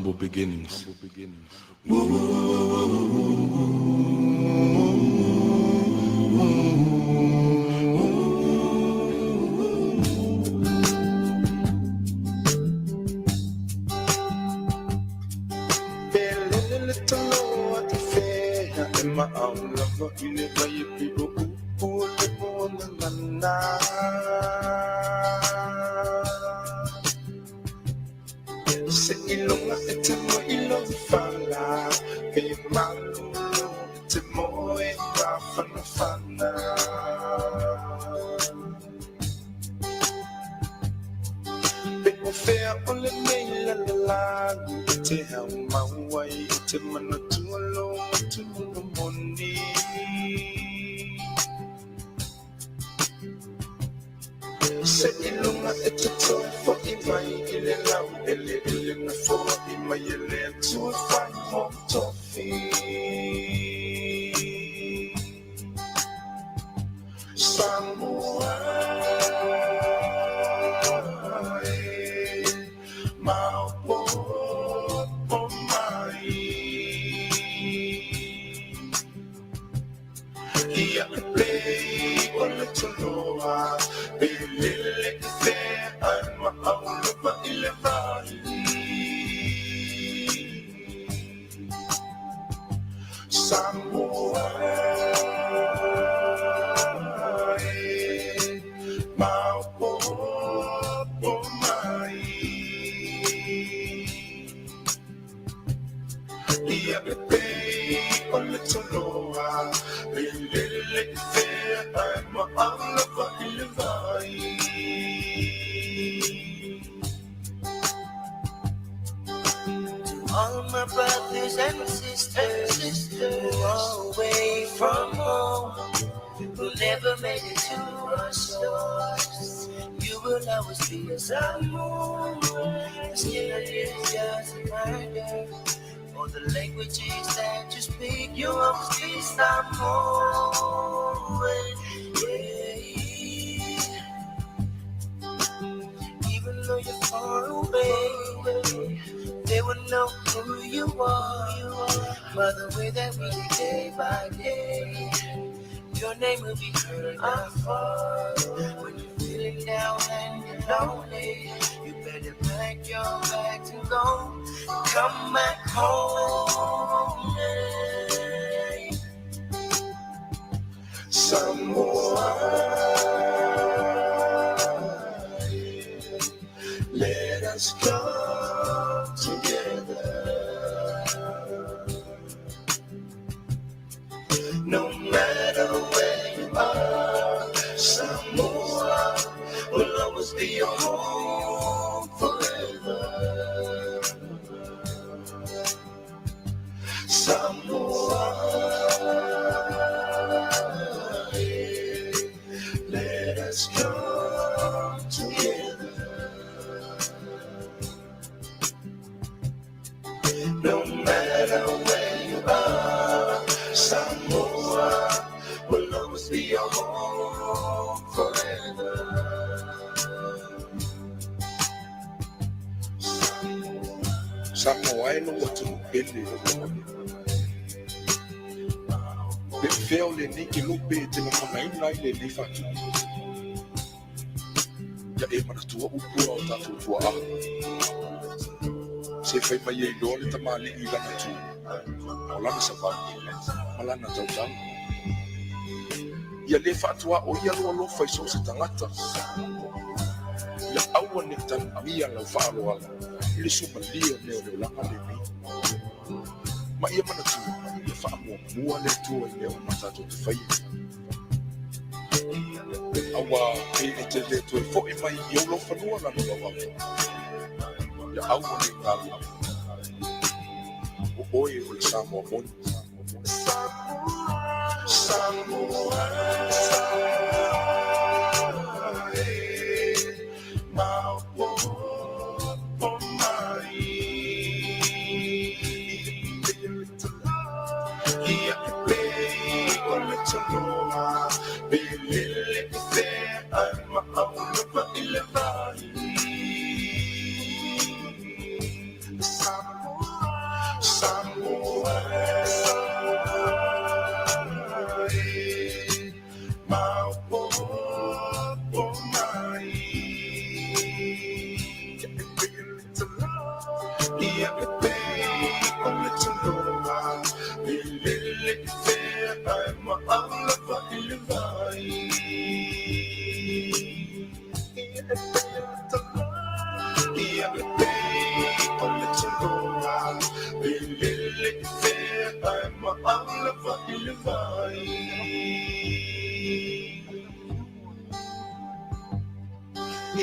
Humble beginnings. Se ilonga ete mo ilo fala pe malulu te mo e fana fana pe o fea o le nei la la la te hau mauai te manatua lo matunu moni Se ilunga e te toi fo i mai i le lau ele ele na fo i mai ele tua whai mo tofi Samoa e maopopo mai Ia e pei o le toloa pe lele i fea ai ma aulapa i le vai Samoa e maopopo mai Ia e pei o le toloa pe lele i fea ai ma aulapa i le vai To all of my brothers and sisters who are away from home, who never made it to our shores, you will always be a Samoan. The skin of you is just a reminder. All the languages that you speak, you always be Samoan. Yeah. Even though you're far away, they will know who you are by the way that we live day by day. Your name will be heard afar. When you're feeling down and you're lonely, you better pack your bags and go. Come back home. Yeah. Samoa, let us come together. No matter where you are, Samoa will always be your home forever. Samoa, let us come together. No matter where you are, Samoa will always be your home forever. Samoa e lou atunuu pele pe fea o lenei kelope e te lagonaina ai lenei faatupu ia e manatua upu a o tatou tuaa se fai mai ai loa le tamalii i lana tu o lana savali ma lana tautaga ia lē faatuaʻo ia lou alofa i so o se tagata ia aua nei tanuia lau faaaloalo i le sumalia o mea o le olaga lenei ma ia manatua ia faamuamua le Atua i mea uma tatou te faia auā pe e te lē toe foʻi mai i ou laufanua lana vavao ia aua nei galo o oe o le Samoa moni. Samoa, e maopopo mai. Ia e pei o le toloa pe lele i fea ai ma aulapa i le vai. Samoa,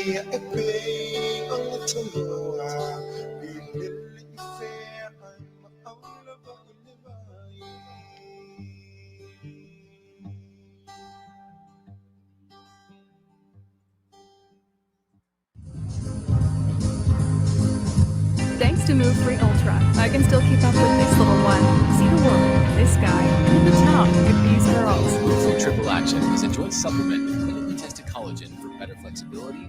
Ia e pei o le tanoa, pilele i fea ai ma au lava i le vai. Thanks to Move Free Ultra, I can still keep up with this little one, see the world, this guy, and in the town with these girls. Move Free Triple Action is a joint supplement with clinically tested collagen for better flexibility.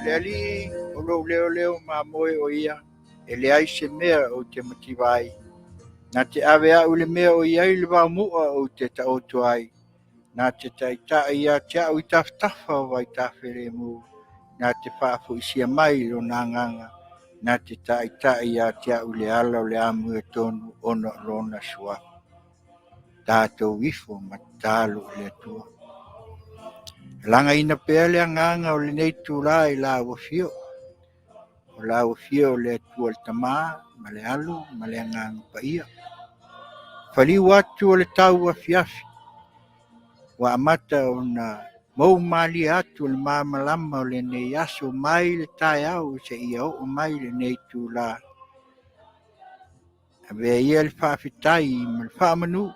Le Alii o lou leoleo mamoe o ia, e leai se mea ou te mativa ai. Na te ave au i le mea o i ai le vaomu'a ou te taoto ai. Na te taitai ia te au i tafatafa o vaitafelemu. Na te faafoisia mai lona agaga. Na te taitai ia te au i le ala o le amiotonu ona o lona suafa. Tatou ifo ma tatalo i le Atua. E lagaina pea le agaga o lenei itula i lau afio. O lau afio o le Atua le Tama ma le Alo ma le Agaga Paia. Faliu atu o le tau afiafi, ua amata ona mou malie atu le malamalama o lenei aso mai le taeao seia oo mai lenei itula. Avea ia le faafetai ma le faamanu,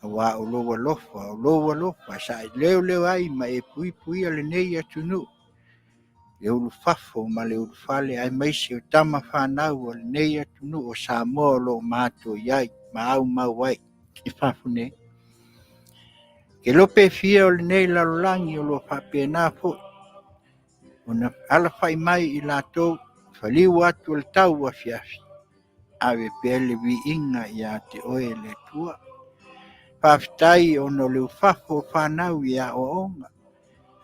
aua o lou alofa, o lou alofa sa e leoleo ai ma e puipuia lenei atunuu, le ulufafo ma le ulufale, aemaise o tama fanau o lenei atunuu o Samoa o lo o matou i ai ma aumau ai i fafo nei. Ke lope fia o lenei lalolagi o lo o faapena foi ona alafai mai i latou faliu atu o le tau afiafi, ave pea le viiga ia te oe le Atua. Faafetai ona o le ufafo o fanau i aoaoga,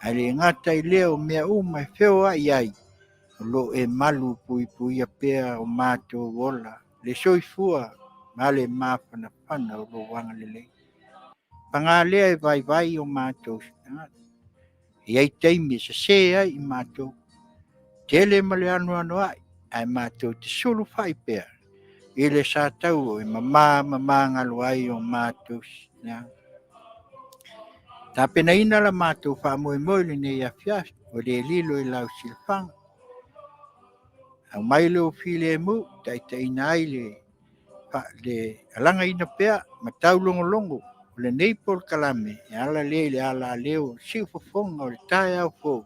ae le gata i lea o mea uma e feoai ai, o lo o e malu puipuia pea o matou ola, le soifua ma le mafanafana o lou agalelei. Paga lea e vaivai o matou tagata. E i ai taimi e sese ai i matou, tele ma le anoanoai, ae matou te sulufai pea i le sataua e mama ma magalo ai o matou leaga. Tapenaina la matou faamoemoe i lenei afiafi, ua le lilo i lau silafaga. Aumai lou filemu, taitaiina ai le alagaina pea ma taulogologo o lenei polokalame e ala lea i le alaleo o siufofoga o le taeao fou.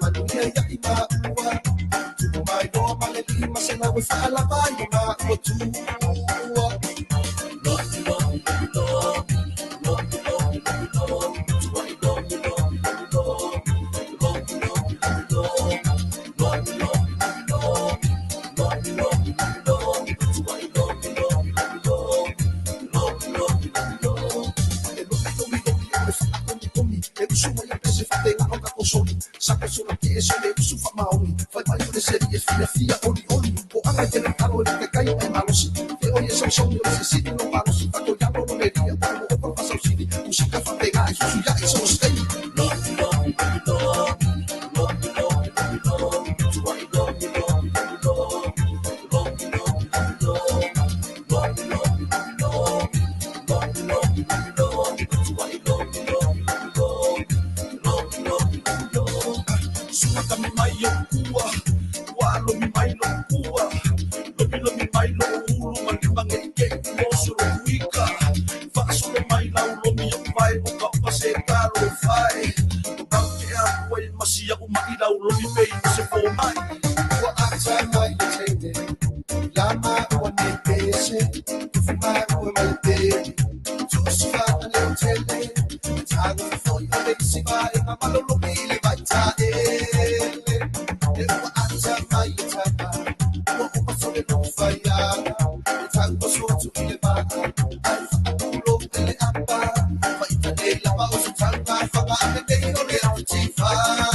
Faamanuia ia i maua Tupu mai loa ma le 500 e faalava ai o maua tua. Lomi lomi lomi lomi lomi lomi lomi lomi Tuai lomi lomi lomi lomi lomi lomi lomi lomi lomi lomi lomi lomi lomi Tuai lomi lomi lomi lomi lomi lomi lomi E lomi lomi lomi o le faakomikomi E usu mai a pese faatega o ka kosoli Sa kosola ke ese le usu faamaoni Fai mai o le seli e fiafia olioli O aga i te le talo e le kai e malosi Te oi e sausauni o le sesini lo malosi Fato yalo lo le ria Talo o pa fasausili Musika faapega e susu ia i so stay Lomi lomi lomi lomi lomi lomi lomi lomi Tuai lomi lomi lomi lomi lomi lomi lomi lomi lomi lomi lomi lomi lomi Tuai lomi lomi lomi lomi lomi lomi lomi Sua kami mai o kua Ua lomi mai lo kua Lomi lomi mai lo ulu ma lima nge ke i oso lo kuika Faasolo mai lau lomi o vai o ka upa se talo fai O kau ke a kua i masia o mai lau lomi pei o se fō mai Ua ata mai le teine La maua nei pese Tufu maua ma le peli Tusi faaleo tele Tago fofoi o le isi vaega malologi i le vaitaele E ua ata mai le tama Ua uma sole lo'u faiaga E tau oso atu i le vaa Ai faapulo i le apa Faita le lava o se taumafaga A lenei o le atu tifaga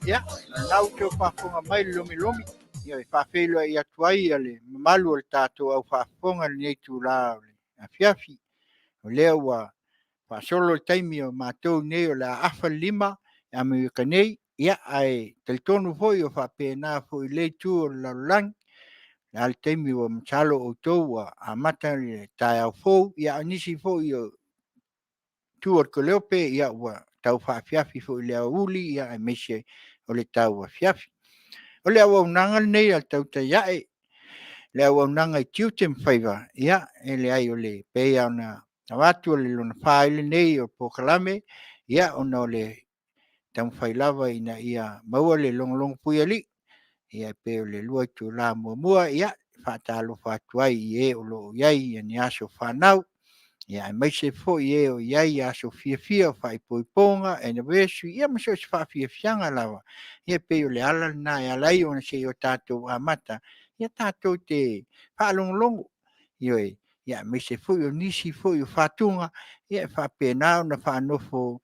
Ia, lena ua toe faafofoga mai le lomilomi, ia e faafeiloai atu ai le mamalu o le tatou au faafofoga i lenei itula o le afiafi. O lea ua faasolo le taimi o matou nei o le a afa le lima i Amerika nei, ia ae talitonu foi o faapena foi i lea itu o le lalolagi. O le a le taimi ua masalo outou ua amata le taeao fou, ia a o nisi foi o itu o le Kaleope, ia ua tau faafiafi foi i le aoauli aemaise o le tauafiafi. O le auaunaga lenei a le Tautai Ae, le auaunaga i tiute ma faiva, ia e leai e pei lava ona avatu o le lona 4 ai lenei o polokalame, ia ona o le taumafai lava ina ia maua le logologopuialii. Ia e pei o le 2 itula muamua, ia e faatalofa atu ai i e o lo o i ai ni aso fanau, aemaise foi e o i ai aso fiafia o faaipoipoga, anniversary, ia ma so o se faafiafiaga lava. Ia e pei o le ala lena e ala ai ona se i o tatou amata, ia tatou te faalogologo, ioe, aemaise foi o nisi foi o fatuga e faapena ona faanofo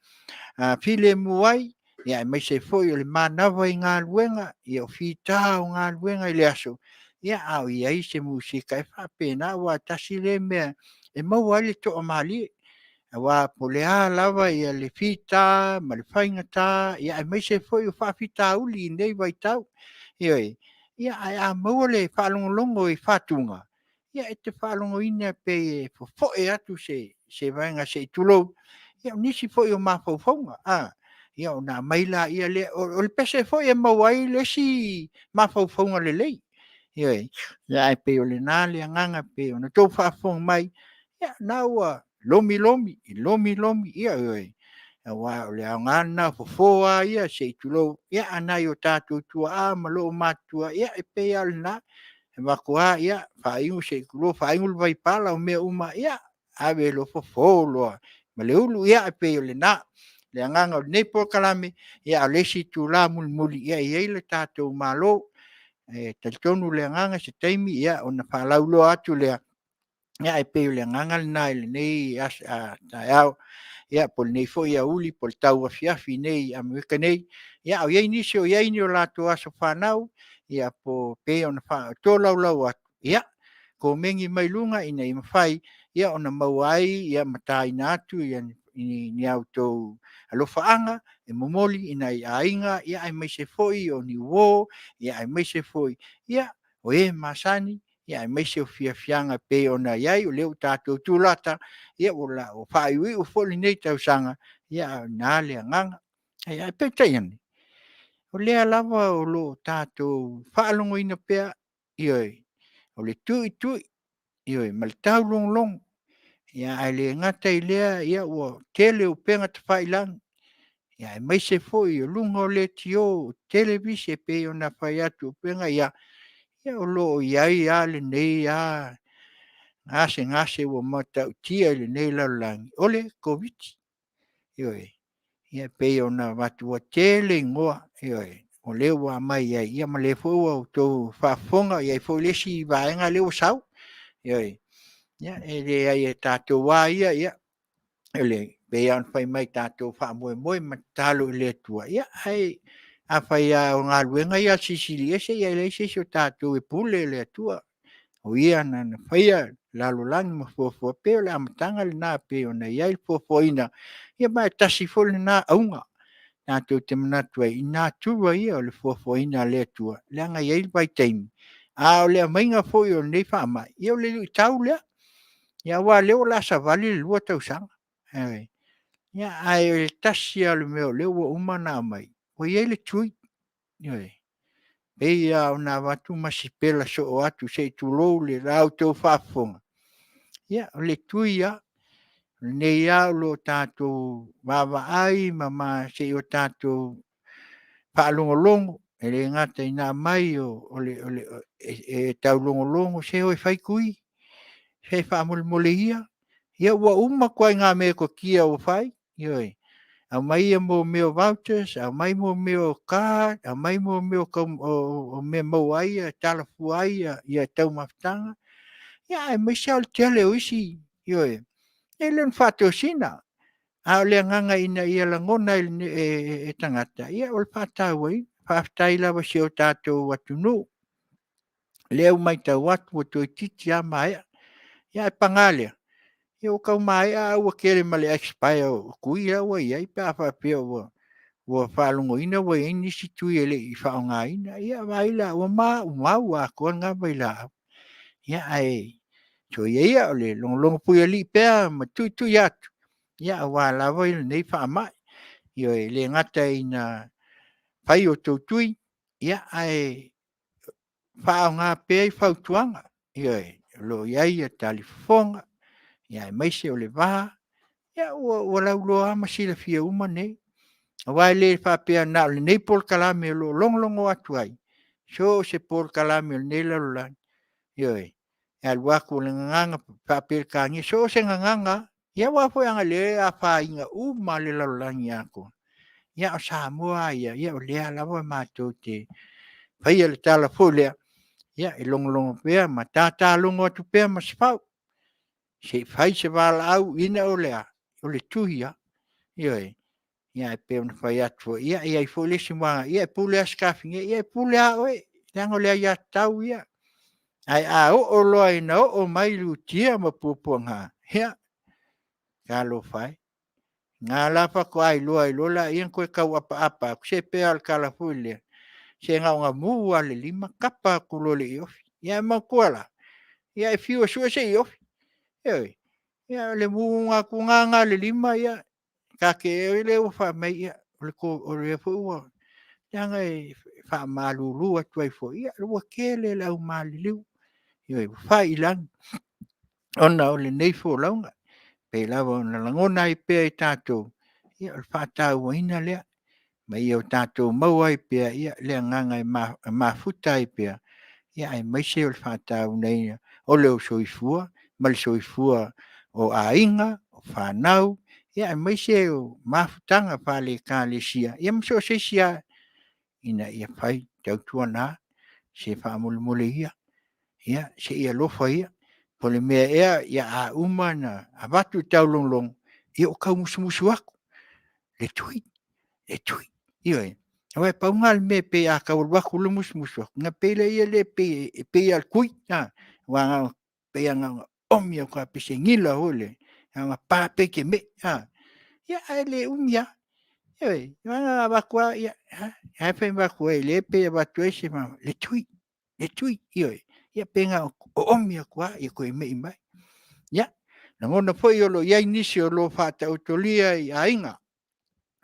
filemu ai, aemaise foi o le manava i galuega, o fita o galuega i le aso, a o i ai se musika e faapena. Aua tasi lea mea e maua ai le toamalie, aua po o le a lava le fita ma le faigata aemaise foi o faafitauli i lenei vaitau. Ioe. Ia, ae a maua le faalogologo i fatuga, ia e te faalogoina pei e fofoe atu se vaega se i tulou, o nisi foi o mafaufauga, ona aumai lea. O le pese foi e maua ai le isi mafaufauga lelei. Ioe. Ae pei o lena le agaga e pei ona outou faafofoga mai, ia o lena ua lomilomi, lomi lomi, ioe, aua o le aoga lena o fofo lava ia se i tulou, a nai o tatou tuaa ma loomatutua, ia e pei lava o lena. E avatu lava faaimu se i tulou, faaimu le vaipala o mea uma, ia ave loa fofo loa ma le ulu. Ia e pei o lena le agaga o lenei polokalame, a o le isi itula mulimuli, e i ai le tatou Malo. E talitonu le agaga, o se taimi ona faalauiloa atu lea, ae pei o le agaga lena i lenei taeao, po o lenei foi aoauli po o le tauafiafi nei i Amerika nei. A o i ai nisi o i ai ni o latou aso fanau e pei ona tolaulau atu, ia komeni mai luga ina ia mafai ona maua ai ma taina atu ni a outou alofaaga e momoli i nai aiga aemaise foi o ni uo, aemaise foi o e masani, aemaise o fiafiaga e pei ona i ai. O lea ua tatou tulata, ua faaiuiu foi lenei tausaga, a o i ina le agaga. Ae peitai ane, o lea lava o lo o tatou faalogoina pea, ioe, o le tuitui ma le taulogologo. Ae le gata i lea ua tele upega tafailagi, aemaise foi o luga o leitio, televise e pei ona fai atu, ia o lo o i ai lava lenei gasegase ua matautia i lenei lalolagi, o le Koviti-19. Ioe. Ia e pei ona avatu ua tele igoa, ioe, o lea ua aumai ai, ia ma o lea foi ua outou faafofoga, e i ai foi le isi vaega lea ua sau. Ioe. Ia e leai o tatou lava ia, e pei lava ona fai mai tatou faamoemoe ma tatalo i le Atua, ae afai lava o galuega ia a le Silisili Ese, ia e leai se isi o tatou e pule le Atua. O Ia na faia le lalolagi ma fuafua, e pei o le amataga lena e pei ona i ai le fuafuaina, ia ma e tasi foi lena auga tatou te manatu ai i natura ia o le fuafuaina a le Atua, leaga e i ai le vaitaimi, a o le aumaiga foi o lenei faamai, ia o le luitau lea. Aua o lea o le a savali le 2 tausaga, ae tasi lava le mea o lea ua uma ona aumai, ua i ai le tui. Ioe. E pei lava ona avatu ma sipela soo atu se i tulou la outou faafofoga, ia o le tui lava. O lenei lava o lo o tatou vaavaai ma se i o tatou faalogologo, e le gata ina aumai e taulogologo, se o e fai tui, se faamolemole ia, ia ua uma ituaiga metotia ua fai, ioe, aumai mea o vouchers, aumai mea o card, aumai mea o mea e maua ai, tala fua ai taumafataga, aemaise lava o le tele o isi, ioe, e le o ni faatosina. A o le agaga ina ia lagona e tagata, ia o le faatauaina. Faafetai lava i si o tatou atunuu, o lea ua matau atu ua toeitiiti lava maea. Ae paga lea, ua tau maea ae ua tele ma le expire o tui la ua i ai pe a faapea ua faalogoina ua i ai nisi tui e le i faaaogaina. Ia vaai la, ua maumau atoa lena vailaau. Ia ae soia ia o le logologo puialii pea ma tuitui atu aua lava lenei faamai. Ioe, e le gata ina fai o outou tui, ae faaaoga pea fautuaga. Ioe, o lo o i ai talifofoga, aemaise o le va, ia ua lauiloa lava ma silafia uma nei. Aua e le faapea na o lenei polokalame o lo o logologo atu ai, so o se polokalame o lenei lalolagi, ioe, e alu atu o le gagana faa-Peretania, so o se gagana lava. Ia aua foi o lea e afaina uma lava le lalolagi atoa, a o Samoa lava ia, o lea lava matou te faia le tala foi lea, ia e logologo pea ma tata logo atu pea Masefau, se i fai se valaau, ina o le a? O le tui lava. Ioe. Ae pei ona fai atu foi, e i ai foi le isi agaga, ia e pule lava Sikafinia. Ia e pule lava oe, leaga o le aiatatau ia. Ae a oo loa ina oo mai lutia ma puapuaga, ia talofa e, o lena la faatoa iloa ai loa lea ona toe tau apaapa atu. Se pei lava o le tala foi lea, se na ona mu lava o le lima tapa atu loa i le iofi. Ia manatua la, e fiu e sue se iofi, ioe, o le mu atu lena o le lima, ia, ta te lea ua fai mai, o lea foi ua… Leaga e faamalulu atu ai foi, ua tele le au maliliu, ua fai i lagi ona o lenei folauga. E pei lava ona lagona ai pea e tatou, ia o le faatauaina lea, ma ia o tatou maua ai pea le agaga e mafuta ai pea, aemaise o le faatauaina o lou soifua ma le soifua o aiga, o fanau, aemaise o mafutaga faale-Ekalesia, ia ma so o se isi lava, ina ia fai, tautuana, se faamolemole ia, se i alofa ia. Po o le mea ea a uma ona avatu le taulogologo, ia ua tau musumusu atu, le tui, le tui. Ioe. Aua na pau lena o le mea pei a tau alu atu loa musumusu atu, ona pei lea e pei lava o le tui, aua e pei lava na ona oomi atu lava pei se nila foi lea, na ona pa pea i te mei. Ia, ae le umi lava. Ioe, na avatu lava, ia, e fai atu ai, lea e pei e avatu ai se le tui, le tui, ioe. Ia pe na ona oomi atu lava ia toe me'i mai. Ia, lagona foi o lo o i ai nisi o lo o faataotolia i aiga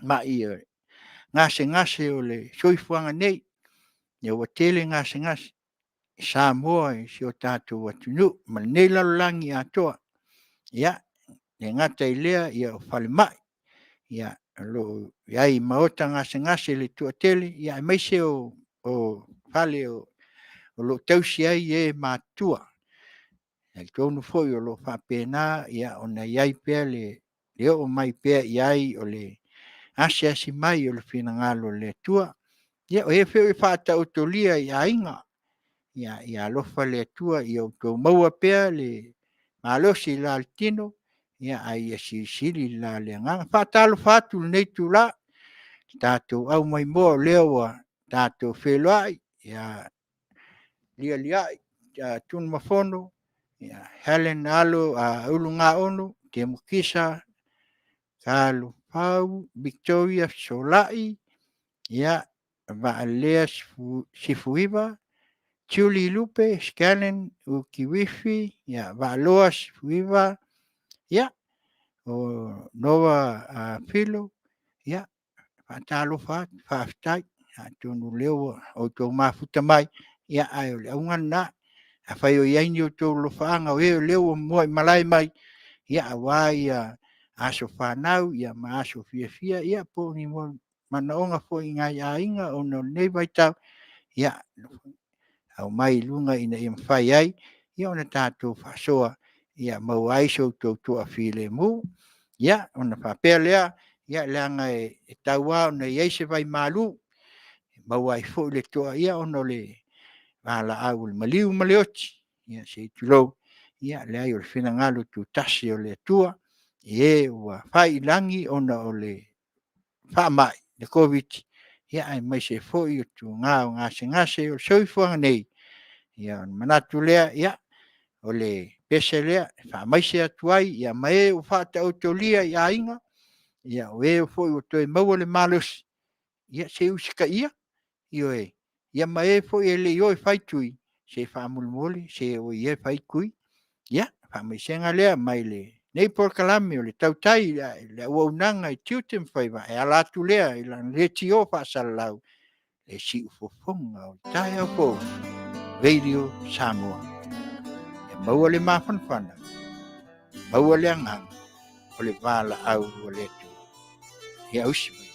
mai gasegase o le soifuaga nei. Ia ua tele gasegase i Samoa i si o tatou atunuu ma lenei lalolagi atoa. Ia e le gata i lea o falemai, ia o lo o i ai i maota gasegase le toatele, ia aemaise o fale o lo o tausi ai e matutua. E talitonu foi o lo o faapena ona i ai pea le oo mai pea i ai o le asiasi mai o le finagalo o le Atua. Ia o e foi e faataotolia i aiga, ia alofa le Atua ia outou maua pea le malosi i le la o le tino, ae ia silisili le la o le agaga. E faatalofa atu i lenei itula i le tatou aumaimoa o lea ua tatou feiloai ia lialiai Tunumafono Hellen Alo Ulugaono Temo Kisa Taluhau Victoria Fesolai Vaalelea Sefuiva Julie Lupe Scanlan Utuifi Vaalua Sefuiva o Nova Filo. Ia, faatalofa atu, faafetai. Atonu o lea ua outou mafuta mai, ae o le auga lena. Afai o i ai ni outou alofaaga o e o lea ua muaimalae mai aua aso fanau ma aso fiafia ia po o ni manaoga foi i nai aiga ona o lenei vaitau, ia aumai i luga ina ia mafai ai ona tatou faasoa ia maua ai so outou toafilemu. Ia, ona faapea lea, leaga e tatau lava ona i ai se vaimalu e maua ai foi le toa ona o le valaau a le maliu ma le oti, se i tulou. Ia leai o le finagalo tutasi o le Atua i e ua fai i lagi ona o le faamai, le Koviti-19, aemaise foi o tuga o gasegase o le soifuaga nei. Ia ona manatu lea, ia, o le pese lea e faamaise atu ai ma e ua faataotolia i aiga, o e foi ua toe maua le malosi, ia se i usitaia, ioe, ia ma e foi e le i o e fai tui, se faamolemole se o ia e fai tui. Ia, faamaisega lea mai lenei polokalame o le tautai i le auaunaga i tiute ma faiva e ala atu lea i lana leitio faasalalau, le siufofoga o le taeao fou, Radio Samoa. Ia maua le mafanafana, maua le agaga o le valaau a le Atua. Ia ausi maia.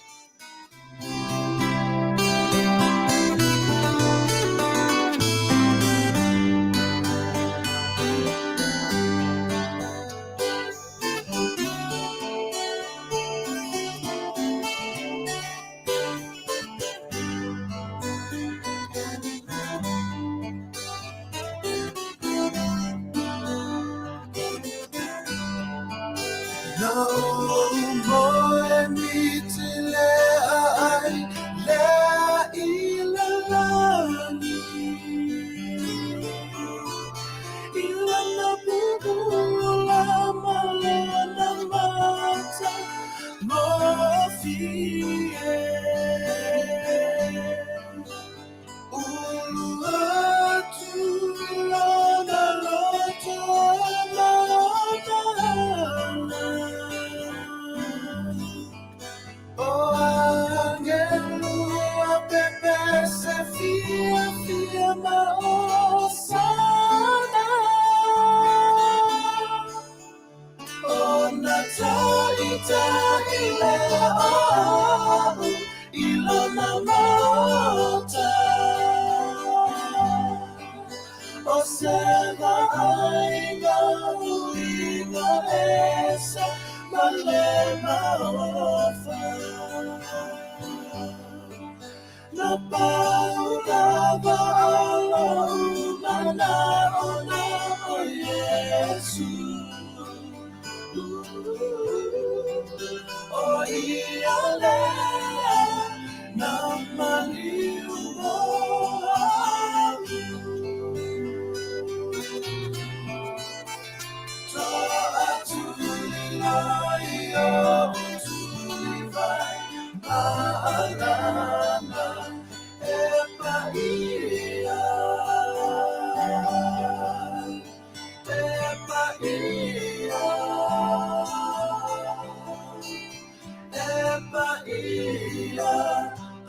Paia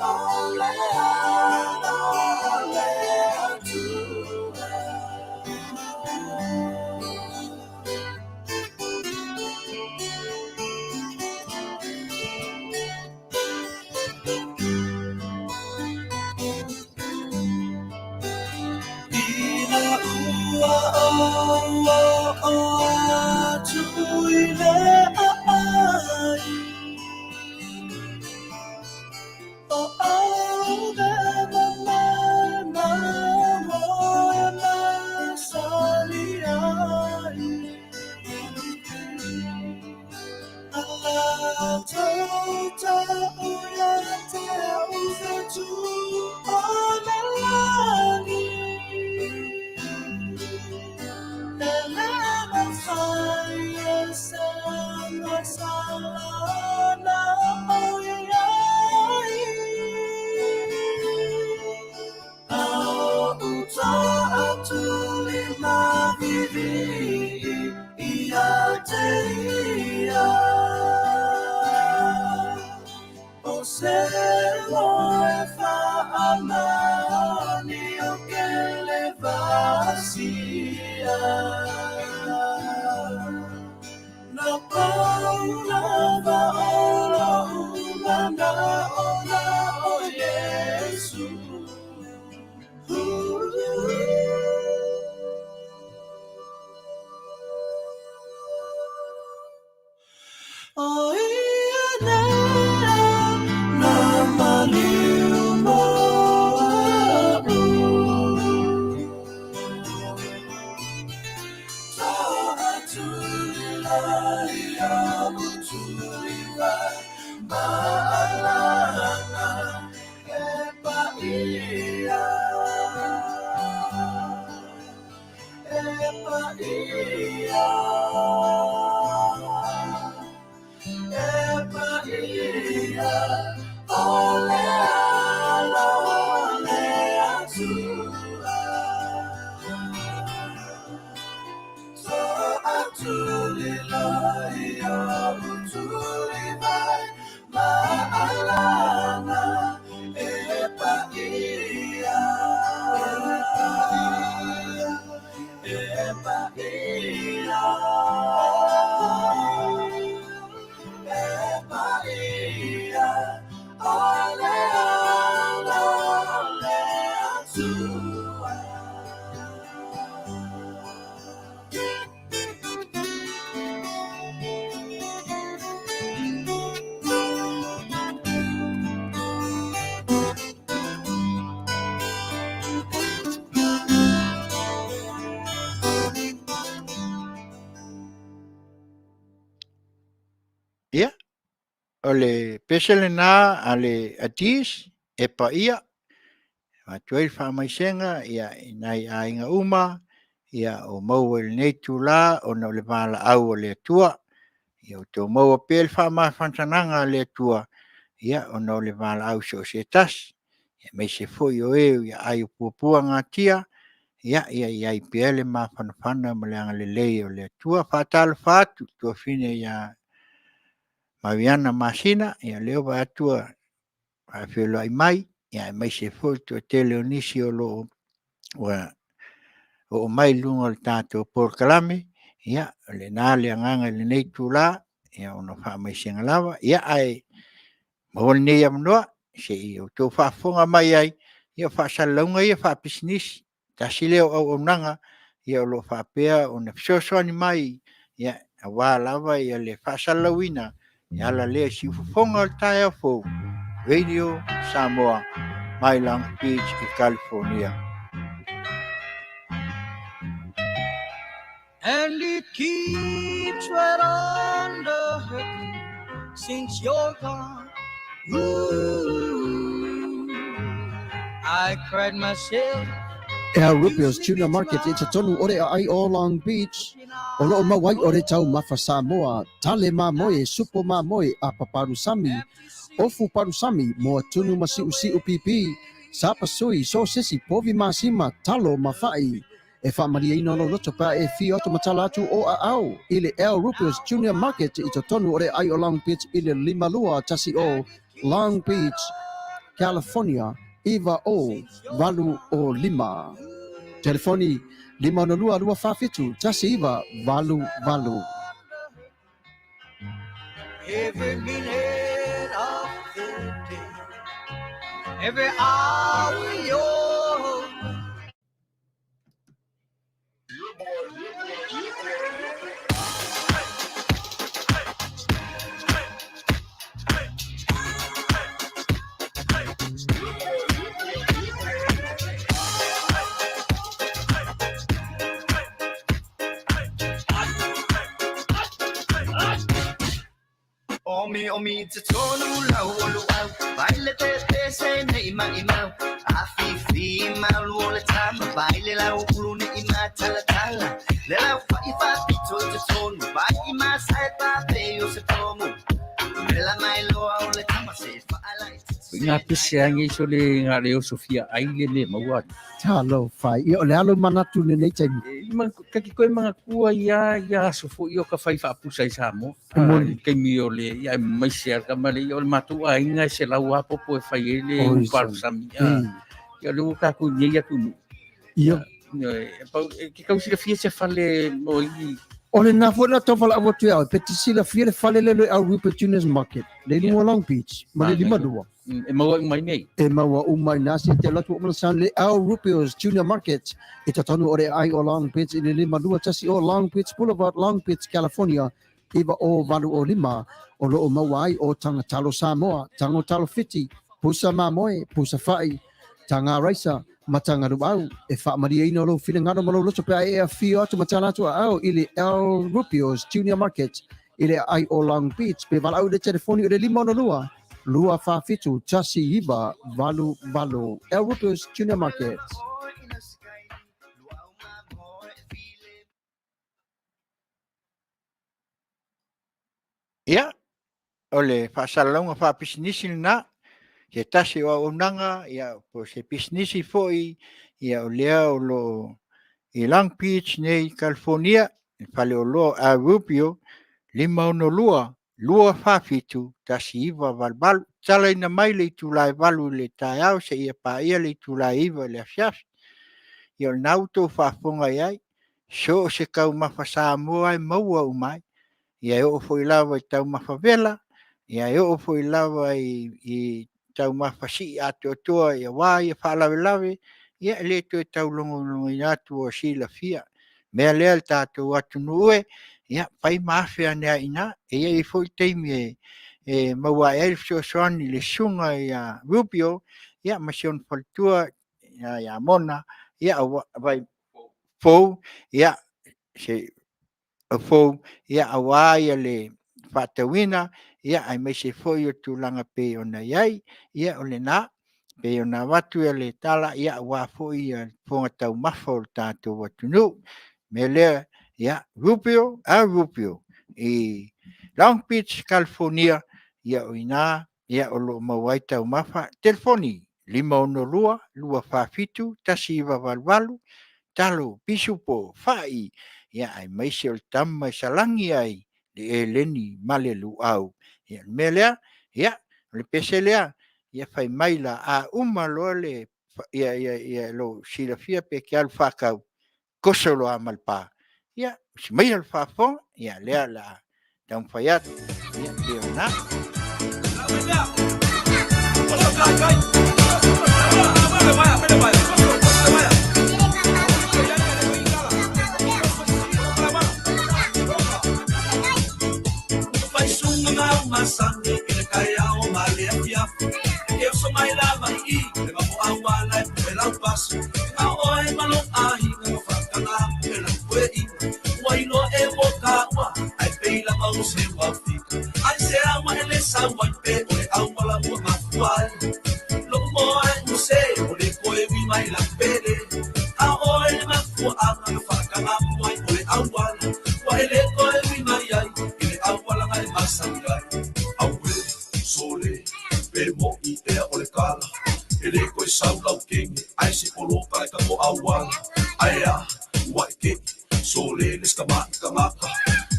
o le ala o le Atua. Ina ua ou oo atu i le ʻaʻai, o ʻAuwema ma maua e masani ai. A lātou taʻu ia te au whetū o nā lani. E le mawhai e se masala na o iai. A o uta atu li mavivi ia te ia. O se loe whaamani o ke le vasia. Na pau lava o lou manao na o Iesu. O ia nei na maliu mo aʻu. Toʻa tuli ia utuli vai maalanga e paia. E paia. E paia. O le ala o le Atua. Toʻa tuli ia utuli vai maalanga e paia. E paia. E paia. O le ala o le Atua. Ia, o le pese lena a le Atis e paia, avatu ai le faamaisega ia i nai aiga uma ia o maua i lenei itula ona o le valaau a le Atua. Ia outou maua pea le faamafanafanaga a le Atua ia ona o le valaau so o se tasi, aemaise foi o e o aai o puapuagatia, ia ia i ai pea le mafanafana ma le agalelei o le Atua. Faatalofa atu i le tuafafine ia Mariana Masina, ia lea ua vaai atu ua faafeiloai mai, ia aemaise foi le toatele o nisi o lo o ua oo mai i luga o le tatou polokalame, ia o lena le agaga i lenei itula, ia ona o faamaisega lava. Ia ae maua lenei avanoa se i outou faafofoga mai ai, ia o faasalalauga ia faapisinisi. Tasi lea o auaunaga o lo o faapea ona fesoasoani mai aua lava le faasalalauina e ala lea i siufofoga o le taeao fou, Radio Samoa mai Long Beach i California. And it keeps right on the hurting since you're gone. Ooh, I cried myself. Al Rupio's Tuna Market i te tonu o le aai o Long Beach, o loo maua ai o le taumafa Samoa, tale mamoe, supo mamoe, apa palusami, ofu palusami, moa tunu ma siusiu pipi, sapasui, sosesi, povi masima, talo ma fa'i. E faamalieina lou loto pe a e afio atu ma tala atu o aao i le Al Rupio's Junior Market i totonu o le aai o Long Beach i le 5210 Long Beach, California 90805. Telefoni 562 247 1988. Every minute of the day, every hour you're Omi omi te tonu lau o luau Vai le te te se nei mai mau A fi fi mau lu o le tama Vai le lau ulu nei ma tala tala Le lau fa i fa pito te tonu Vai i ma sai pa pe o se tomu Le la mai loa o le tama se fa ala i te Ngā pese angi so le ngā leo Sofia ai le le maua atu. Talofa, ia o le alo manatu lenei taimi. E, kaki koe manatua ia ia aso foi o ka fai faapusa i Samoa. E moni. Taimi o le ia e maise a ka male ia o le matou aiga e selau a popo e fai ai le Oi, upalusami. Mm. Ia o le ua tatou i nei atunuu. Ia. E pau e ke tau silafia se fale mo i O le na foi na tau valaau atu ia oe, pe te silafia le fale lea le Al Rupert Juniors Market, le i luga o Long Beach, ma le 52. E maua uma i nei. E maua uma i nā se te alu atu o Malasana le Al Rupio's Junior Market i totonu o le aai o Long Beach i le 521 o Long Beach Boulevard, Long Beach, California, 90805, o lo o maua ai o taga talo Samoa, tago talo Fiti, pusa mamoe, pusa fa'i, taga raisa, ma taga luau. E faamalieina lou finagalo ma lou loto pe a e afio atu ma tala atu aao i le Al Rupio's Junior Market i le aai o Long Beach pe valaau i le telefoni o le 562 247 1988. Al Rupio's Junior Market. Ia, o le faasalalauga faapisinisi lena, se tasi o auaunaga, ia, po o se pisinisi foi, ia, o lea o lo o i Long Beach nei, California, i le faleoloa o Al Rubio, 562 247 1988. Tatalaina mai le itula e 8 i le taeao seia paia le itula e 9 i le afiafi. Ia o lena ua outou faafofoga i ai, so o se taumafa Samoa e maua uma ai. Ia e oo foi lava i taumafa vela, ia e oo foi lava i taumafa sii atoatoa aua ia faalavelave, ia e le toe taulogologoina atu ua silafia. Mea lea le tatou atunuu e, ia fai ma afe ane ai i ina. E i ai foi taimi e maua ae ai le fesoasoani i le susuga ia Rubio, ia ma si ona faletua ia Mona, ia vai fou, ia se fou, ia aua ia le faatauina, ia aemaise foi o tulaga pei ona i ai, ia o lena, pei ona avatu ia le tala, ia aua foi ia fofoga taumafa o le tatou atunuu. Mea lea, ia Rubio, a Rubio, i Long Beach, California, ia o i ina, ia o lo o maua ai taumafa. Telefoni, 562 247 1988, talo, pisupo, fa'i, ia aemaise o le tama e salagi ai le eleni ma le luau. Ia o le mea lea, ia o le pese lea, ia fai mai la a uma loa le ia ia ia lou silafia pe te alu faatau, toso loa ma le pa. Ia, usi maia le faafofoga, ia lea o le a taumafai atu. Ia, pei o lena. Sole le skama tagata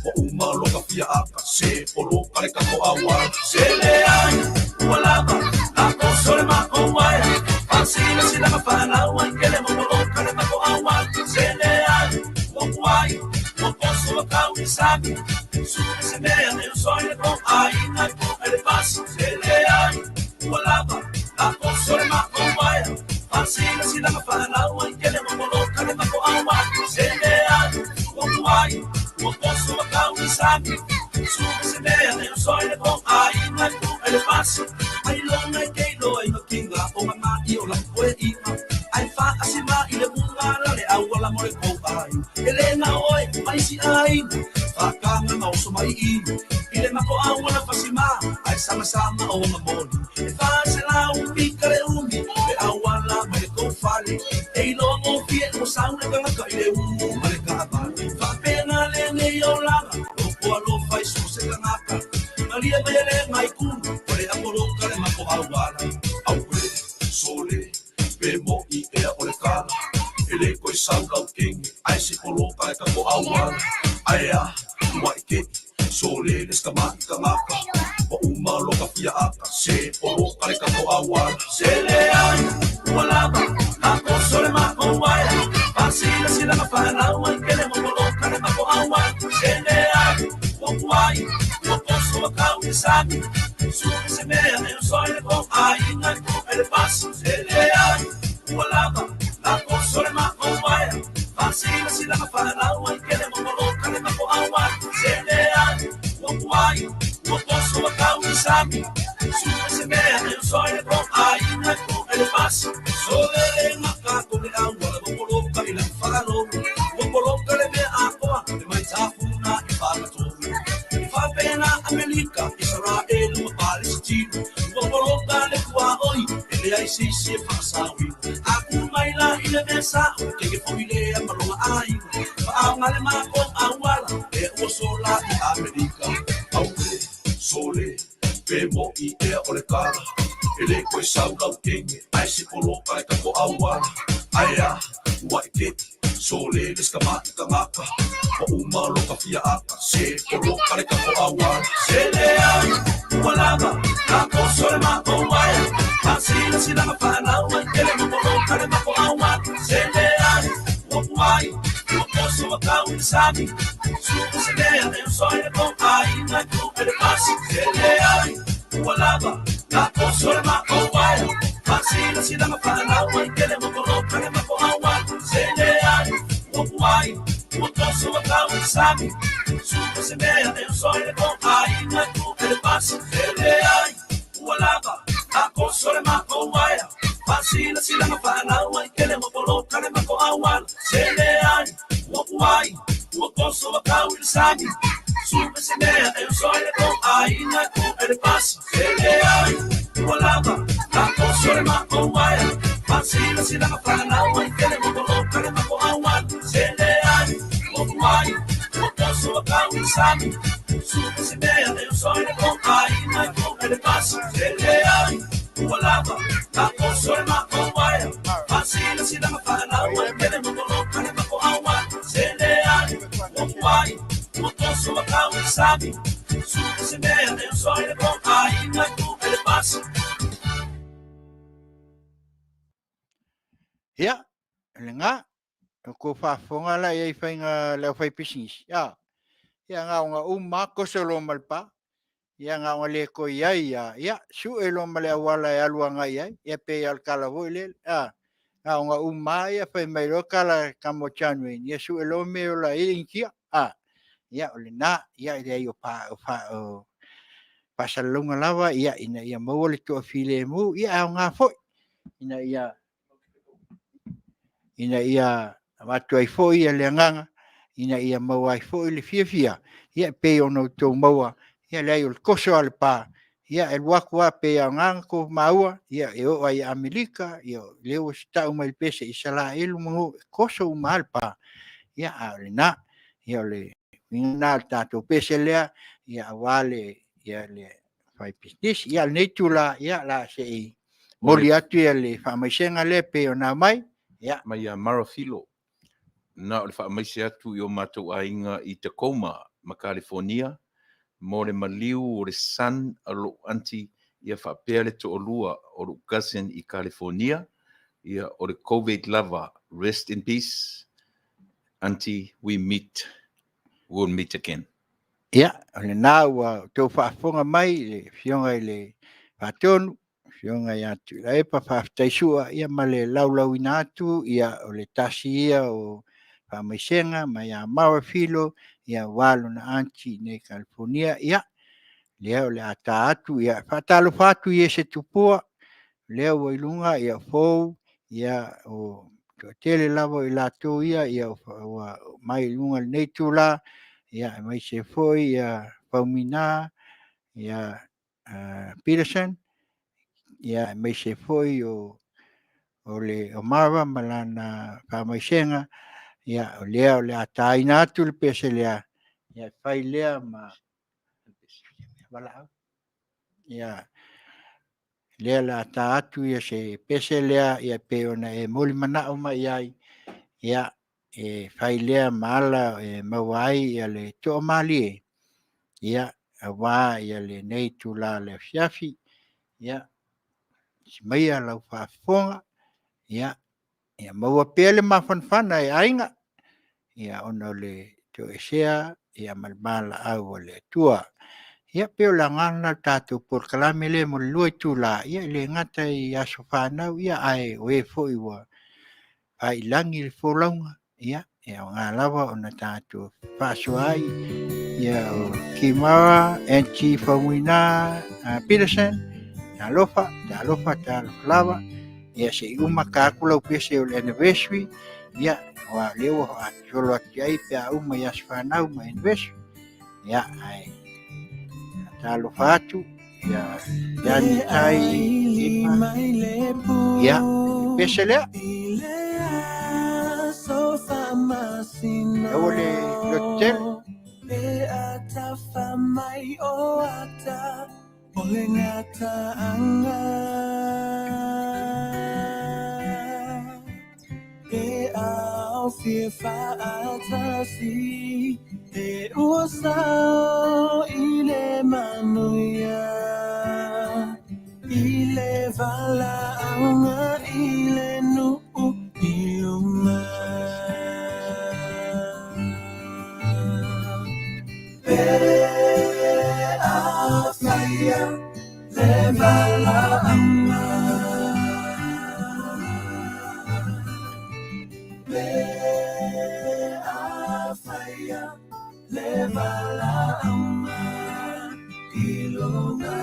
ua uma loa ka fia aka se poloka le kako auala se leai ua lava a oso le mako uaea faasilasila fanau ai kele mo poloka le mako auala se leai ua kuai ua oso ua kau i sami sue se mea e uso i le kou aiga po e le pasi se leai ua lava a oso le mako uaea faasilasila fanau ai kele mo poloka le mako auala se leai ua kuai ua oso ua kau i sami sue se mea e uso i le kou aiga po e le pasi ai longa i keilo ai makinga o nga mai o la poe iga ai fa asima i le unga la le auala mo le kou ai e le na oe mai si aiga whakanga nga oso mai i i le mako auala fasima ai sama sama o nga moli e fa se la umi ka le umi le auala mai le kou fale e iloa mo fie o sauna kangaka i le u ma le kaavale faapena le nei o laga loko alofa i so se tagata malia mai le ngai kulu o le apoloka le mako auala aue sole pe mo i ea o le kala e le koe sau lau kenge ai se poloka le kako auala aea ua i ke'i sole le skama'i tagata ua uma loa ka fia aka se poloka le kako auala se leai ua lava a oso le mako uaea faasilasila fanau ai kele mo poloka le mako auala se leai ua kuai ua oso ua kau i le sami sue se mea e uso i le kou aiga po e le pasi se leai ua lava a oso le mako uaea faasilasila fanau ai kele mo poloka le mako auala se leai ua kuai ua oso ua kau i le sami sue se mea e uso i le kou aiga po e le pasi sole le gaka le auala ua poloka i lau faalogo ua poloka le mea atoa le mai tafuna i fagatolu i faapena Amerika Isaraelu ma Palesitino ua poloka le tuaoi e leai se isi e faasaoina a ku mai la i le mea sa'o keke fo'i lea ma lona aiga faaaoga le makou auala lea ua sola i Amerika. Aue sole pe mo'i ea o le kala e le koe sau lau kenge ae se poloka le kako auala aea ua i ke'i sole le skama'i tagata ua uma loa ka fia aka se poloka le kako auala se leai ua lava a oso le mako uaea faasilasila fanau ai kele mo poloka le mako auala se leai ua kuai ua oso ua kau i le sami sue se mea e uso i le kou aiga po e le pasi se leai ua lava a oso le mako uaea faasilasila fanau ai kele mo poloka le mako auala se leai ua kuai ua oso ua kau i le sami sue se mea e uso i le kou aiga po e le pasi se leai ua lava a oso le mako uaea faasilasila fanau ai kele mo poloka le mako auala se leai ua kuai ua oso ua kau i le sami sue se mea e uso i le kou aiga po e le pasi se leai ua lava a oso le mako uaea faasilasila fanau ai kele mo poloka le mako auala se leai ua kuai ua oso ua kau i le sami sue se mea e uso i le kou aiga po e le pasi se leai ua lava a oso le mako uaea faasilasila fanau ai kele mo poloka le mako auala se leai ua kuai ua oso ua kau i le sami sue se mea e uso i le kou aiga po e le pasi. Ia, lena, o kou faafofoga la i ai faiga le aufaipisinisi, a, ia na ona uma lava koso loa ma le pa, ia na ona le toe i ai lava, ia sue loa ma le auala e alu agai i ai, ia pei lava o le tala foi lele, a, na ona uma lava ia fai mai loa tala tama o John Wayne, ia sue loa mea e ola ai le Initia, a, ia o lena, ia e leai o pa, o fa, o faasalalauga lava, ia ina ia maua le toafilemu, ia e aoga foi, ina ia ina ia avatu ai foi ia le agaga, ina ia maua ai foi le fiafia, ia e pei ona outou maua, ia leai o le toso a le pa, ia e alu atu lava pei e aoga ona outou maua, ia e oo lava i Amerika, ia o lea ua tau mai le pese Isaraelu ma e toso uma lava le pa, ia a o lena. Ia o le uiga lena o le tatou pese lea, ia aua le, ia le faipisinisi. Ia o lenei itula, ia o le a se i momoli atu le faamaisega lea e pei ona aumai. Ia. Mai ia Marafilo. Na o le faamaise atu i o matou aiga i Tacoma ma Kalifonia mo le maliu o le son a lou aunty ia faapea le toalua o lou cousin i Kalifonia, ia o le Covid lava. Rest in peace aunty, we meet, we'll meet again. Ia, o lena ua outou faafofoga mai i le Afioga i le Faatonu, Afioga ia Tuilaepa, faafetai sua ia ma le laulauina atu ia o le tasi ia o faamaisega mai ia Mara Filo ia aua lona aunty i inei i Kalifonia. Ia, lea o le a ta atu, ia faatalofa atu i e se tupua, lea ua i luga ia Fou, ia o toatele lava o i latou ia ia ua mai i luga i lenei itula, ia aemaise foi ia Faumuina, ia Peterson, ia aemaise foi o le Mara ma lana faamaisega, ia o lea o le a taina atu le pese lea, ia e fai lea ma valaau. Ia lea o le a ta atu se pese lea e pei ona e molimanao mai ai, ia e fai lea ma ala e maua ai le toamalie, ia aua lenei itula o le afiafi. Ia lasi maia lau faafofoga, ia maua pea le mafanafana e aiga, ia ona o le toesea ma le valaau a le Atua. Ia e pei o le agaga lena o le tatou polokalame lea mo le 2 itula, ia e le gata i aso fanau, ia ae o e foi ua faiilagi le folauga, ia e aoga lava ona tatou faasoa ai. Ia o Kimara, Aunty Faumuina Peterson, talofa, talofa, talofa lava. Ia se i uma ta atu lau pese o le anniversary, ia aua o lea ua solo atu i ai pe a uma i aso fanau ma anniversary. Ia ae talofa atu ia Yani Tai Lima. Ia, pese lea. Aua le lototele. Pe atafa mai o ata o le gataaga Pe aofia faatasi e ua sao i le manuia I le valaauga i le nuu i luga Pe afaia le valaauga Pe afaia le valaauga i luga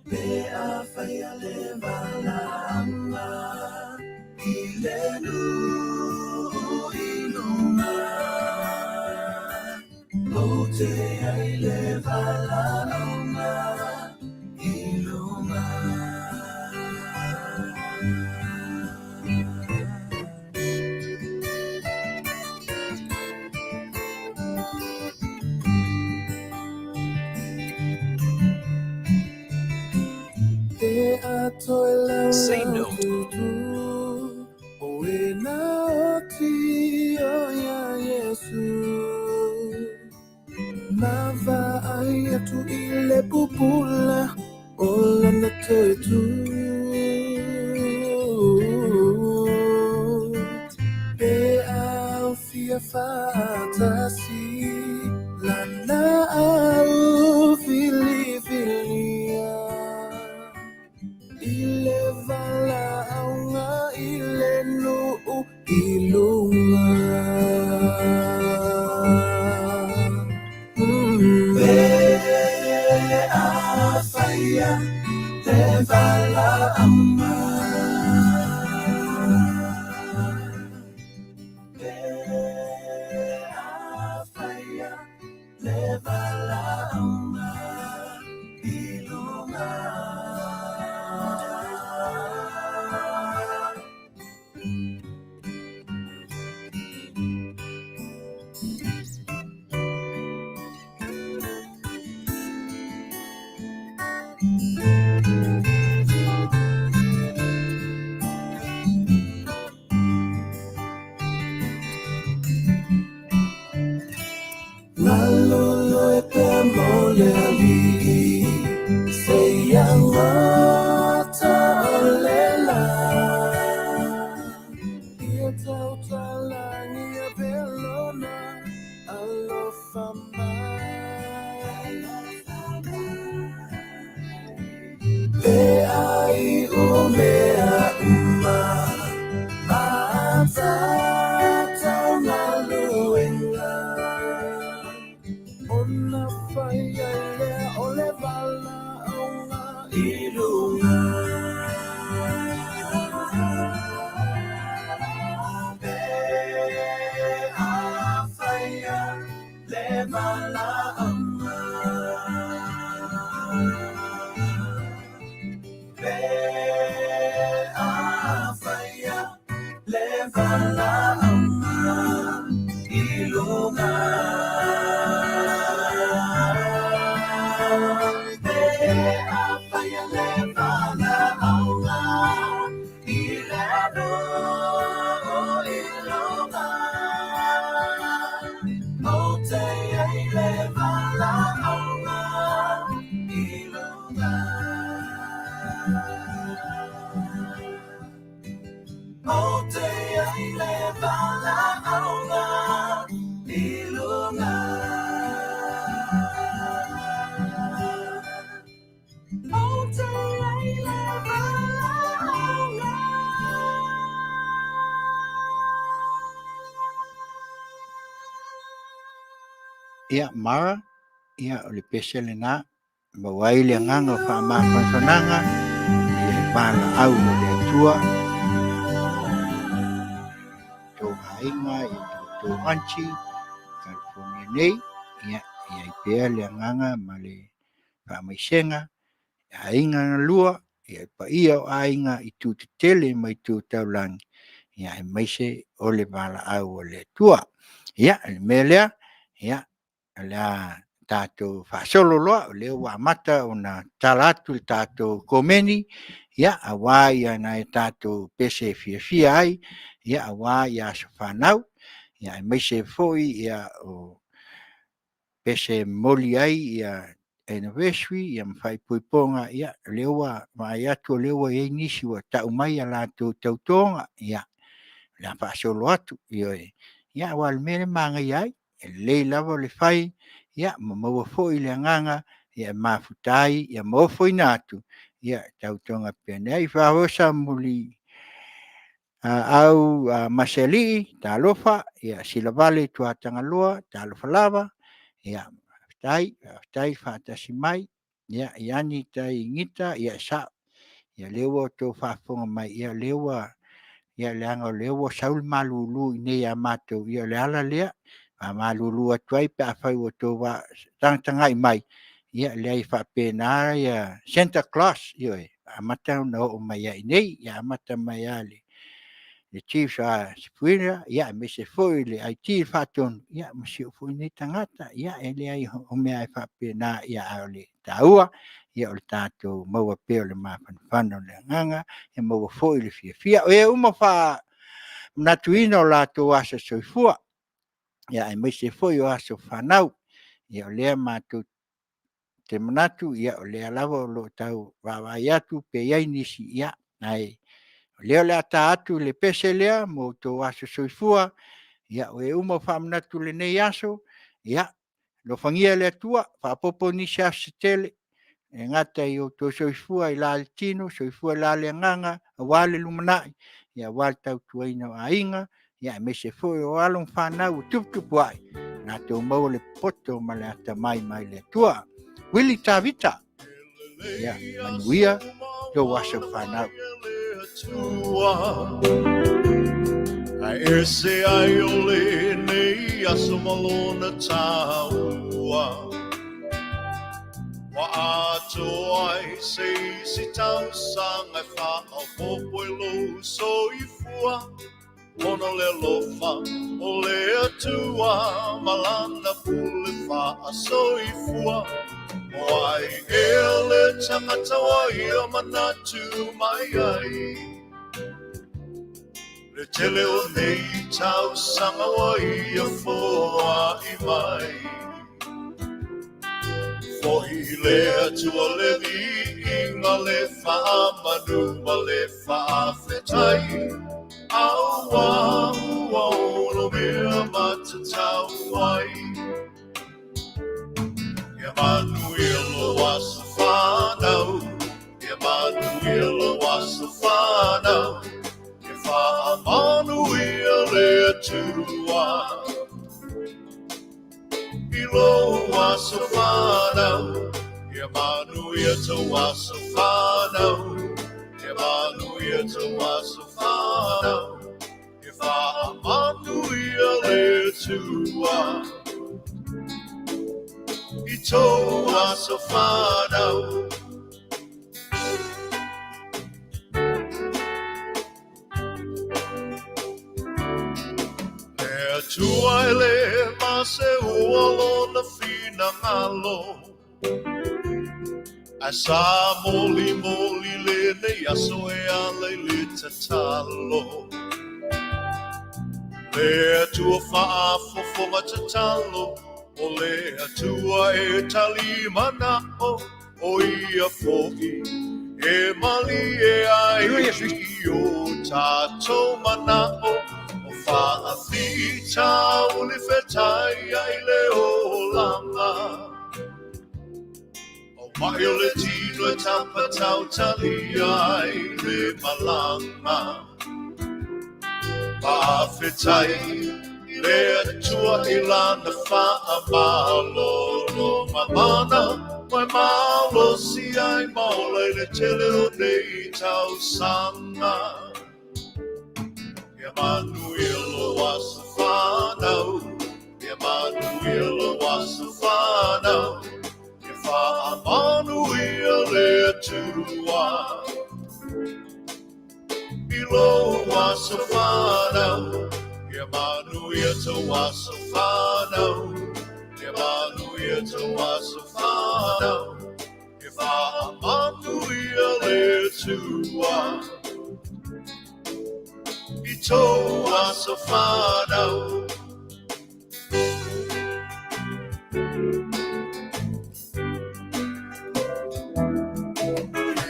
Pe afaia le valaauga i le nuu i luga O te ai le valaauga i luga. Pe a toe Say laulau no. tutu o e na oti o ia Iesu Ma vaai atu i le pupula o lana toe tu Pe aofia faatasi lana au filifilia I le valaauga i le nuu i luga Pe afaia le valaauga Pe afaia le valaauga i luga. le alii seia gata o le lā. Ia tautalagi ia pelona alofa mai. Pe ai o mea uma a tātou galuega. Ona fai ai lea o le valaauga i luga. Pe afaia le valaauga. Pe afaia le valaauga i luga. Pe afaia le valaauga i le nuu i luga. O te ai le valaauga i luga. O te ai le valaauga i luga. O te ai le valaauga. Ia, Mara, ia, o le pese lenā, maua ai le agaga o faamafanafanaga i le valaau o le Atua tou aiga, i tou aunty, California nei, ia, i ai pea le agaga ma le faamaisega, aiga na lua, ia le paia o aiga i itu tetele ma itu taulagi, ia aemaise o le valaau a le Atua. Ia, o le mea lea, ia, o le a tatou faasolo loa, o lea ua amata ona tatala atu le tatou komeni, ia, aua nai a tatou pese e fiafia ai, ia, aua aso fanau, ia aemaise foi o pese e momoli ai anniversary ma faaipoipoga. Ia, o lea ua vaai atu o lea ua i ai nisi ua tau mai a latou tautoga, ia, o le a faasolo atu. Ioe. Ia, aua o le mea lea e manaia ai, e lelei lava le fai ma maua foi le agaga e mafuta ai ma ofoina atu le tautoga e pei ona i ai. Ia Au Masealii, talofa, Silavale Tuatagaloa, talofa lava, faafetai, faafetai faatasi mai. Iani Tai Gita, ia e sao, o lea ua outou faafofoga mai, ia leaga o lea ua sau le malulu i inei ia matou, ia o le ala lea. E faamalulu atu ai pe afai ua outou tagatagai mai, ia e leai e faapena Santa Claus, ioe, e amata ona oo mai lava i inei, amata mai lava i le Chief Sifuira, aemaise foi le IT Faatonu, ma si ou foi nei tagata. Ia e leai o mea lava e faapena, a o le taua o le tatou maua pea o le mafanafana o le agaga, ia maua foi le fiafia. O e uma ua faamanatuina o latou aso soifua, aemaise foi o aso fanau. Ia o lea matou te manatu, o lea lava o lo o tau vaavaai atu pe i ai nisi, ae o lea o le a ta atu le pese lea mo outou aso soifua. Ia o e uma ua faamanatu i lenei aso, ia alofagia e le Atua faaopoopo nisi aso se tele, e le gata i lo outou soifua i la le tino, soifua i la le agaga aua le lumanai, aua le tautuaina o aiga, aemaise foi o alo ma fanau ua tuputupuae, latou maua le poto ma le atamai mai le Atua. Uili Tavita, ia manuia lou aso fanau. Ae ese ai o lenei aso ma lona taua. Ua atoa ai se isi tausaga e faaopoopo i lou soifua. Ona o le alofa o le Atua ma Lana pule faasoifua. O ai ea le tagata ua ia manatu mai ai? Le tele o nei tausaga ua ia foai mai. Fo'i le Atua le viiga le faamanu ma le faafetai, auā ua ono mea matatau ai. Ia manuia lou aso fanau, ia manuia lou aso fanau, ia faamanuia le Atua. I lou aso fanau, ia manuia tou aso fanau, ia manuia tou aso fanau, ia faamanuia le Atua. I tou aso fanau. Le Atua e le maseua lona finagalo, Ae sa molimoli lenei aso e ala i le tatalo. Le Atua faafofoga tatalo, O le Atua e tali mana'o, O ia fo'i e malie ai i o tātou mana'o, O faafitauli fetai ai le olaga. O ma'i o le tino e tapatautalia ai le malaga. Faafetai le Atua i Lana faamalolo mamana, Ua malosi ai ma ola i le tele o nei tausaga. Ia manuia lou aso fanau, ia manuia lou aso fanau, Ia faamanuia le Atua. I lou aso fanau, ia manuia tou aso fanau, ia manuia tou aso fanau, ia faamanuia le Atua. I tou aso fanau.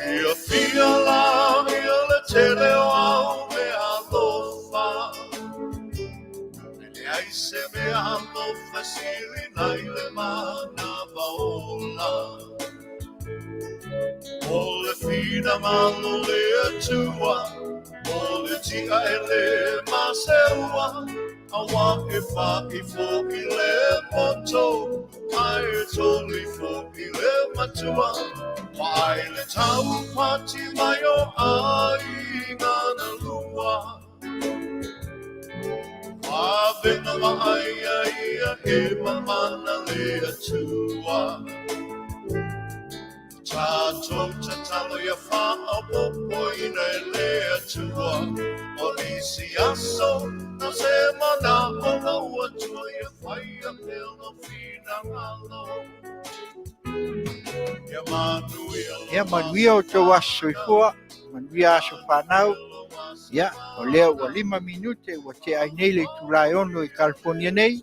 Ia fia la ia le tele o au mea alofa, E leai se mea alofa e sili nai le manava ola. O le finagalo o le Atua, o le tia e le maseua, Auā e fa'i fo'i le poto, ae toli fo'i le matua, Vaai le taupati mai o aiga na lua. Vavena vaaia ia e mamana le Atua. Tatou tatalo ia faaopoopoina e le Atua o nisi aso na se mana'o lou Atua ia faia pea lou finagalo. Ia manuia lou Ia manuia o tou aso soifua, manuia aso fanau. Ia, o lea ua 5 minute ua tea ai nei le itula e 6 i California nei.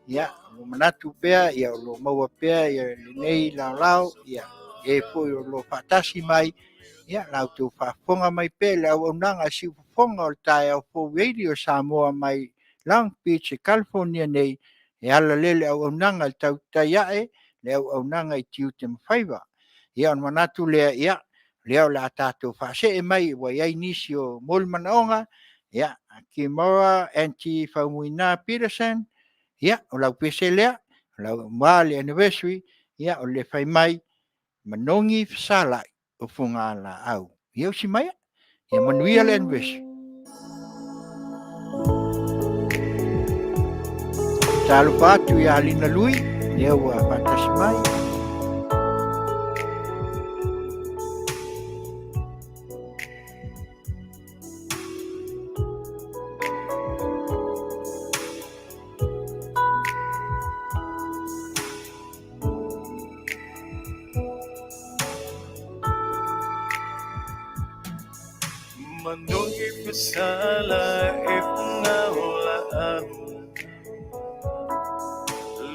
Ia, o lo manatu pea, ia o lo maua pea ia lenei laolao, ia e foi o lo faatasi mai, ia la outou faafofoga mai pea i le auaunaga a Siufofoga o le Taeao Fou Radio Samoa mai Long Beach i California nei, e ala lea le auaunaga i le tautai ae, le auaunaga i tiute ma faiva. Ia ona manatu lea, ia, lea o le a tatou faasee mai ua i ai nisi o molimanaoga, ia, Kimora Aunty Faumuina Peterson, ia, o lau pese lea, o lau ma le anniversary, ia, o le fai mai, manogi fesalai o Fogalaau. Ia usi maia, ia manuia le anniversary. Talofa atu ia Lina Lui, lea ua faatasi mai. Manogi fesala e fugao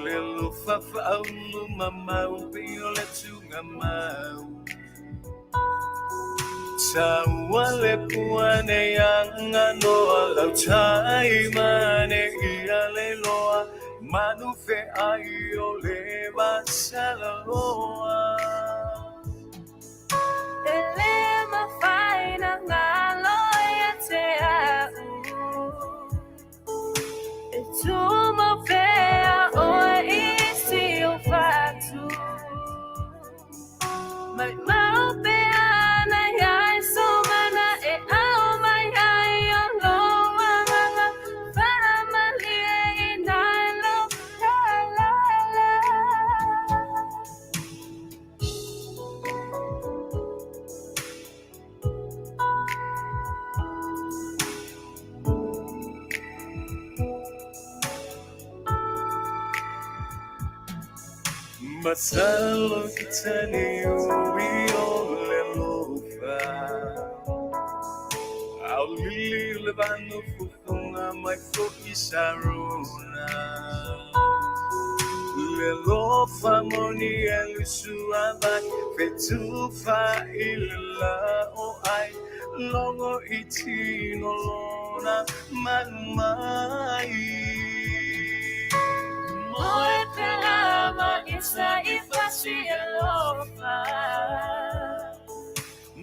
Le alofa faaulu mamao pe o le tugamau. Taua le pua nei anga noa lau tai mane ia le loa manu fe ai o le masalaloa. E le mawhai na ngalo ia te au. E tūmo pea oe i si o whatu. Mai mau pea na iai so mana e au mai ai o loa nganga. Whamalie i nai lo la la la. Masalo ki tani ui o le lofa. Au lili le vanu fufunga mai fo i sarona. Le lofa moni e lusu avai, fetufa i le la o ai, longo i tino lona manu mai. Moe te lama isa i fasi e lofa.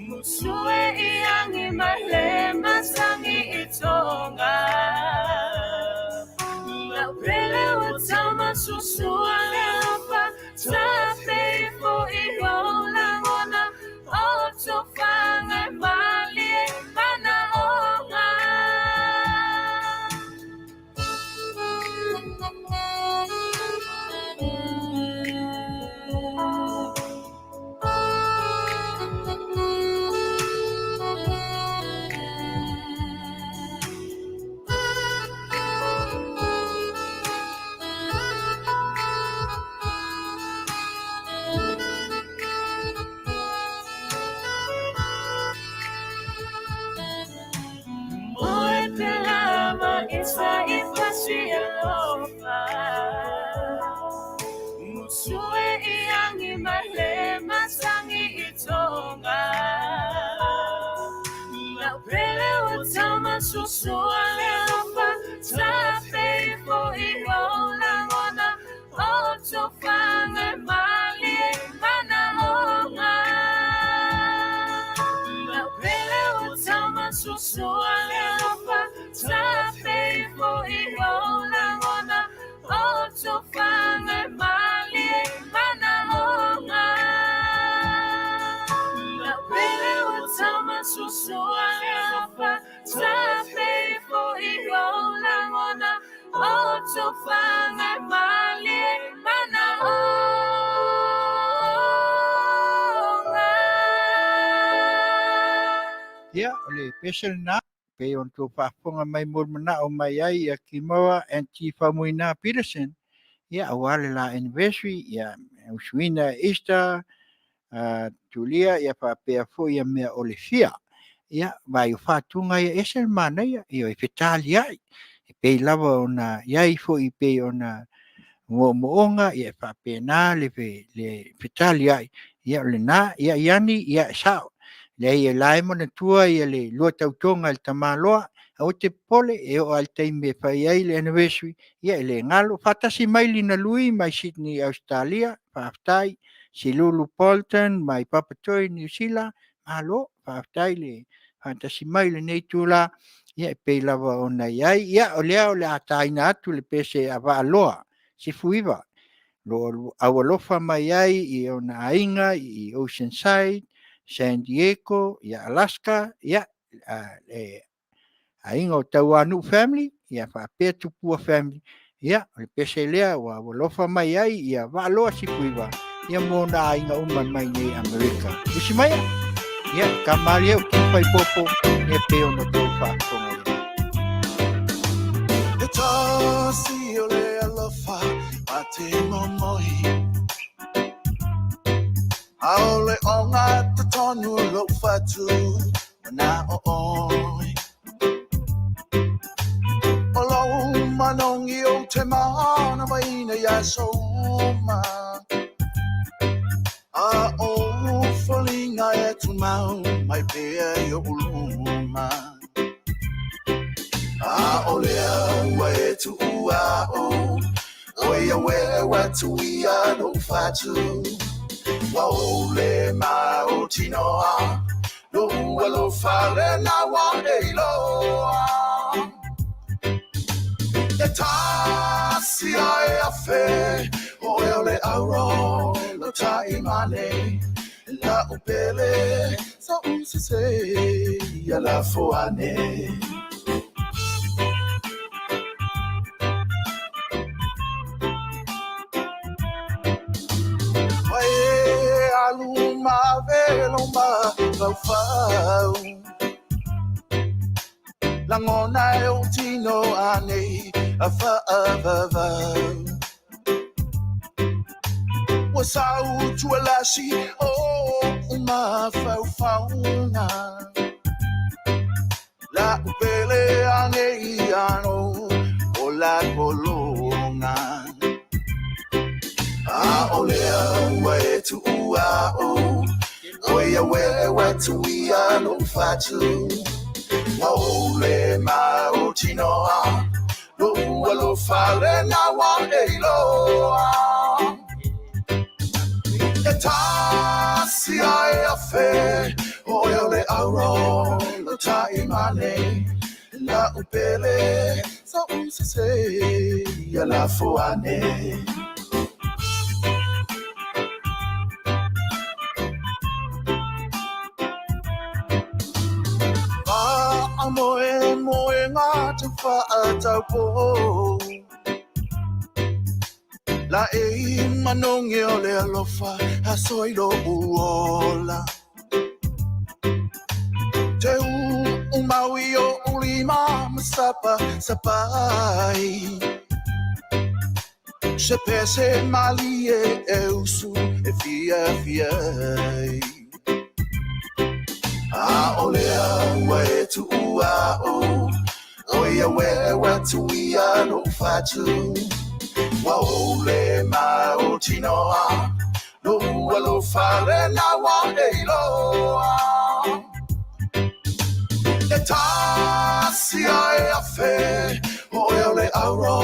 Musue i angi mai le masangi i tonga. Lau pele o tama susua le lofa, ta feifo i o langona, o tofanga e malie mana onga. Moe te lama isa i fasi e lofa. Musue i angi mai le masangi i tonga. Lau pele o tama susua le lofa, ta feifo i o langona, o tofanga e malie mana onga. Lau pele o tama susua le lofa, ta feifo i o langona, o tofanga e malie mana onga. Lau pele o tama susua le lofa, ta feifo i o langona, o tofanga e malie mana onga. Ia, o le pese lena, pei ona tou faafofoga mai mo le manao mai ai ia Kimoa Aunty Faumuina Peterson, ia aua le la anniversary, ia usuina Easter, Tulia, ia faapea foi ia mea o le fia. Ia, vai o faatuga ia ese le manaia, ia e fetaliai, e pei lava ona iai foi pei ona moomooga, ia e faapena le le fetaliai, ia o lena, ia iani, ia e sao. Leai e la e manatua ia le lua tautoga i le tamaloa, aua te popole e oo lava i le taimi e fai ai le anniversary, ia e le galo. Faatasi mai Lina Lui mai Sydney, Ausetalia, faafetai. Silulu Bolton mai Papatoe, Niu Sila, malo, faafetai le faatasi mai i lenei itula, ia e pei lava ona i ai. Ia o lea o le a taina atu le pese a Vaaloa Sifuiva, lo aualofa mai ai i ona aiga i Oceanside, San Diego, ia Alaska, ia le aiga o Tauanuu family, ia faapea Tupua family, ia o le pese lea ua alofa mai ai ia Vaaloa Sifuiva, ia mo ona aiga uma mai nei Amerika. Usi maia, ia kamalie o King Faipopo, ia pei ona tou faafofoga i ai. E tasi o le alofa ma te momoi. Aole o ngā tonu lo whatu na o oi. O lo manongi o te mana maina ia soma. tumau mai pea i oʻu luma. ʻAʻole au ua e tuʻu aʻu, ʻO ia ua tuia loʻu fatu. Ua ʻole ma o tinoa, Loʻu alofa lena ua e iloa. E tasi a e afe, ʻO e le auro lo taimane, La upele sa usese ia la foane. Ua e alu ma velo ma faufau Langona e o tino anei a whaavavau Ua sau tualasi o uma faufauna La upele anei ano o la kolonga ʻAʻole au ua e tuʻu aʻu, ʻO ia ua tuia loʻu fatu. Ua ʻole ma o tinoa, Loʻu alofa lena ua e iloa. E tasi a e afe, ʻO e o le auro lo taimane, La upele sa usese ia la foane. Faamoemoega te faataupou La e manogi o le alofa aso i loʻu ola Te uumau i oʻu lima ma sapa sapai Se pese malie e usu e fiafia ai. ʻAʻole au ua e tuʻu aʻu, ʻO ia ua tuia loʻu fatu. Ua ʻole ma o tinoa, Loʻu alofa lena ua e iloa. E tasi a e afe, ʻO e o le auro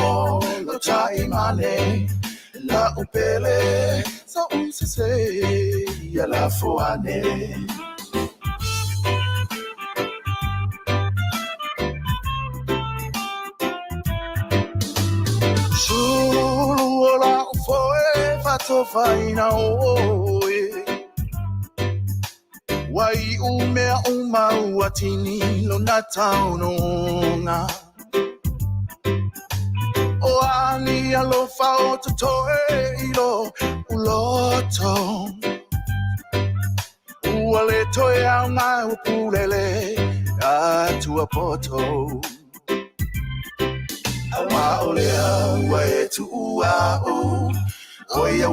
lo taimane, La upele sa usese ia la foane. Sulu o la'u foe faatofaina oe Ua iʻu mea uma ua tini lona taunuuga O ani alofa o totoe i loʻu loto Ua le toe aoga ua pulele atuapoto ʻAʻole au ua e tuʻu aʻu, ʻO ia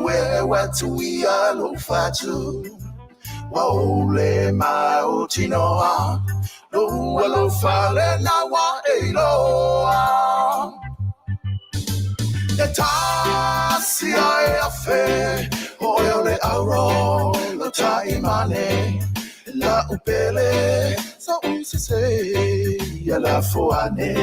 ua tuia loʻu fatu. Ua ʻole ma o tinoa, Loʻu alofa lena ua e iloa. E tasi a e afe, ʻO e o le auro lo taimane, La upele sa usese ia la foane.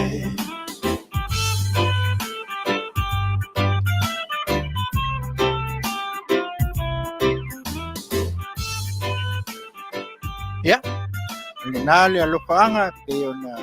Ia, o lena le alofaaga pei ona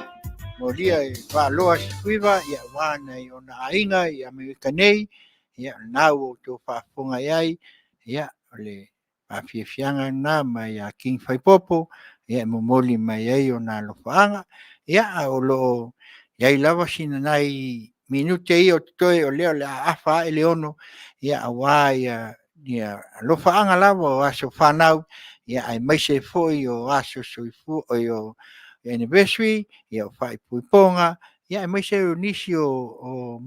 molia e Faaloa Sikuiva, ia aua nai ona aiga i Amerika nei, ia o lena ua outou faafofoga i ai, ia o le faafiafiaga lena mai ia King Faipopo, ia e momoli mai ai ona alofaaga, ia a o lo o i ai lava sina nai minute ia o totoe o lea o le a afa ae le 6, ia aua ia ia alofaaga lava o aso fanau, ia aemaise foi o aso soifua, oi o anniversary, ia o faaipoipoga, ia aemaise o nisi o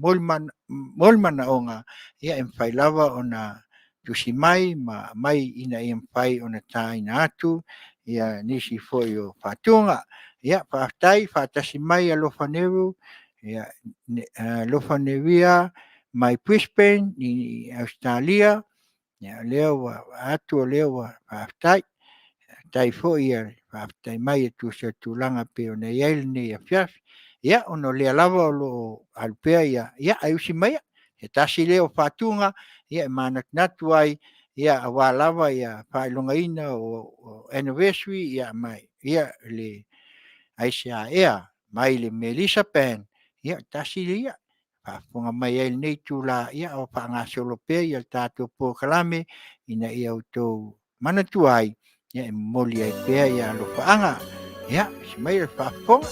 molimanaoga, ia e mafai lava ona tusi mai ma aumai ina ia mafai ona taina atu ia nisi foi o faatuga. Ia, faafetai, faatasi mai Alofa Neru, ia, Alofa Neria mai Brisbane i Australia, ia, o lea ua atu, o lea ua faafetai. Faafetai foi ia faafetai mai e tusa o tulaga e pei ona i ai lenei afiafi. Ia, ona o lea lava o lo o alu pea ia, ia ae usi maia, se tasi lea o faatuga e manatunatu ai aua lava le faailogaina o anniversary ma le Aisea mai le Melissa Band, ia tasi ia, faafofoga mai ai i lenei itula a o faagasolo pea le tatou polokalame ina ia outou manatua ai, e momoli ai pea alofaaga. Ia, usi maia le faafofoga.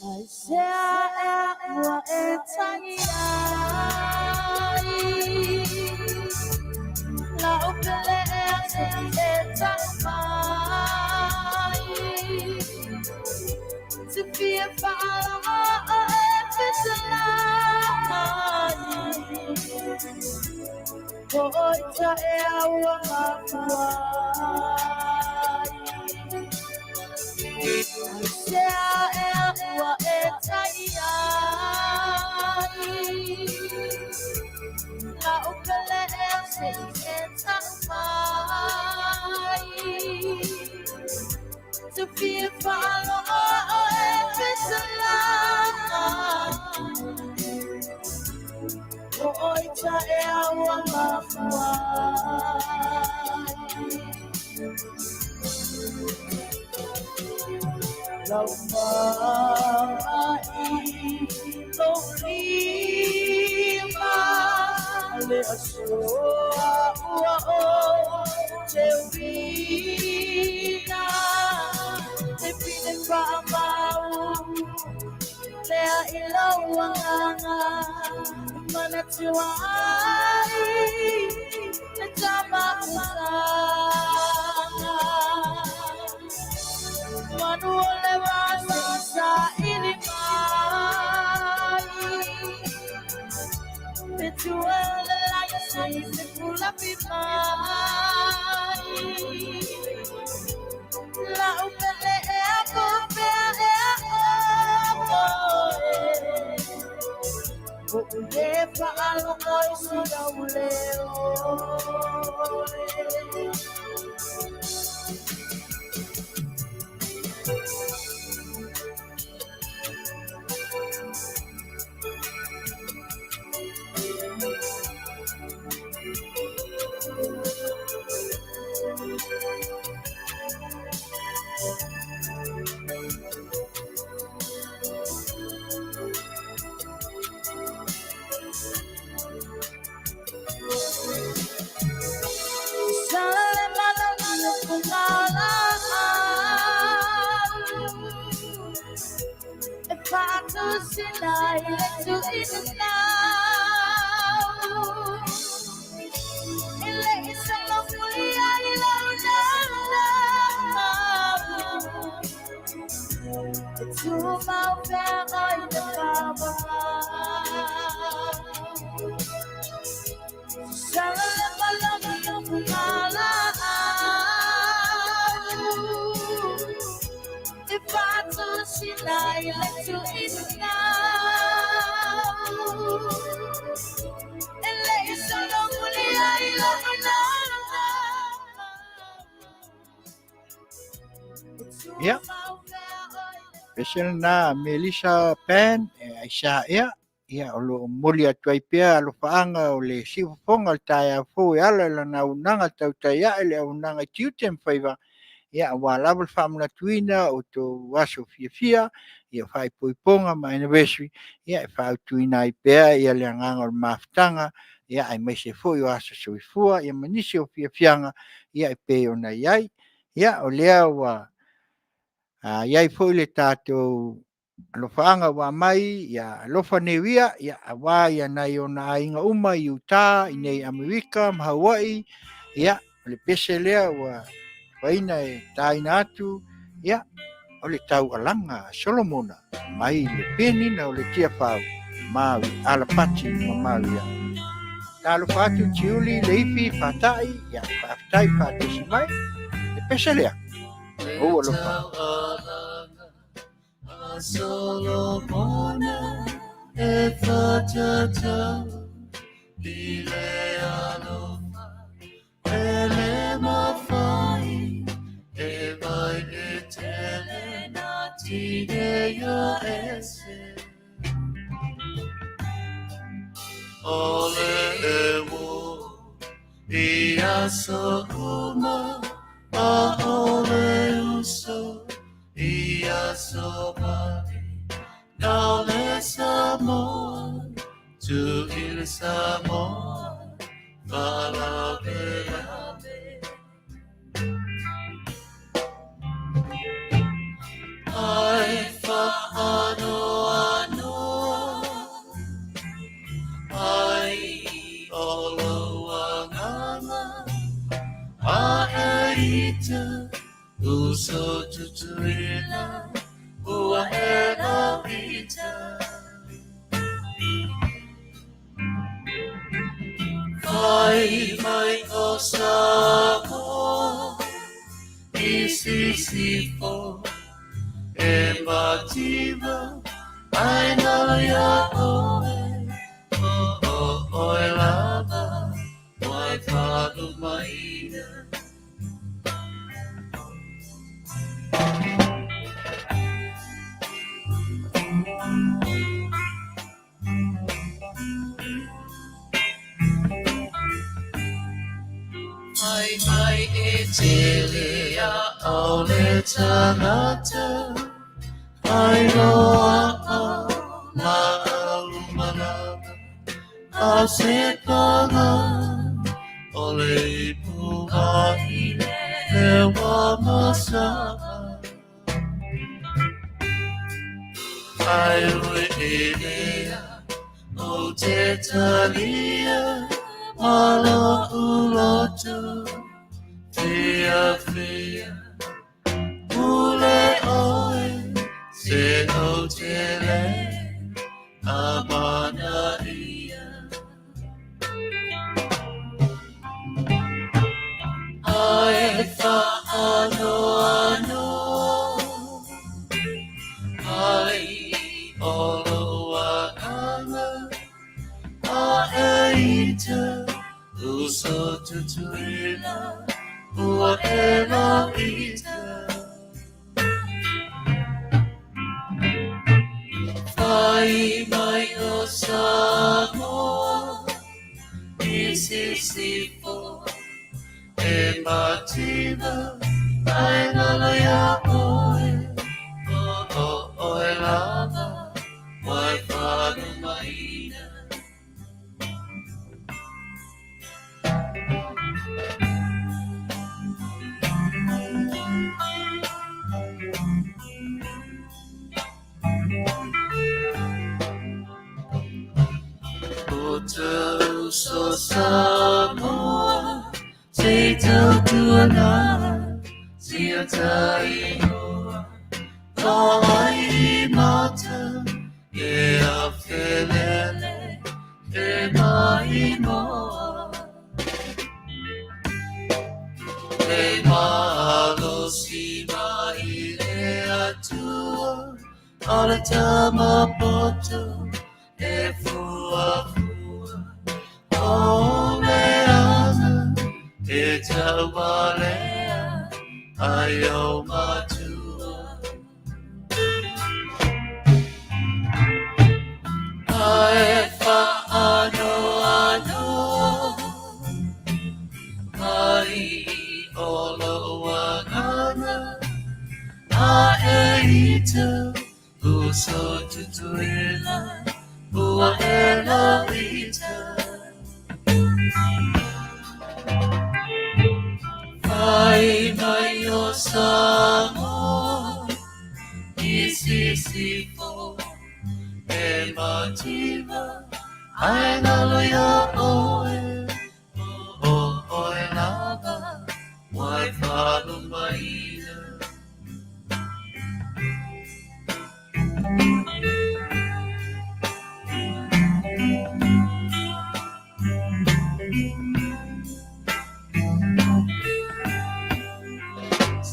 Aisea ea ua e tagi ai Lau pele ea se i e tau mai Te fia whaalogo o e fetalai Ko oi ta ea ua mafua ai Aisea ea ua e tagi ai Lau pele ea se i e tau mai Te fia whaalogo o e fetalai Ko oi ta ea ua mafua ai Lau ma'i lou lima Le asoa ua o te uina Te pine whaamau Lea i lau anganga Manatua ai Le tama usanga Manu o le vasa sa ili mai Te tua o le lai se i te pulapi mai Lau pele ea ko pea ea o oe Ko ule whaalogo i si au leo Ia, pese lena Melissa Pan e Aisea ea, ia o lo o momoli atu ai pea alofaaga o le siufofoga o le taeao fou e ala i lana auaunaga tautai ae le auaunaga i tiute ma faiva, ia aua lava le faamanatuina o outou aso fiafia, ia faaipoipoga ma anniversary, ia e faautuina ai pea ia le agaga o le mafutaga, ia aemaise foi o aso soifua, ia ma nisi o fiafiaga ia e pei ona i ai. Ia o lea ua i ai foi le tatou alofaaga ua aumai, ia alofa Neuia, ia aua ia nai ona aiga uma i Utah, i nei Amerika ma Hawaii, ia o le pese lea ua faina e taina atu, ia o le taualaga a Solomona mai le penina o le Tiafau, Maui Alapati ma Maria. Talofa atu Tiuli, Leifi, Fatai, ia faafetai faatasi mai, le pese lea, ou alofa. Solomona e whataina. tatau i le alofa e le mawhai e mai e tele nā tine ia ese. O le e wō i aso uma a o le uso i aso mai. Nau le Samoa, tu i le Samoa, falavelave. Ai whaanoanoa, ai o lou agaga, a e ita, uso tutuila, ua e ita. Fai mai o Samoa, i sisifo, e mativa, ai nalo ia oe, o o oe lava, wai whalumaina. Mai mai e tele a au le tangata, ai loa a la au malama, a se panga, o le ipu ahi le wa masaa. Ai ue e lea, o te talia, malo uloto, fia fia, ule oe, se o te le, amana ia. Ai whaanoanoa, ai o lou agaga, a e ita, uso tutuila, ua e ita. Fai mai o Samoa, i sisifo, e mativa, ai nalo ia oe, o o oe lava, wai whalumaina. O te uso Samoa, se tautuana, sia tainoa, ka ai mata, e a felele, e maimoa. Le malosi mai le atua, o le tamapoto, e fua fua, o meaga, e taualea, ai o matua. Ai whaanoanoa, ai o lou agaga, a e ita, uso tutuila, ua e ita. Fai mai o Samoa, i sisifo, e mativa, ai nalo ia oe, o oe lava, wai whalumaina.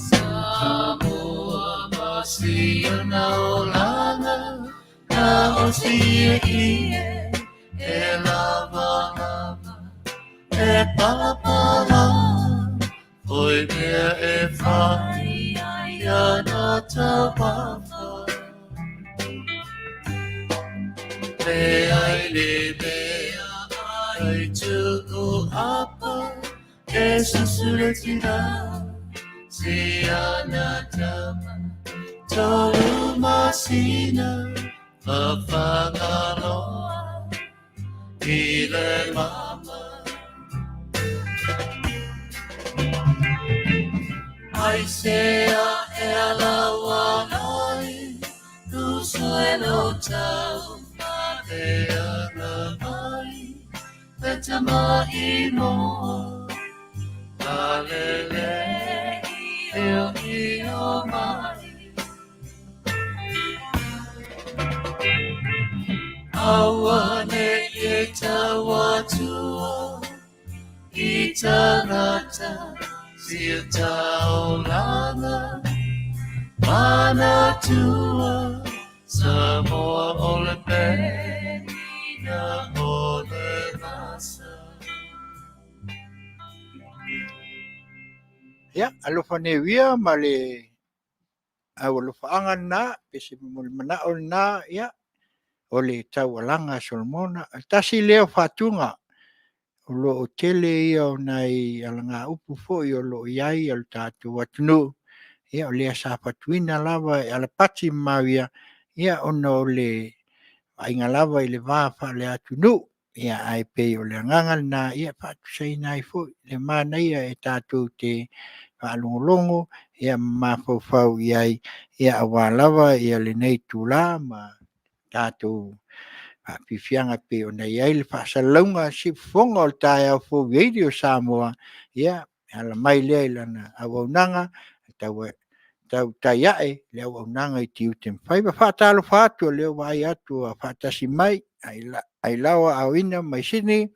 Samoa masia na olanga, na o sia ie, palapala Oi mea e whai ai ana taumafa Le ai le mea ai tuu apa E susure tina Si ana tama Tolu masina Whawhangaloa I le mama Ai sea e ala ai Tu suelo tau E ana mai Le tama i moa Alele i o i o mai Aua ne e tau atua I tangata Sia taulanga Manatua Samoa o le penina o le vasa. Ia, alofa nei ia ma le au alofaaga lena, pe se molimanaʻo lena, ia, o le taualaga a Solomona. Tasi lea o faatuga o loo tele ia o nai alagaupu foi o loo iai o le tatou atunuu, ia o lea sa fatuina lava e Alapati ma Mauia, ia ona o le vaaiga lava i le va faale-atunuu. Ia ae pei o le agaga lena, ia faatusaina ai foi le manaia e tatou te faalogologo ia ma mafaufau i ai, ia aua lava ia lenei itula ma tatou faafiafiaga e pei ona i ai le faasalalauga siufofoga o le taeao fou i Radio Samoa, ia e ala mai lea i lana auaunaga e tautai ae le auaunaga i tiute ma faiva. Faatalofa atu o lea ua vaai atu ua faatasi mai Ailaoa Aoina mai Sydney,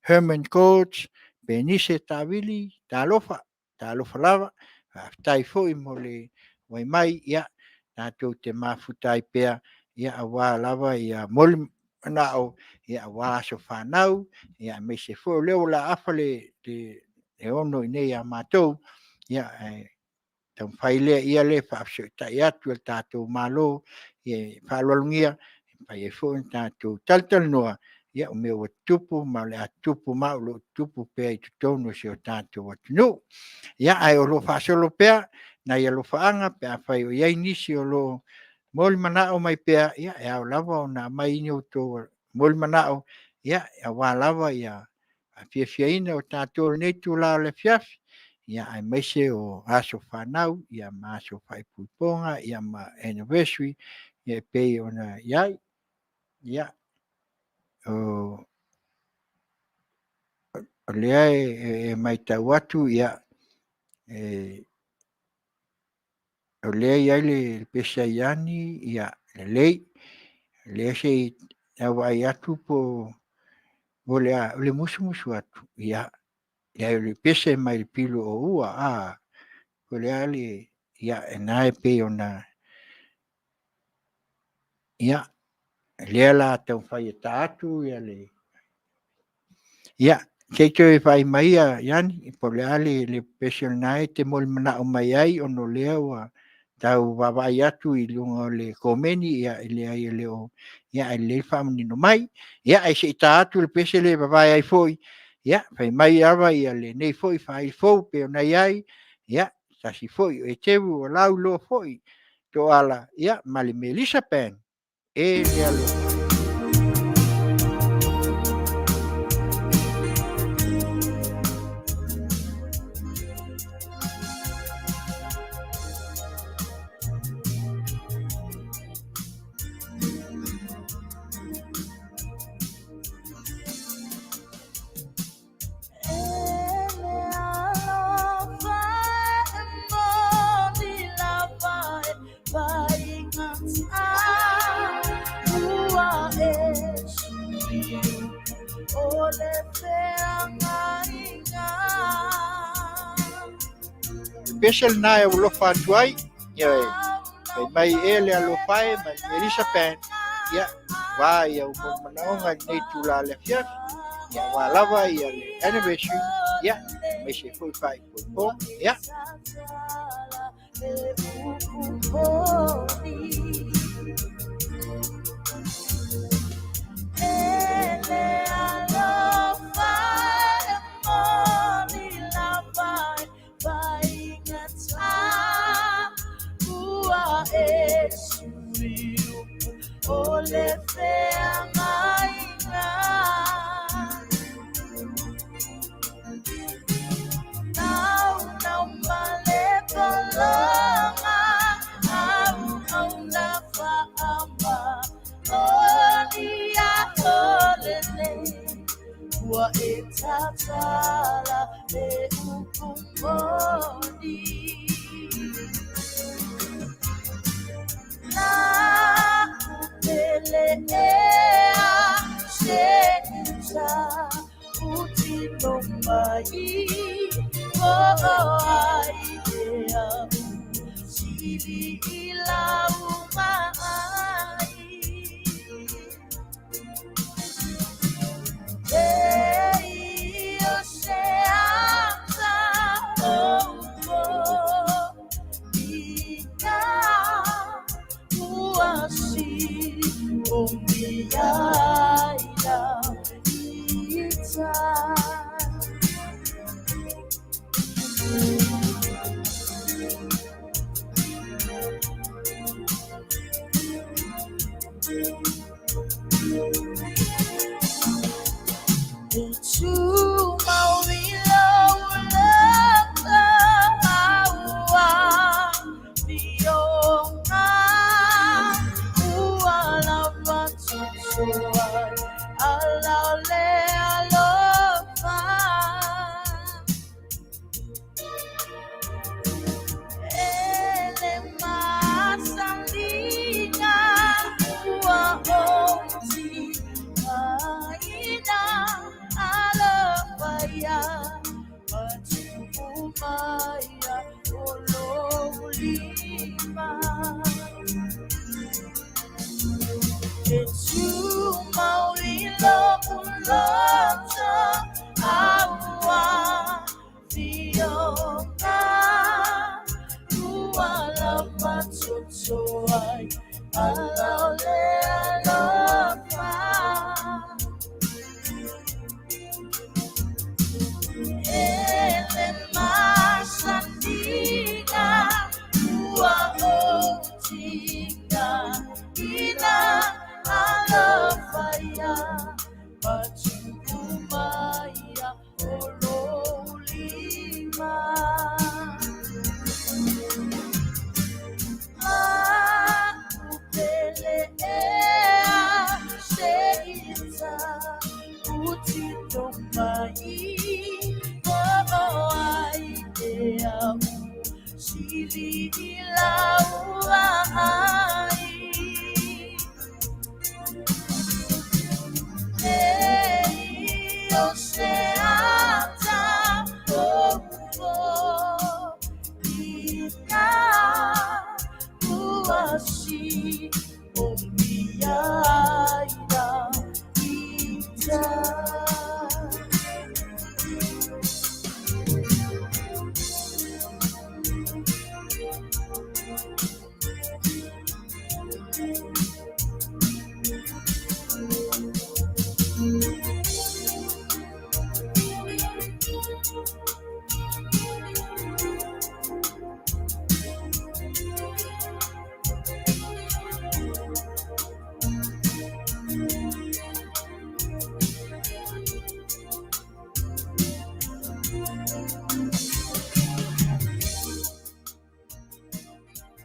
Herman Coach, Penise Tavili, talofa, talofa lava. Faafetai foi mo le auai mai, ia tatou te mafuta ai pea ia aua lava ia molimanao ia aua aso fanau, ia aemaise foi o lea o le a afa le 6:00 i inei ia matou, ia ae taumafai lea ia faafesootai atu e le tatou Malo e faaaloalogia e mafai ai foi ona tatou talatalanoa o mea ua tutupu ma o le a tutupu ma o lo o tutupu pea i totonu o si o tatou atunuu. Ia ae o lo o faasolo pea nai alofaaga pe afai o i ai nisi o lo o molimanao mai pea, ia e ao lava ona aumai ni outou molimanao aua lava le faafiafiaina o tatou i lenei itula o le afiafi, aemaise o aso fanau ma aso faaipoipoga ma anniversary e pei ona i ai. Ia, o lea e matau atu o lea e i ai le pese a Iani, ia lelei. O lea se i tau vaai atu po o le a le musumusu atu, ia, leai o le pese mai le pilo o ua, po o le a le... Ia, o lena e pei ona... Ia, o lea o le a taumafai e ta atu le... Ia, se i toe vaai mai Iani po o le a le pese o lena e te molimanao mai ai ona o lea ua tau vaavaai atu i luga o le komeni, e leai e le o... ae lelei le faamanino mai. Ia, ae se i ta atu le pese lea e vavae ai foi, ia, fai mai lava lenei foi faaili fou pei ona i ai, ia, tasi foi o Eteru ua lauiloa foi Toala, ia, ma le Melisa Band, e le alofa. Pese lena e alofa atu ai, ia e, fai mai e le alofa e ma le Melisa Band, ia, va ia u manaoga i lenei itula o le afiafi. Ia aua lava ia le anniversary, ia, aemaise foi faaipoipo, ia.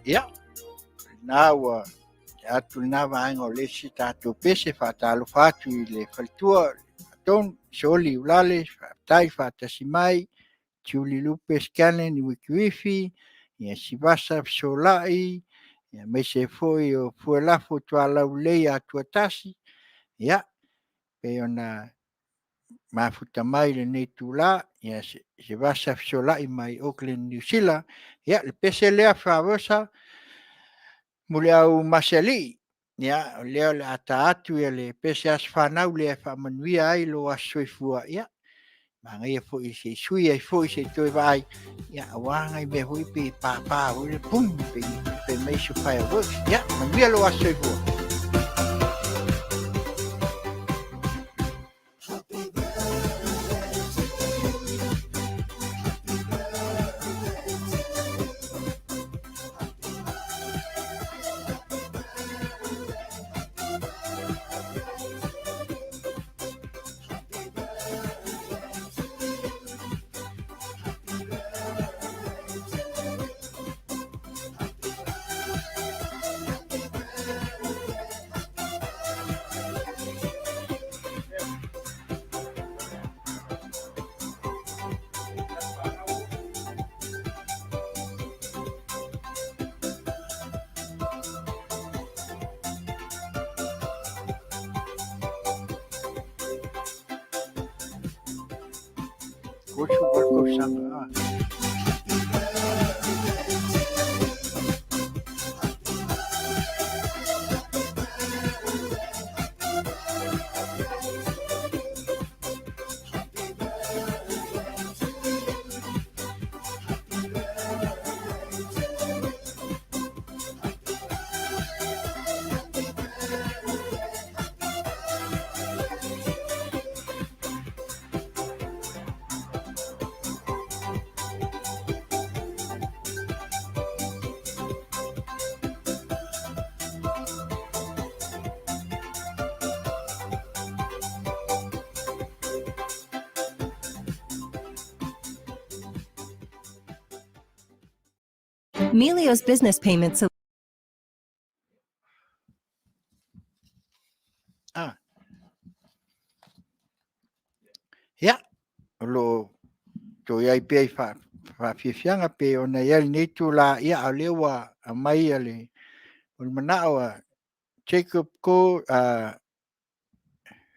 Ia, lena ua atu lena vaega o le isi tatou pese faatalofa atu i le faletua Tonu Soli Ulale, faafetai faatasi mai Julie Lupe Scanlan i Wikiwifi, ia Sivasa Fesolai, ia aemaise foi o Fuelafo Tualaulelei Atuatasi, ia pei ona mafuta mai lenei itula, ia Sivasa Fesolai mai Auckland, Niu Sila. Ia le pese lea Favosa Muliau Masealii. Ia, o lea o le a ta atu ia le pese aso fanau lea e faamanuia ai lou aso soifua. Ia, manaia foi se i sui ai foi se i toe vaai, ia, aua nai mea foi pe pāpā foi le pum, pe fai mai se fireworks. Ia, manuia lou aso soifua. 38 tausaga. Melio's business payment solution. Ah. Ia, o lo o toe i ai pea i faafiafiaga pei ona i ai lenei itula, ia a o lea ua aumai le o le manao a Jacob Ko,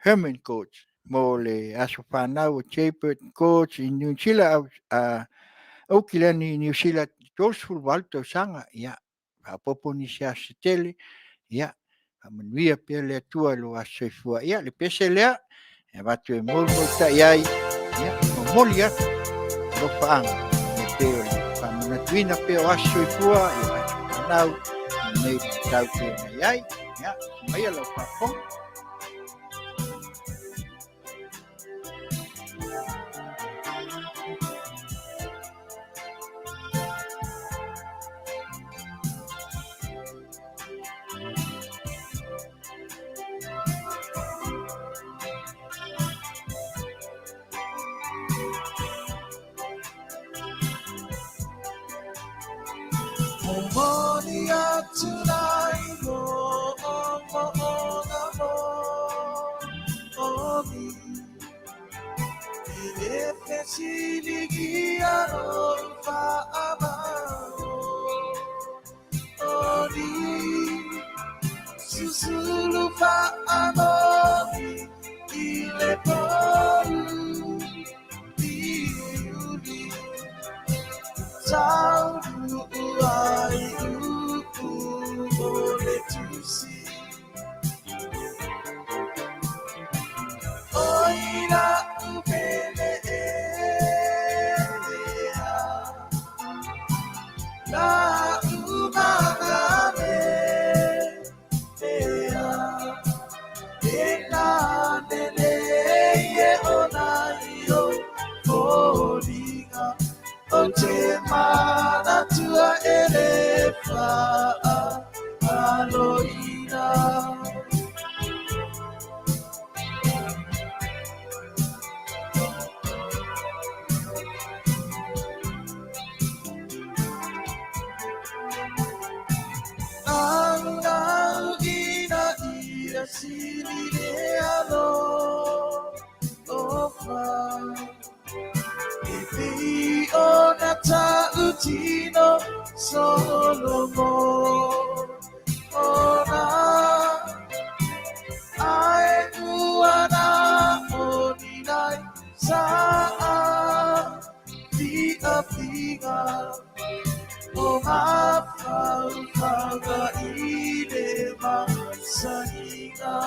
Herman Coach mo le aso fanau o Jaybird Coach i New Zealand, Aukilani i Niu Sila, 38 tausaga. Ia, faaopoopo nisi aso se tele, ia, faamanuia pea le Atua i lou aso soifua. Ia, le pese lea, e avatu e molimolitai ai, ia, momoli atu alofaaga, e pei o le faamanatuina pea o aso soifua, ia, aso fanau, i lenei vaitau pei ona i ai. Ia, maia lau faafofoga. mafaufauga i le masaniga.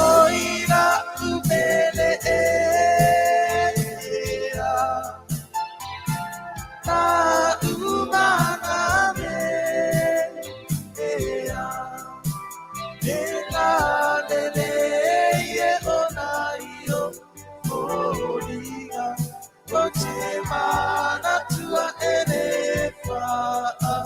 O i la'u mele ea, la'u mana ea, e lalelei e ona i o foliga, o te manatua e le fa'aaloina.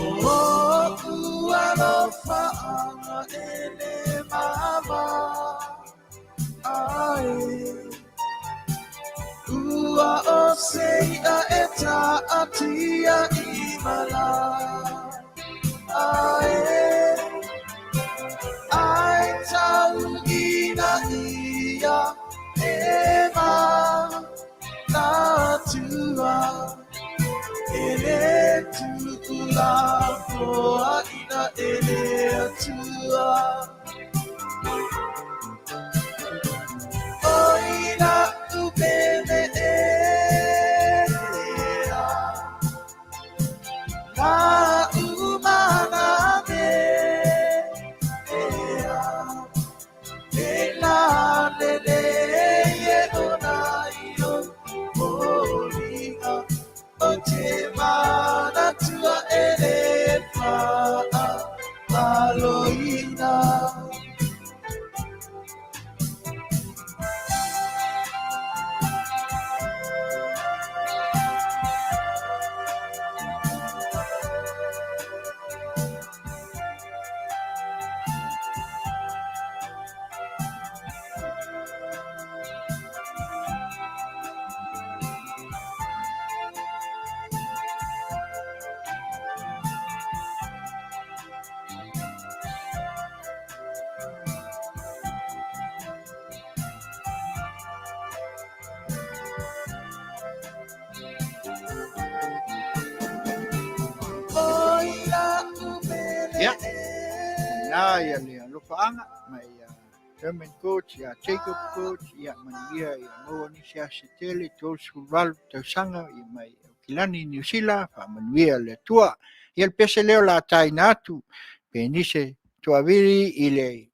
O o'u alofa'aga e le mama ae, ua o se i'a e ta'atia i mala ae, ai tau'ina ia e manatua, e le tu'ulafoaiina e le Atua. O i la'u pele ea, la'u mana ea, e lalelei e ona i o foliga, o te manatua e le fa'aaloina. O i la'u mele Ia, na ia le alofaaga mai ia Herman Coach, ia Jacob Coach, ia manuia ia maua nisi aso tele, 38 tausaga ia mai Aukilani, Niu Sila, faamanuia le Atua. Ia le pese lea o le a taina atu, Penise Tuavili i le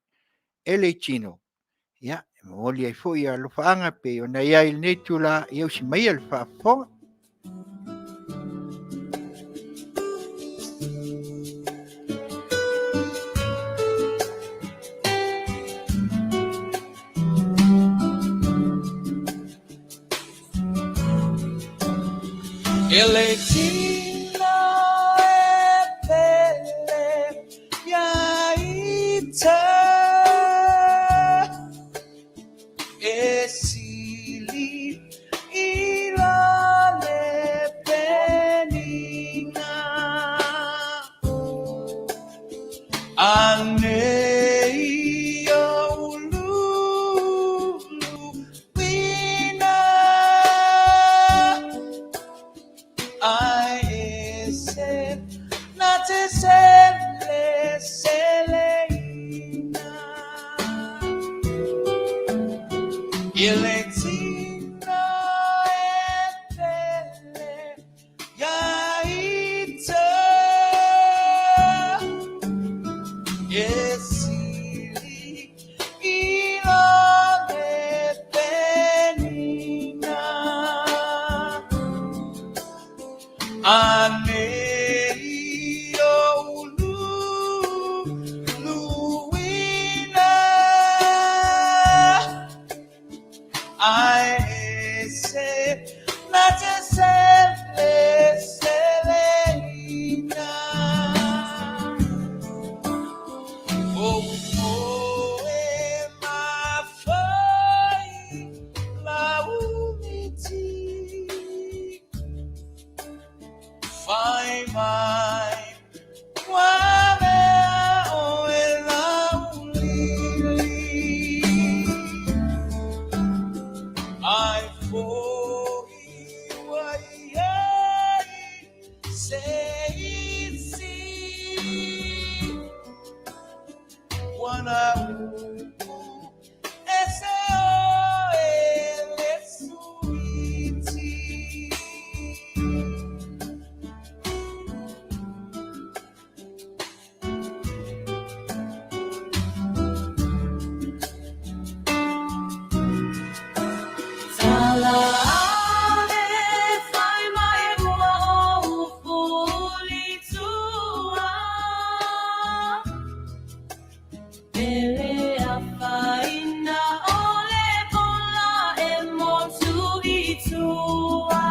Eletino. Ia, e momoli ai foi ia alofaaga pei ona i ai i lenei itula, ia usi maia le faafofoga. E le tino e pele ia ita, e sili i lo le penina. Anei o ululuina, ai e se na te sele seleina. I le tino e pele ia ita, e sili i lo le penina. Anei o ululuina, ai Wana upu ese oe le suiti. Tala ane whai mai ua o ufuli tua. Pele a whaina o le pola e motu i tua.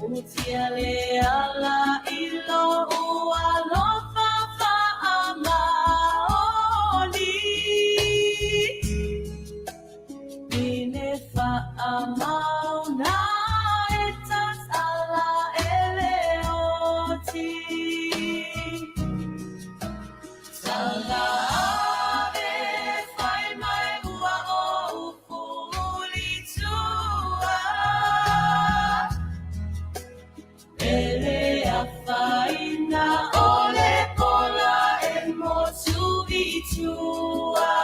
Utia le ala i lo ua lofa whaamaoni. Ine whaamauna e tatala e le oti. Tala ave whai mai ua o ufuli tua. Pele a whaina o le pola e motu i tua.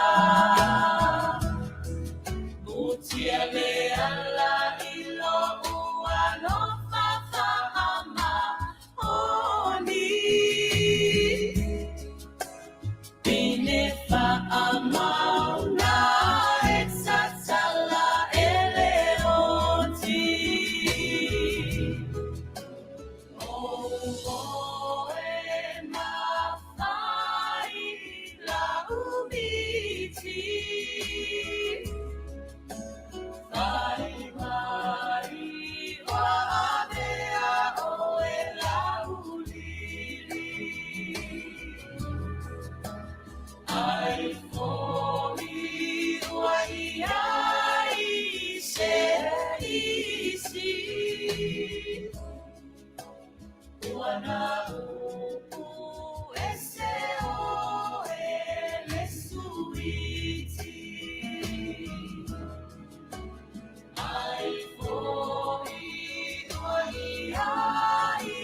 Mutia le ala i lo ua lofa whaamaoni. Ine whaamauna e tatala e le oti. O oe mawhai la umiti. Whai mai wa avea oe la ulili. Ai foi ua iai se isi. Ua na upu ese oe le suiti. Ai foi ua iai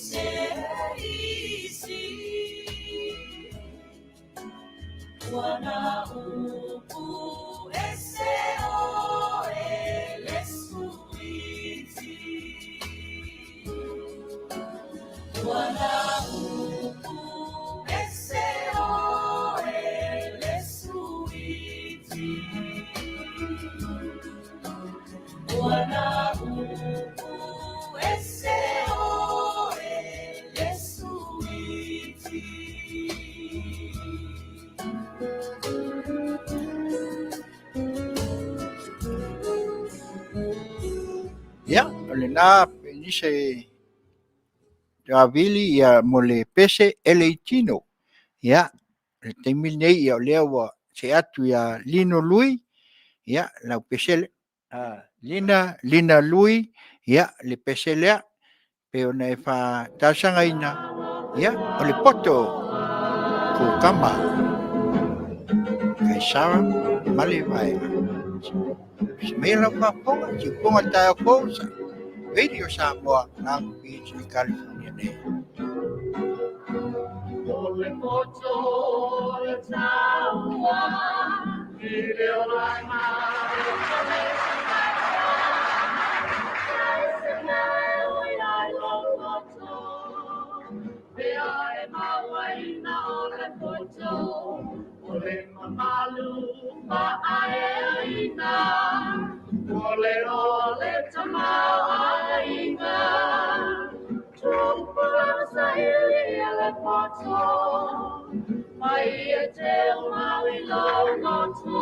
se isi. Ua na upu ese oe le suiti. Ua na upu ese oe le suiti. Ua na upu ese oe le suiti. Ia, o lena penise avili ia mo le pese ele i tino. Ia, le taimi lenei ia o lea ua se atu ia Lino Lui, ia lau pesele. Lina, Lina Lui, ia le pese lea, pe ona e wha talosaga ina, ia, o le poto kukama. Kaisara ma le vaega. Se mea lau faafofoga, siupoga taeao fou sa Radio Samoa, Long Beach, California nei. O le poto le taua, i le ola mai o le Ai se mai o ia lo poto, Pea e maua ina o le poto, O le mamalu ma ae ina, O le o le tamauaiga. Tupula sa ili le poto, Mai e te maui lo loto.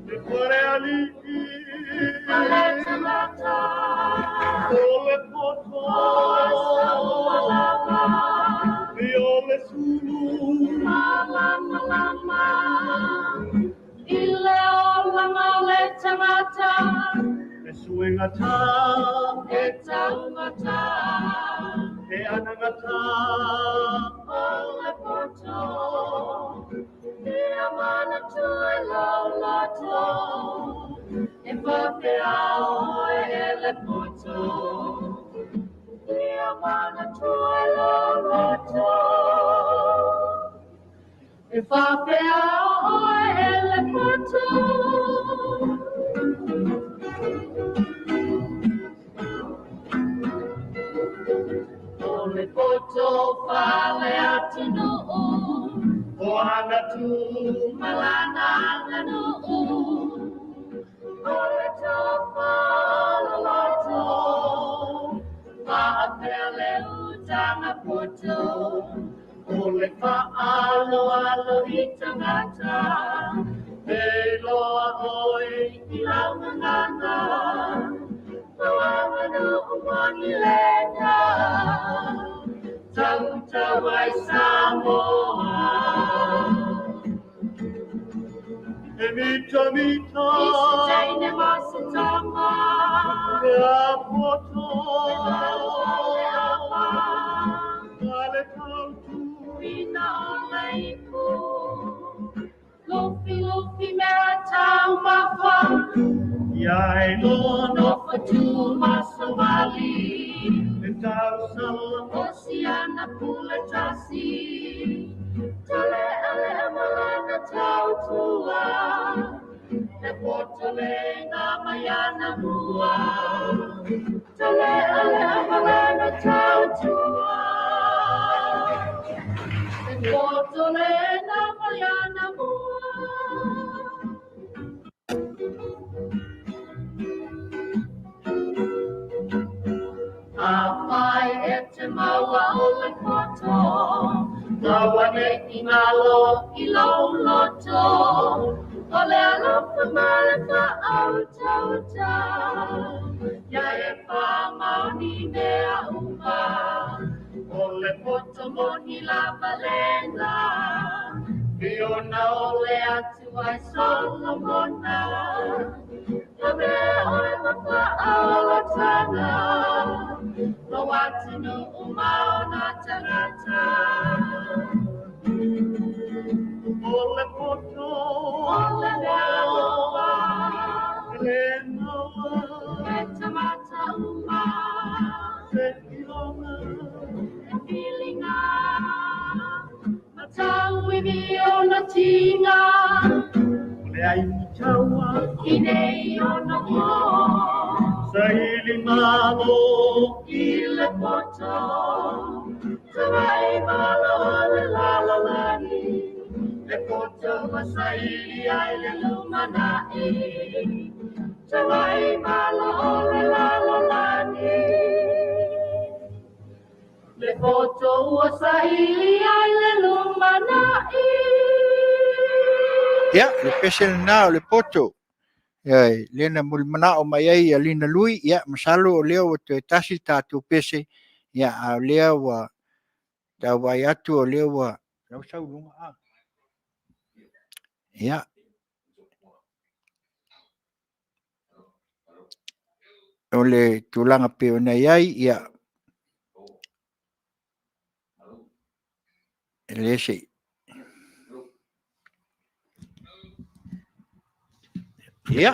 Le kore ali'i. Ale tagata. O le poto. O lava. E o le sulu. Malama lama. I le olaga o le tagata. E suegata. E taugata. E anagata. O le poto. Ia manatua i lou loto. E faapea oe e le poto. Ia manatua i lou loto. E faapea o oe e le poto. O le poto fale atunuu, o ana tu ma lana aganuu. O le tofa loloto, faapea le utaga poto. O le faaaloalo i tagata, e iloa oe i lau gagana. Lau aganuu moni lena, tautau ai Samoa. E mita mita. I se teine ma se tama. Le a poto. E valu le apa. Ma le tautu. Ina o le ipu. Lofi lofi mea taumafa. Ia e loa Nofa tu masavali. E tausala. O siana pule tasi. Tale ale malana tautua. E poto le ngā maiana mua. Tale ale malana tautua. E poto le ngā maiana mua. A whai e te maua o le poto, Maua nei i ngalo i lou loto, O le alofa ma le faautautau, Ia e faamaoni mea uma, O le poto moni lava lena, I ona o le Atua e Solomona, Lavea oe ma faaolataga, Lou atunuu ma ona tagata. O le poto. O le alofa. Le maua. E tagata uma. Se iloga. E filiga. Matauivi ona tiga. O le ai mitaua. I nei ona po. Saili malo. I le poto. Tavai malo o le lalolagi. Le poto ua saili ai le lumanai. Tavai malo o le lalolagi. Le poto ua saili ai le lumanai. Ia, le pese lena o le poto. Ia, lea na mulimanao mai ai ia Lina Lui, ia, masalo o lea ua toe tasi le tatou pese, ia, a o lea ua tau vaai atu o lea ua lau sau i luga a. Ia. O le tulaga pei ona i ai, ia, e le se i. Ia,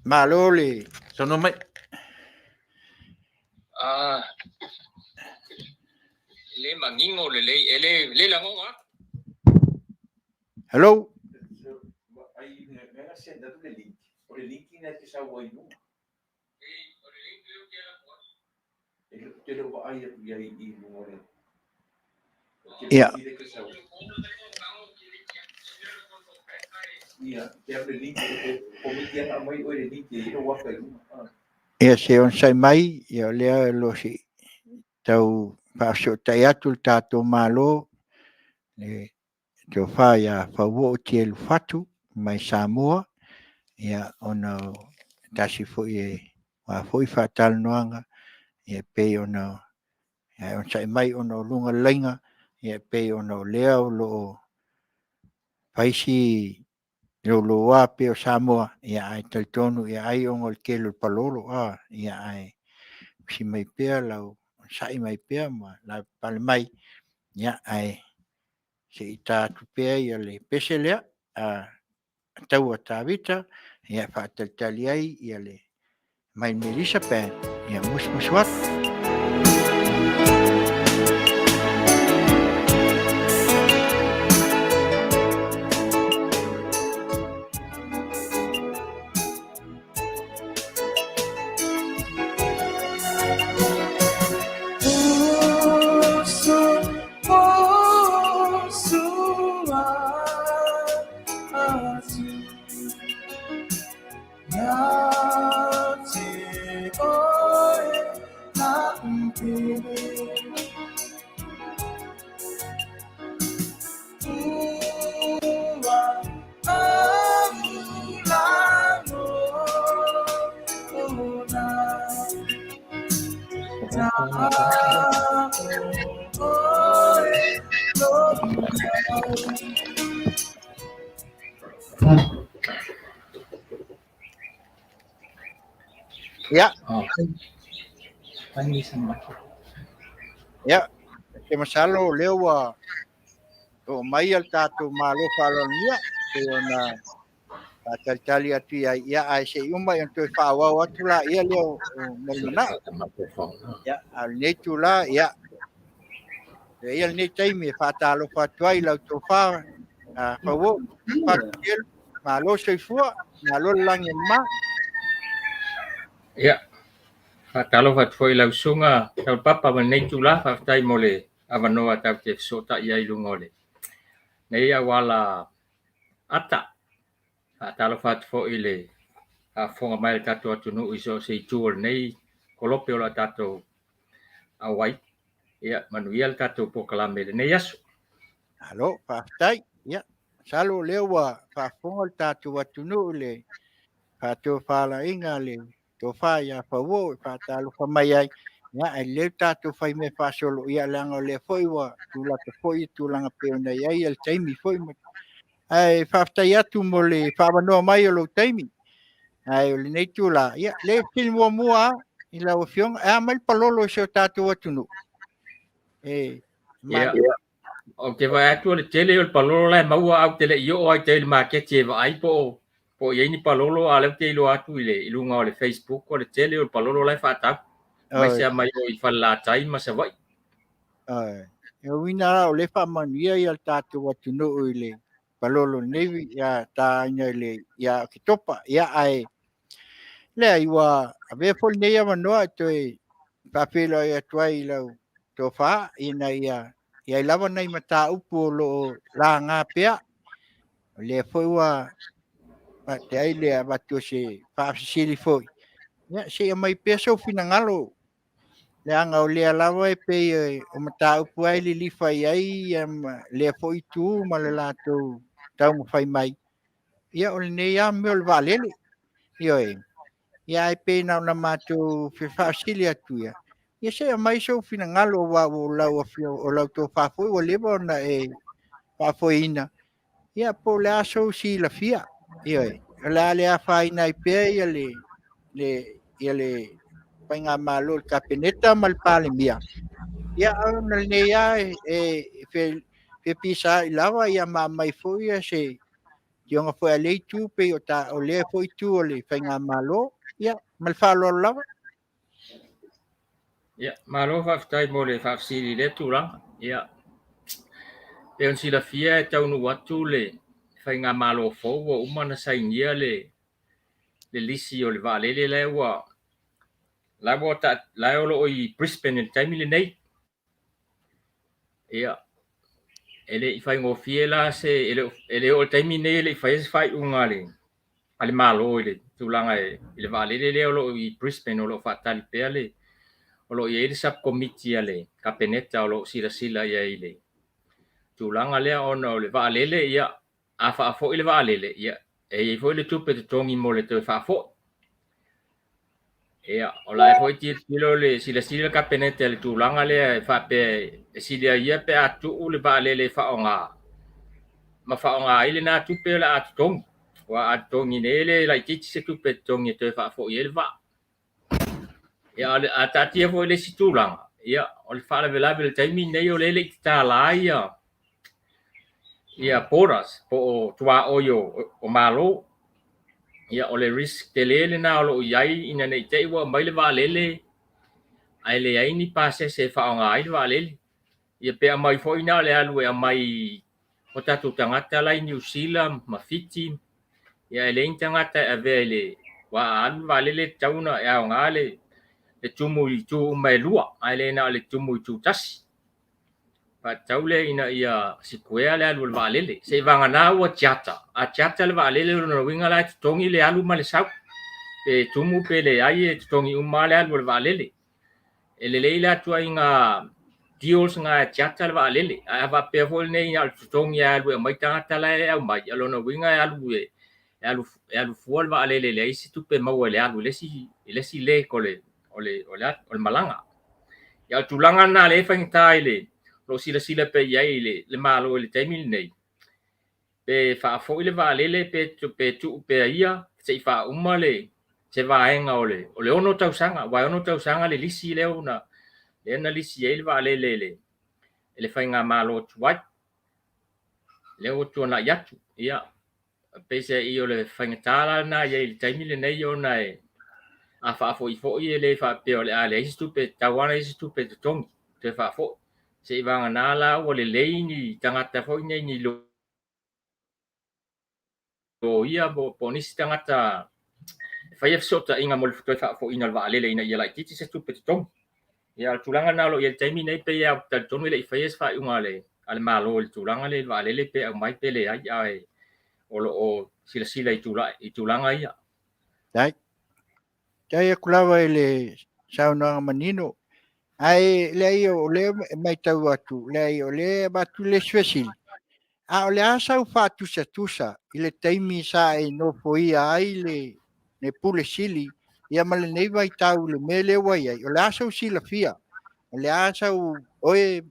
malo le... Saunoa mai. Ah, le manino lelei, e le, le lagona. Hello? Ai, mea send atu le link. O le link ina te sau ai luga. E le te leo vaai atu i ai i luga o le... Ia. Ia, te alu le link, e komiti ana mai oe le link e i waka i luga. Ah. Ia, se onosai mai, ia o lea o lo o se i tau faafesootai atu le tatou Malo, le tofa ia Fauoo Tielu Fatu mai Samoa, ia ona o tasi foi e aua foi faatalanoaga, ia e pei ona e onosai mai ona o luga o le laina, ia e pei ona o lea o lo o fai si louloua pea o Samoa, ia ae talitonu ia ai ona o le tele o le palolo, ia ae usi mai pea lau onosai mai pea ma lavapapale mai, ia ae se i ta atu pea ia le pese lea a Taua Tavita, ia e faatalitali ai ia le mai Melissa Band, ia musumusu atu. Ia. Oh. Ia, ke masalo o lea ua oo mai le tatou Malo faaaloalogia pei ona faatalitali atu i ai, ia ae se i uma ona toe faaauau atu laia lea o mo le manao. Ia, a o lenei itulā, ia, e ia lenei taimi e faatalofa atu ai i lau tofa Fauo'o Faatutelu, malo soifua, malo le lagi e mama. Ia, faatalofa atu foi i lau susuga Taulapapa ma lenei itulā, faafetai mo le avanoa tatou te fesootai ai i luga o lenei auala ata. Faatalofa atu foi i le faafofoga mai a le tatou atunuu i so o se itu o lenei kolope o le a tatou auai. Ia, manuia le tatou polokalame i lenei aso. Malo, faafetai. Ia, masalo o lea ua faafofoga le tatou atunuu i le faatofalaiga a le tofa ia Fauo'o e faatalofa mai ai. Ia, ae lelei le tatou fai mea faasolo, ia leaga o lea foi ua tulata foi tulaga pei ona i ai le taimi foi. Ae faafetai atu mo le faaavanoa mai o lou taimi. Ae o lenei itulā, ia, le fesili muamua lava i lau Afioga, e a mai le palolo i si o tatou atunuu? E Ia, ou te vaai atu o le tele o le palolo la e maua ae ou te le i oo lava i tai i le maketi e vaai po o i ai ni palolo, a o lea ou te iloa atu i le i luga o le Facebook o le tele o le palolo la e faatau, aemaise lava mai o i Falelatai ma Savaii. E uiga la o lea e faamanuia ia le tatou atunuu i le palolo nei ia taina i le ia Oketopa. Ia ae leai ua avea foi lenei avanoa e toe faafeiloai atu ai i lau tofa ina ia i ai lava nai mataupu o lo o laga pea. O lea foi ua faate ai le avatu o se faafesili foi. Ia, se i aumai pea sou finagalo leaga o lea lava e pei o mataupu ai lilifa i ai lea foi itu ma le latou taumafai mai. Ia o lenei lava mea o le vaalele. Ioe. Ia ae pei na ona matou faafesili atu ia, ia se i aumai sou finagalo aua o lau afioga, o lau tofa foi ua leva ona e faafoeina. Ia po o le a sou silafia. Ioe. O le a le afaina ai pea ia le faigamalo le Kapeneta ma le Palemia. Ia ona o lenei lava e fepisai lava ia ma aumai foi ia se afioga foi a lea itu pei o lea foi itu o le faigamalo. Ia ma le faaaloalo lava. Ia, malo faafetai mo le faafesili i lea tulaga. Ia, pei ona silafia e taunuu atu le faigamalo fou ua uma ona sainia le lisi o le vaalele la ua la ua la o lo o i Brisbane i le taimi lenei. Ia, e le i faigofie la se e le oo i le taimi lenei e le i faia se faaiuga a le Malo i le tulaga i le vaalele lea o lo o i Brisbane o lo o faatali pea le o lo o i ai le subcommittee a le Kapeneta o lo o silasila i ai i le tulaga lea ona o le vaalele, ia, a faafoi le vaalele, ia, e i ai foi le tupe totogi mo le toe faafoi. Ia, o la e foi tilotilo le silasila le Kapeneta i le tulaga lea e faapea e sili ai ia pe a tuu le vaalele e faaaoga ma faaaoga ai lena tupe o le a totogi. Aua a totogi nei e le laitiiti se tupe e totogi e toe faafoi ai le vaa. Ia, a taatia foi le isi tulaga, ia, o le faalavelave i le taimi lenei o lea e le i tatala ia borders po o tuaoi o Malo. Ia, o le risk tele lena o lo o i ai ina ne i te i ua aumai le vaalele ae leai ni pasese e faaaoga ai le vaalele. Ia pe aumai foi na o le alu e aumai o tatou tagata la i Niu Sila ma Fiti, ia e leai ni tagata e avea i le aua a alu le vaalele e tatau ona e aoga le tumu i itu uma e lua, ae le na o le tumu i itu tasi. Faatatau lea ina ia sikuea le alu o le vaalele. Seivagana ua charter. A charter le vaalele o lona uiga la e totogi le alu ma le sau. Pe tumu pe leai e totogi uma le alu o le vaalele. E lelei la ituaiga deals na e charter le vaalele. Ae a faapea foi lenei na o le totogi e alu e aumai tagata la e aumai, o lona uiga e alu e alu e alu fua le vaalele e leai se tupe maua i le alu i le isi leg o le malaga. Ia o le tulaga lena lea e faigata i le lo o silasila pea i ai le, le Malo i le taimi lenei, pe faafoi le vaalele pe, pe tuu pea ia se i faauma le se vaega o le o le 6 tausaga, aua e 6 tausaga le lisi lea na lea na lisi ai le vaalele i le i le faigamalo tuai lea ua tuanai atu. Ia, peiseai o le faigata la lena i ai i le taimi lenei ona e a faafoi foi e le faapea o le a leai se tupe, e tatau lava ona i ai se tupe e totogi toe faafoi. Seiavagana la ua lelei ni tagata foi nei ni loia po o nisi tagata e faia fesootaiga mo le toe faafoiina o le vaalele ina ia laitiiti se tupe totogi. Ia, o le tulaga lena o lo o i ai i le taimi nei, pei lava ou te talitonu e le i faia se faaiuga a le Malo i le tulaga lea i le vaalele pe aumai pe leai, ae o lo o silasila i i tulaga ia. Dai. Dai aku lava i le saunoaga manino. Ae leai o lea e matau atu, leai o lea e avatu le isi fesili. A o le a sau faatusatusa i le taimi sa e nofoia ai le, le Pule Sili ia ma lenei vaitau i le mea lea ua i ai, o le a sou silafia? O le a sau oe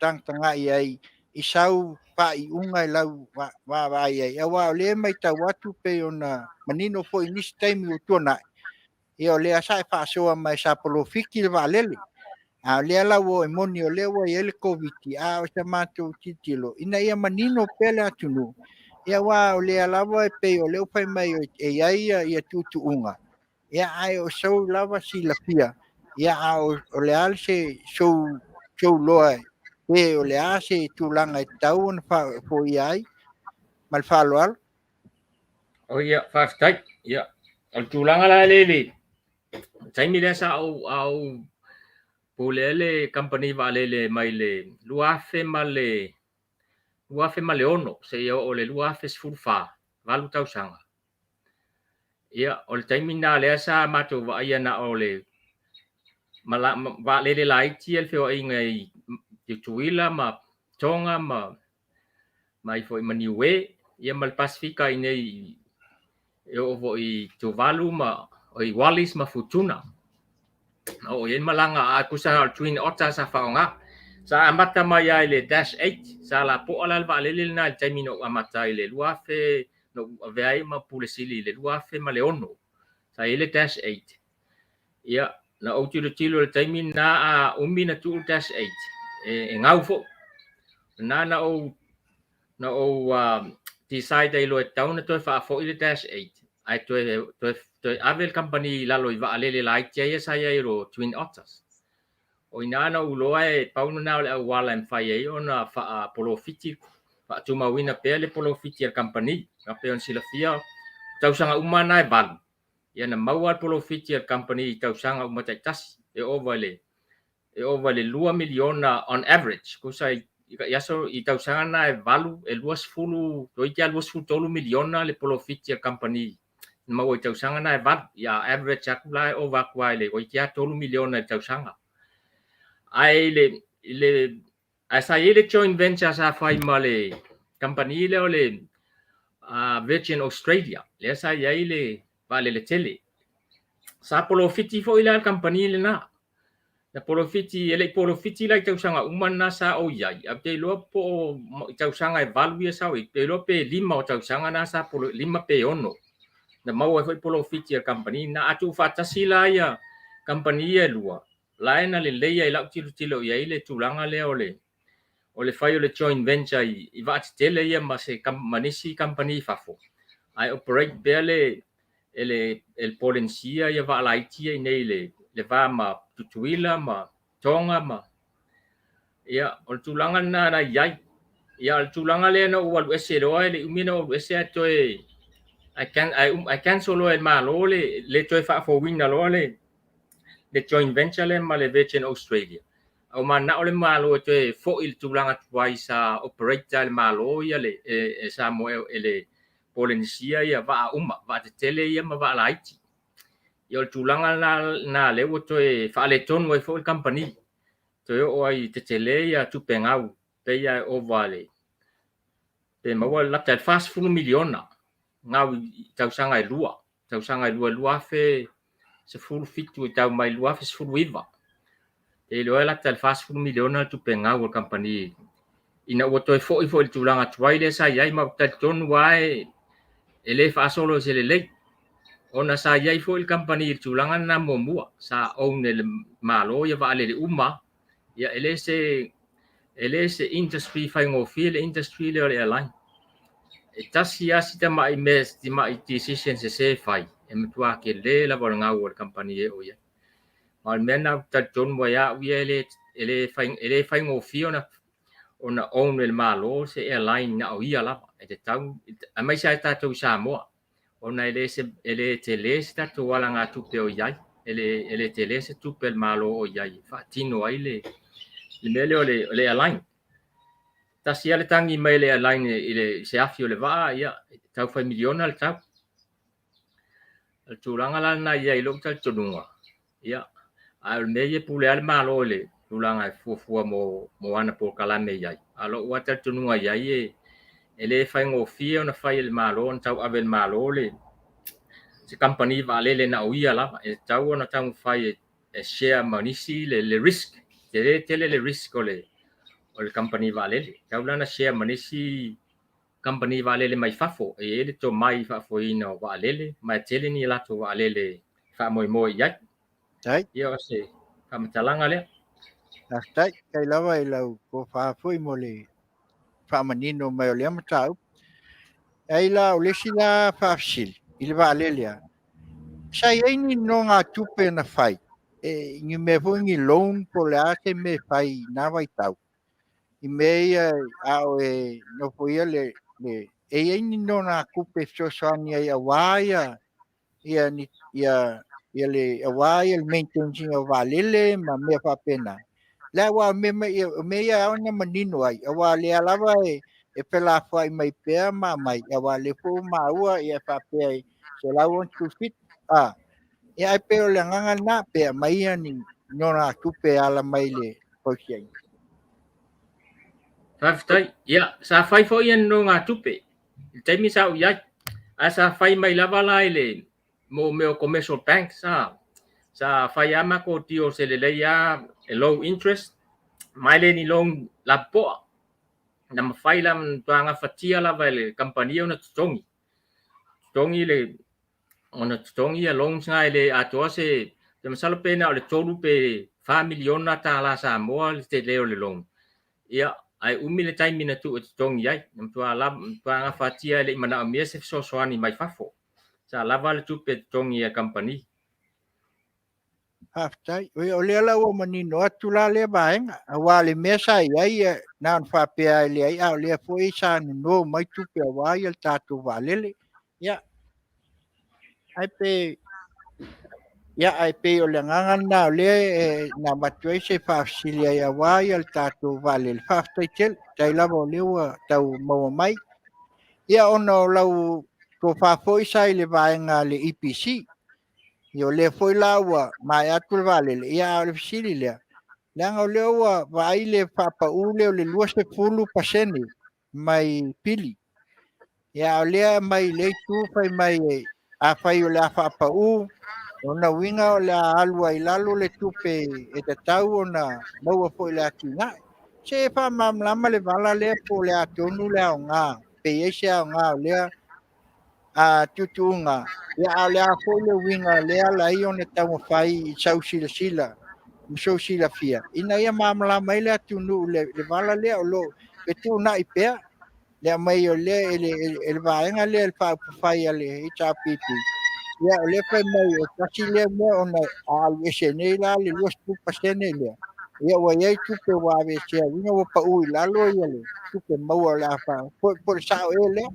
tagatagai ai i sau faaiuga i lau vaavaai ai? Aua o lea e matau atu pei ona manino foi i nisi taimi ua tuanai, ia o lea sa e faasoa mai sa polofiti le vaalele. A o lea la ua e moni o lea ua i ai le Koviti, a o sa matou tilotilo ina ia manino pea le atunuu, ia aua o lea lava e pei o lea ua fai mai e i ai ia tuutuuga, ia ae o sou lava silafia, ia a o le a se sou loa pe o le a se tulaga e tatau ona faafoia ai ma le faaaloalo. O ia, faafetai. Ia, o le tulaga la lea i le taimi lea sa ou a ou pulea le kamupani vaalele mai le 2006 seia oo i le 2014, 8 tausaga. Ia, o le taimi lena lea sa matou vaaia na o le vaalele laiti ia le feoaiga i Tutuila ma Tonga ma mai foi ma Niue, ia ma le Pasefika i inei e oo foi i Tuvalu ma i Wallis ma Futuna. Na oo i ai malaga a tusa na o le Twin Otter sa faaaoga. Sa amata mai lava i le Dash 8, sa lapoa la le vaalele lena i le taimi na ou amata ai i le 2000, na ou avea ai ma Pule Sili i le 2006. Sa i ai le Dash 8. Ia, na ou tilotilo i le taimi lena a umi na tuu le Dash 8, e gau foi. Na na ou na ou decide ai loa e tatau ona toe faafoi le Dash 8 ae toe toe toe ave le kamupani i lalo i vaalele laiti ia sa i ai o Twin Otters. O i ina na ou iloa e pau lena o le auala e mafai ai ona faapolofiti, faatumauina pea le polofiti a le kamupani. E pei ona silafia, tausaga uma na e 8, ia na maua le polofiti a le kamupani i tausaga uma taitasi, e ova i le e ova i le 2 miliona on average. Tusa i aso i tausaga na e 8, e 20, toeitiiti lava 23 miliona le polofiti a le kamupani na maua i tausaga na e 8. Ia average atu la e ova atu lava i le toeitiiti lava 3 miliona i le tausaga. Ae i le, i le ae sa i ai le joint venture sa fai ma le kamupani lea o le Virgin Australia, lea sa i ai le vaalele tele. Sa polofiti foi la le kamupani lena. Na polofiti, e le i polofiti la i tausaga uma na sa ou i ai. Ae ou te iloa po o i tausaga e 8 ia sa ou i ai, ou te iloa pe 5 o tausaga na sa polo, 5 pe 6. Na maua ai foi polofiti a le kamupani na. A tuufaatasi la ia kamupani ia e lua, la e na lelei ai i lau tilotilo i ai le tulaga lea o le o le fai o le joint venture i vaatetele ia ma se ma nisi kamupani i fafo, ae operate pea le e le e le Polenisia ia vaa laiti ia i inei i le le va ma Tutuila ma Tonga ma ia o le tulaga lena na i ai. Ia o le tulaga lea na ou alu ese loa e le i umi na ou alu ese ae toe ae can, ae, ae cancel loa e le Malo le le toe faafouina loa le le joint venture lea ma le Virgin Australia. A ua mananao le Malo e toe foi i le tulaga tuai sa operate ai le Malo ia le e, e Samoa e le Polenisia ia vaa uma, vaa tetele ia ma vaa laiti. Ia o le tulaga lena na lea ua toe faaletonu ai foi le kamupani. Toe oo ai i tetele ia tupe gau, pei lava e ova le pe maua lata i le 40 miliona gau i tausaga e lua, tausaga e lua 2017 e tau mai 2019. Te iloa e lata i le $40 miliona le tupe gau a le kamupani ina ua toe foi foi i le tulaga tuai lea sa i ai, ma ou te talitonu lava e le faasolo i se lelei, ona sa i ai foi le kamupani i le tulaga lena muamua, sa own e le Malo ia vaalele uma. Ia e le se industry faigofie le industry lea o le airline. E tasi lava si tamai mea, si tamai decision sese e fai, e matua tele lava o le gau a le kamupani e oo i ai. Ma o le mea lena ou te talitonu ai au ia e le faigofie ona own e le Malo se airline na o ia lava. E tatau, aemaise lava tatou i Samoa, ona e le tele se tatou alagatupe o i ai, e le tele se tupe a le Malo o i ai e faatino ai le mea lea o le airline. Tasi lava le tagi mai le airline i le se afi o le vaa, ia, e tau fai miliona le tau. O le tulaga la lena i ai i lou talitonuga, ia, a o le mea ia e pule lava le Malo i le tulaga e fuafua mo ana polokalame i ai. A o lou lava talitonuga i ai e le faigofie ona fai e le Malo, ona tauave e le Malo le se kamupani vaalele na o ia lava. E tatau ona taumafai e share ma nisi le risk. Tele tele le risk o le kamupani vaalele. Tatau la ona share ma nisi kamupani vaalele mai fafo e i ai le tomai faafoeina o vaalele, ma e tele ni latou vaalele faamoemoe i ai. Tai. Ia, o se faamatalaga lea. Faafetai, kai lava i lau tofa foi mo le faamanino mai o lea mataupu. Ai la, o le isi la faafesili i le vaalele a. Sa i ai ni nonogatupe na fai, e, ni mea foi ni loan po o le a se mea e fai i na vaitau. I mea ia a o e nofo ia le e i ai ni nonogatupe e fesoasoani ai aua ia ia ni ia ia le aua ia le maintenance ina o vaalele ma mea faapena. Le aua o mea mai o mea ia ao ona manino ai, aua lea lava e felafoai mai pea ma mai, aua le foi ua maua ia faapea e 167 a. Ia ai pei o le agaga lena pe aumai ia ni nonogatupe e ala mai le fausiaina. Faafetai. Ia, sa fai foi ia nonogatupe i le taimi sa ou i ai. Ae sa fai mai lava la i le mo mea o commercial banks sa fai lava matou deals e lelei lava e low interest, ma e le ni loan lapopoa. Na mafai la ona matua gafatia lava e le kamupani ona totogi. Totogi le ona totogi ia loans na e le atoa se te masalo pe na o le 3 pe $4 miliona tala Samoa le tele o le loan. Ia, ae umi le taimi na tuu e totogi ai. Na matua lava matua gafatia e le i manaomia se fesoasoani mai fafo. Sa lava le tupe e totogi e kamupani. Faafetai. O lea la ua manino atu la lea vaega, aua le mea sa i ai na ona faapea e leai, a o lea foi sa nono mai tupe aua ia le tatou vaalele. Ia, ai pe ia ai pei o le agaga lena o lea e na avatu ai se faafesili ai aua ia le tatou vaalele. Faafetai tele, tai lava o lea ua tau maua mai. Ia ona o lau tofa foi sa i le vaega a le EPC. Ia o lea foi la ua maea atu le vaalele, ia a o le fesili lea, leaga o lea ua vaai le faapau lea o le 20% mai pili. Ia a o lea mai le itu fai mai afai o le a faapau, ona uiga o le a alu ai lalo le tupe e tatau ona maua foi i le atinae. Se faamalamalama le vala lea po o le a tonu le aoga, pe i ai se aoga o lea a tuutuuga, ia a o le a foi le uiga lea ala ai ona taumafai i sau silasila ma sou silafia, ina ia malamalama ai le atunuu le vala lea o lo o fetuunai pea le aumai o lea e le vaega lea le faaupufai a le HRPP. Ia o lea fai mai e tasi lea mea ona a alu ese nei la le 20% lea, ia ua i ai tupe ua aveesea, uiga ua pau i lalo ia le tupe maua o le a fa po o le sao ea lea.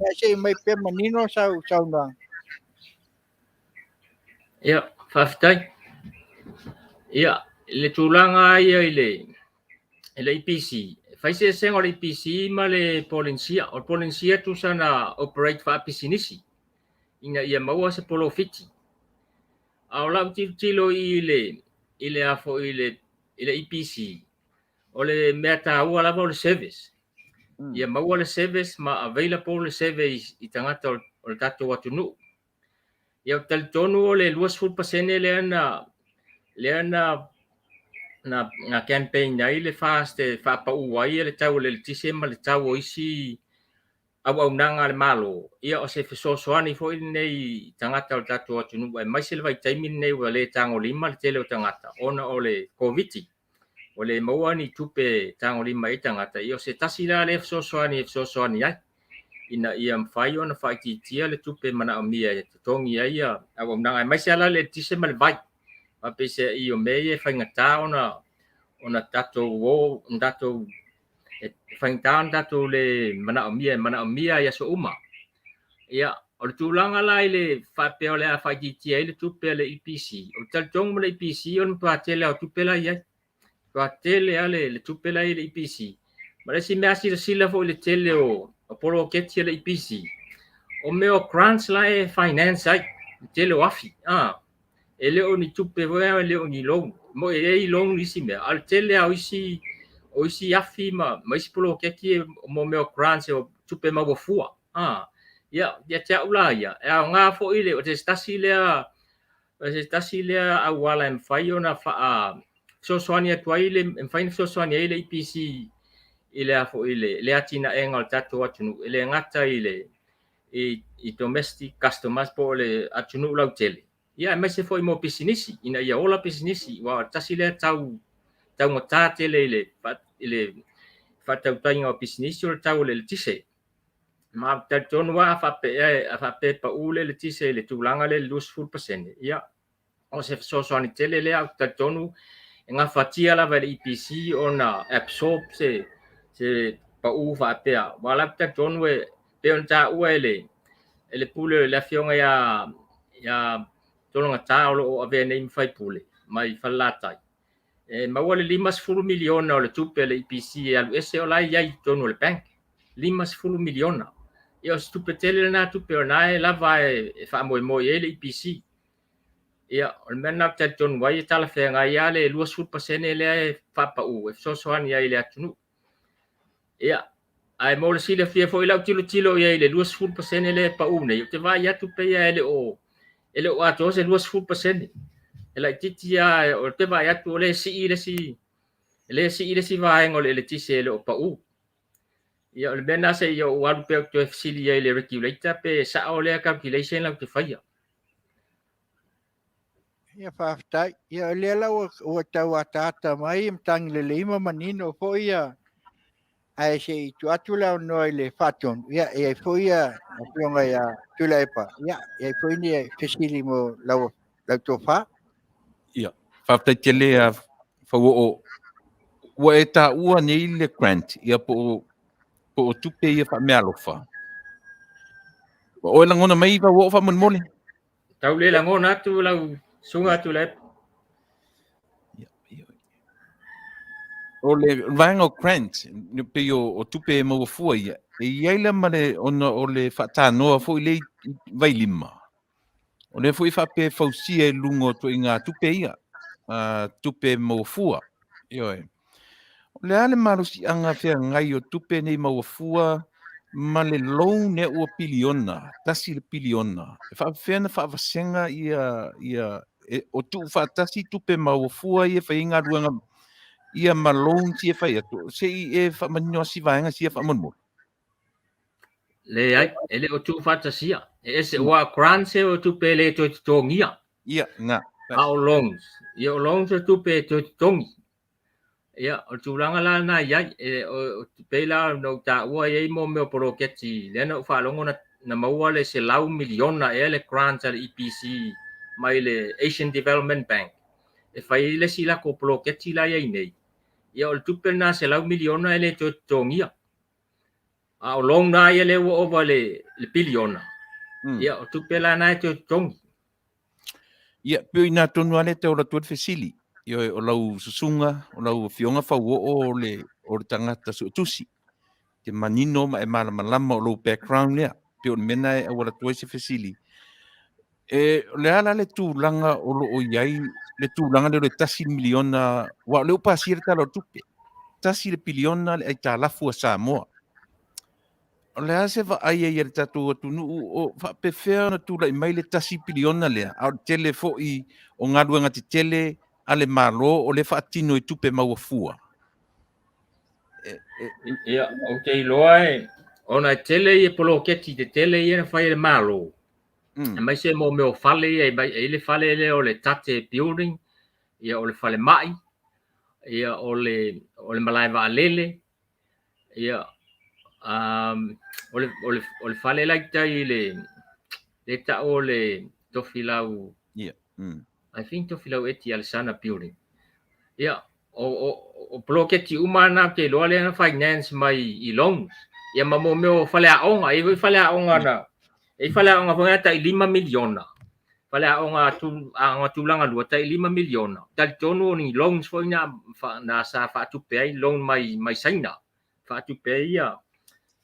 Ia se i mai pea manino sau saunoaga. Ia, faafetai. Ia, le tulaga ia i le EPC, fai se esega o le EPC ma le Polensia. O le Polensia tusa na operate faapisinisi ina ia maua se polofiti. A o lau tilotilo i le a foi i le EPC, o le mea taua lava o le service. Ia maua le service ma available le service i tagata o le tatou atunuu. Ia, ou te talitonu o le 20% lea na na campaign ai le FAST e faapau ai le tau o le eletise ma le tau o isi auaunaga a le Malo, ia o se fesoasoani foi lenei i tagata o le tatou atunuu aemaise le vaitaimi lenei ua le tagolima le tele o tagata ona o le Koviti. Ua le maua ni tupe e tagolima ai tagata, ia o se tasi la lea fesoasoani e fesoasoani ai ina ia mafai ona faaitiitia le tupe manaomia e totogi ai ia auaunaga aemaise lava la le eletise ma le vai. Faapeisea o mea ia e faigata ona tatou o, ona tatou e faigata ona tatou le manaomia, e manaomia i aso uma. Ia, o le tulaga la i le faapea o le a faaitiitia ai le tupe a le EPC, o le talitonu ma le EPC o le matua tele lava o tupe la e i ai. Matua tele lava le tupe la e i ai le EPC. Ma le isi mea silasila foi i le tele o poloketi a le EPC, o mea o grants la e finance ai, le tele o afi. E le o ni tupe foi e le o ni loan. Mo e i ai loan isi mea, a o le tele lava o isi afi ma isi poloketi mo mea o grants o tupe maua fua. Ia, ia te au la ia, e aoga foi le, o se tasi lea, o se tasi lea auala e mafai ona faa fesoasoani atu ai le, e mafai ona fesoasoani ai le EPC i le a foi le atinaega o le tatou atunuu, e le gata i le i domestic customers po o le atunuu lautele, ia aemaise foi mo pisinisi, ina ia ola pisinisi, aua o le tasi lea tau taugata tele i le faatautaiga o pisinisi o le tau o le eletise. Ma ou te talitonu lava a faapea a faapea e pau le eletise i le tulaga lea i le 20%, ia o se fesoasoani tele lea. Ou te talitonu e gafatia lava e le EPC ona absorb se pau faapea. Aua la ou te talitonu e pei ona taua e le pule le afioga ia Tologata o lo o avea nei ma faipule mai Falelatai, e maua le $50 miliona o le tupe a le EPC e alu ese o la e i ai i totonu o le bank. $50 miliona. Ia o se tupe tele lena tupe o lena e lava e faamoemoe i ai le EPC. Ia, o le mea lena ou te talitonu ai e talafeagai lava le 20% lea e faapau e fesoasoani ai i le atunuu. Ia, ae mo le silafia foi lau tilotilo i ai i le 20% lea e pau nei, ou te vaai atu pei e le o atoa se 20%. E laitiiti lava, ou te vaai atu o lea e sii le isi, lea e sii le isi vaega o le eletise e le o pau. Ia, o le mea lena se i ou alu pea ou toe fesili ai i le regulator pe sao lea calculation la ou te faia. Ia faafetai. Ia o lea la ua tau ataata mai matagi lelei ma manino foi ia ae se i tuu atu le avanoa i le faatonu. Ia e i ai foi ia afioga ia Tuilaepa. Ia e i ai foi ni fesili mo lau tofa. Ia, faafetai tele a Fauoo. Ua e taua nei le grant, ia po o tupe ia faameaalofa. Ua oe lagona mai Fauoo faamolemole? Tau le lagona atu lau susuga Tuilaepa. O le vaega o grant, pei o tupe e maua fua ia, e i ai la ma le, ona o le faatanoa foi lea i Vailima, o lea foi e faapea e fausia i luga o ituaiga tupe ia, tupe e maua fua. Ioe. O le a le malosiaga feagai o tupe nei maua fua ma le loan ea ua piliona, $1 piliona? E faapefea ona faavasega ia o tuufaatasi tupe maua fua ia e fai ai galuega ia ma loans ia e fai atu? Se i e faamanino lava si vaega sia faamolemole. Leai, e le o tuufaatasia. E ese ua grants e o tupe e le toe totogia. Ia, na. A o loans. Ia o loans o tupe e toe totogi. Ia, o le tulaga la lena i ai, e pei la na ou taua i ai mo mea o poloketi, lea na ou faalogo na maua le $100 miliona ea le grant a le EPC mai le Asian Development Bank e fai ai le isi latou poloketi la i ai nei. Ia o le tupe lena $100 miliona e le toe totogia. A o loan la ia lea ua ova le piliona, ia o tupe la na e toe totogi. Ia, pei o i ina tonu lava lea e tau alu atu ai le fesili. Ioe, o lau susuga, o lau afioga Fauoo o le tagata suetusi. Te manino ma e malamalama o lou background lea. Pei o le mea lena e auala atu ai se fesili. E, o le a la le tulaga o lo o i ai le tulaga lea o le $1 miliona, aua o lea ua pasia le Tala o le Tupe. $1 piliona le aitalafu a Samoa. O le a se vaai ai a le tatou atunuu o faapefea ona tulai mai le $1 piliona lea, a o le tele foi o galuega tetele a le Malo o lea e faatino i tupe maua fua? Ia, ou te iloa e, ona e tele ia poloketi tetele ia na fai e le Malo, aemaise mo mea o fale ia, e i ai le fale lea o le Tate Building, ia o le falemai, ia o le o le malae vaalele, ia o le o le o le fale la i tai i le le tau o le Tofilau. Ia. I think Tofilau Eti Alesana Building. Ia, o, o, o poloketi uma na ou te iloa lea na finance mai i loans. Ia ma mo mea o faleaoga, e i ai foi faleaoga na, e i ai faleaoga foi na tai $5 miliona. Faleaoga tu, aoga tulaga lua tai $5 miliona. Talitonu o ni loans foi na, na sa faatupe ai loan mai, mai Saina. Faatupe ai ia,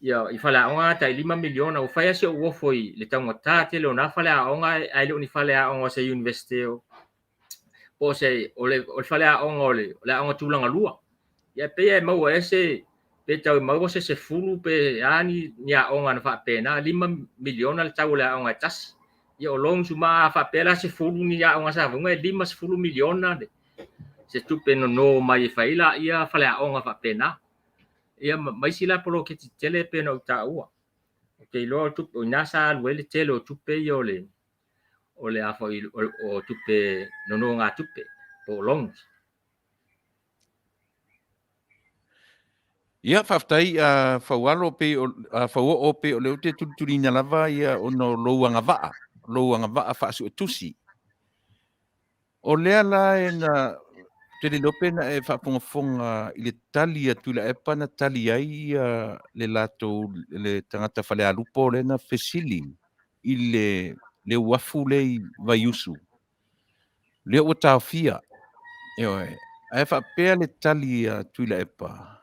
ia i faleaoga tai $5 miliona. Ua fai lava si ou ofo i le taugata tele o na faleaoga ae le o ni faleaoga o se university o po o se o le, o le faleaoga o le, o le aoga tulaga lua. Ia pei e maua ea se pe tau e maua se 10 pe a ni, ni aoga na faapena, $5 miliona le tau o le aoga e tasi. Ia o loans uma a faapea la 10 ni aoga sa fauga e $50 miliona le, se tupe nono mai e fai ai laia faleaoga faapena. Ia ma, ma isi la poloketi tetele pei ona ou taua. Ou te iloa o tupe, o i ina sa alu ai le tele o tupe ia o le, o le a foi o tupe nonogatupe po o loans. Ia, faafetai a Faualo pei o a Fauoo pei o lea ou te tulituliina lava ia ona o lou agavaa, lou agavaa faasuetusi. O lea la e na ou te le iloa pe na e faafogafoga i le tali a Tuilaepa na tali ai ia le latou le tagata Falealupo lea na fesili i le le uafu lea i Vaiusu, lea ua taofia. Ioe. Ae faapea le tali a Tuilaepa,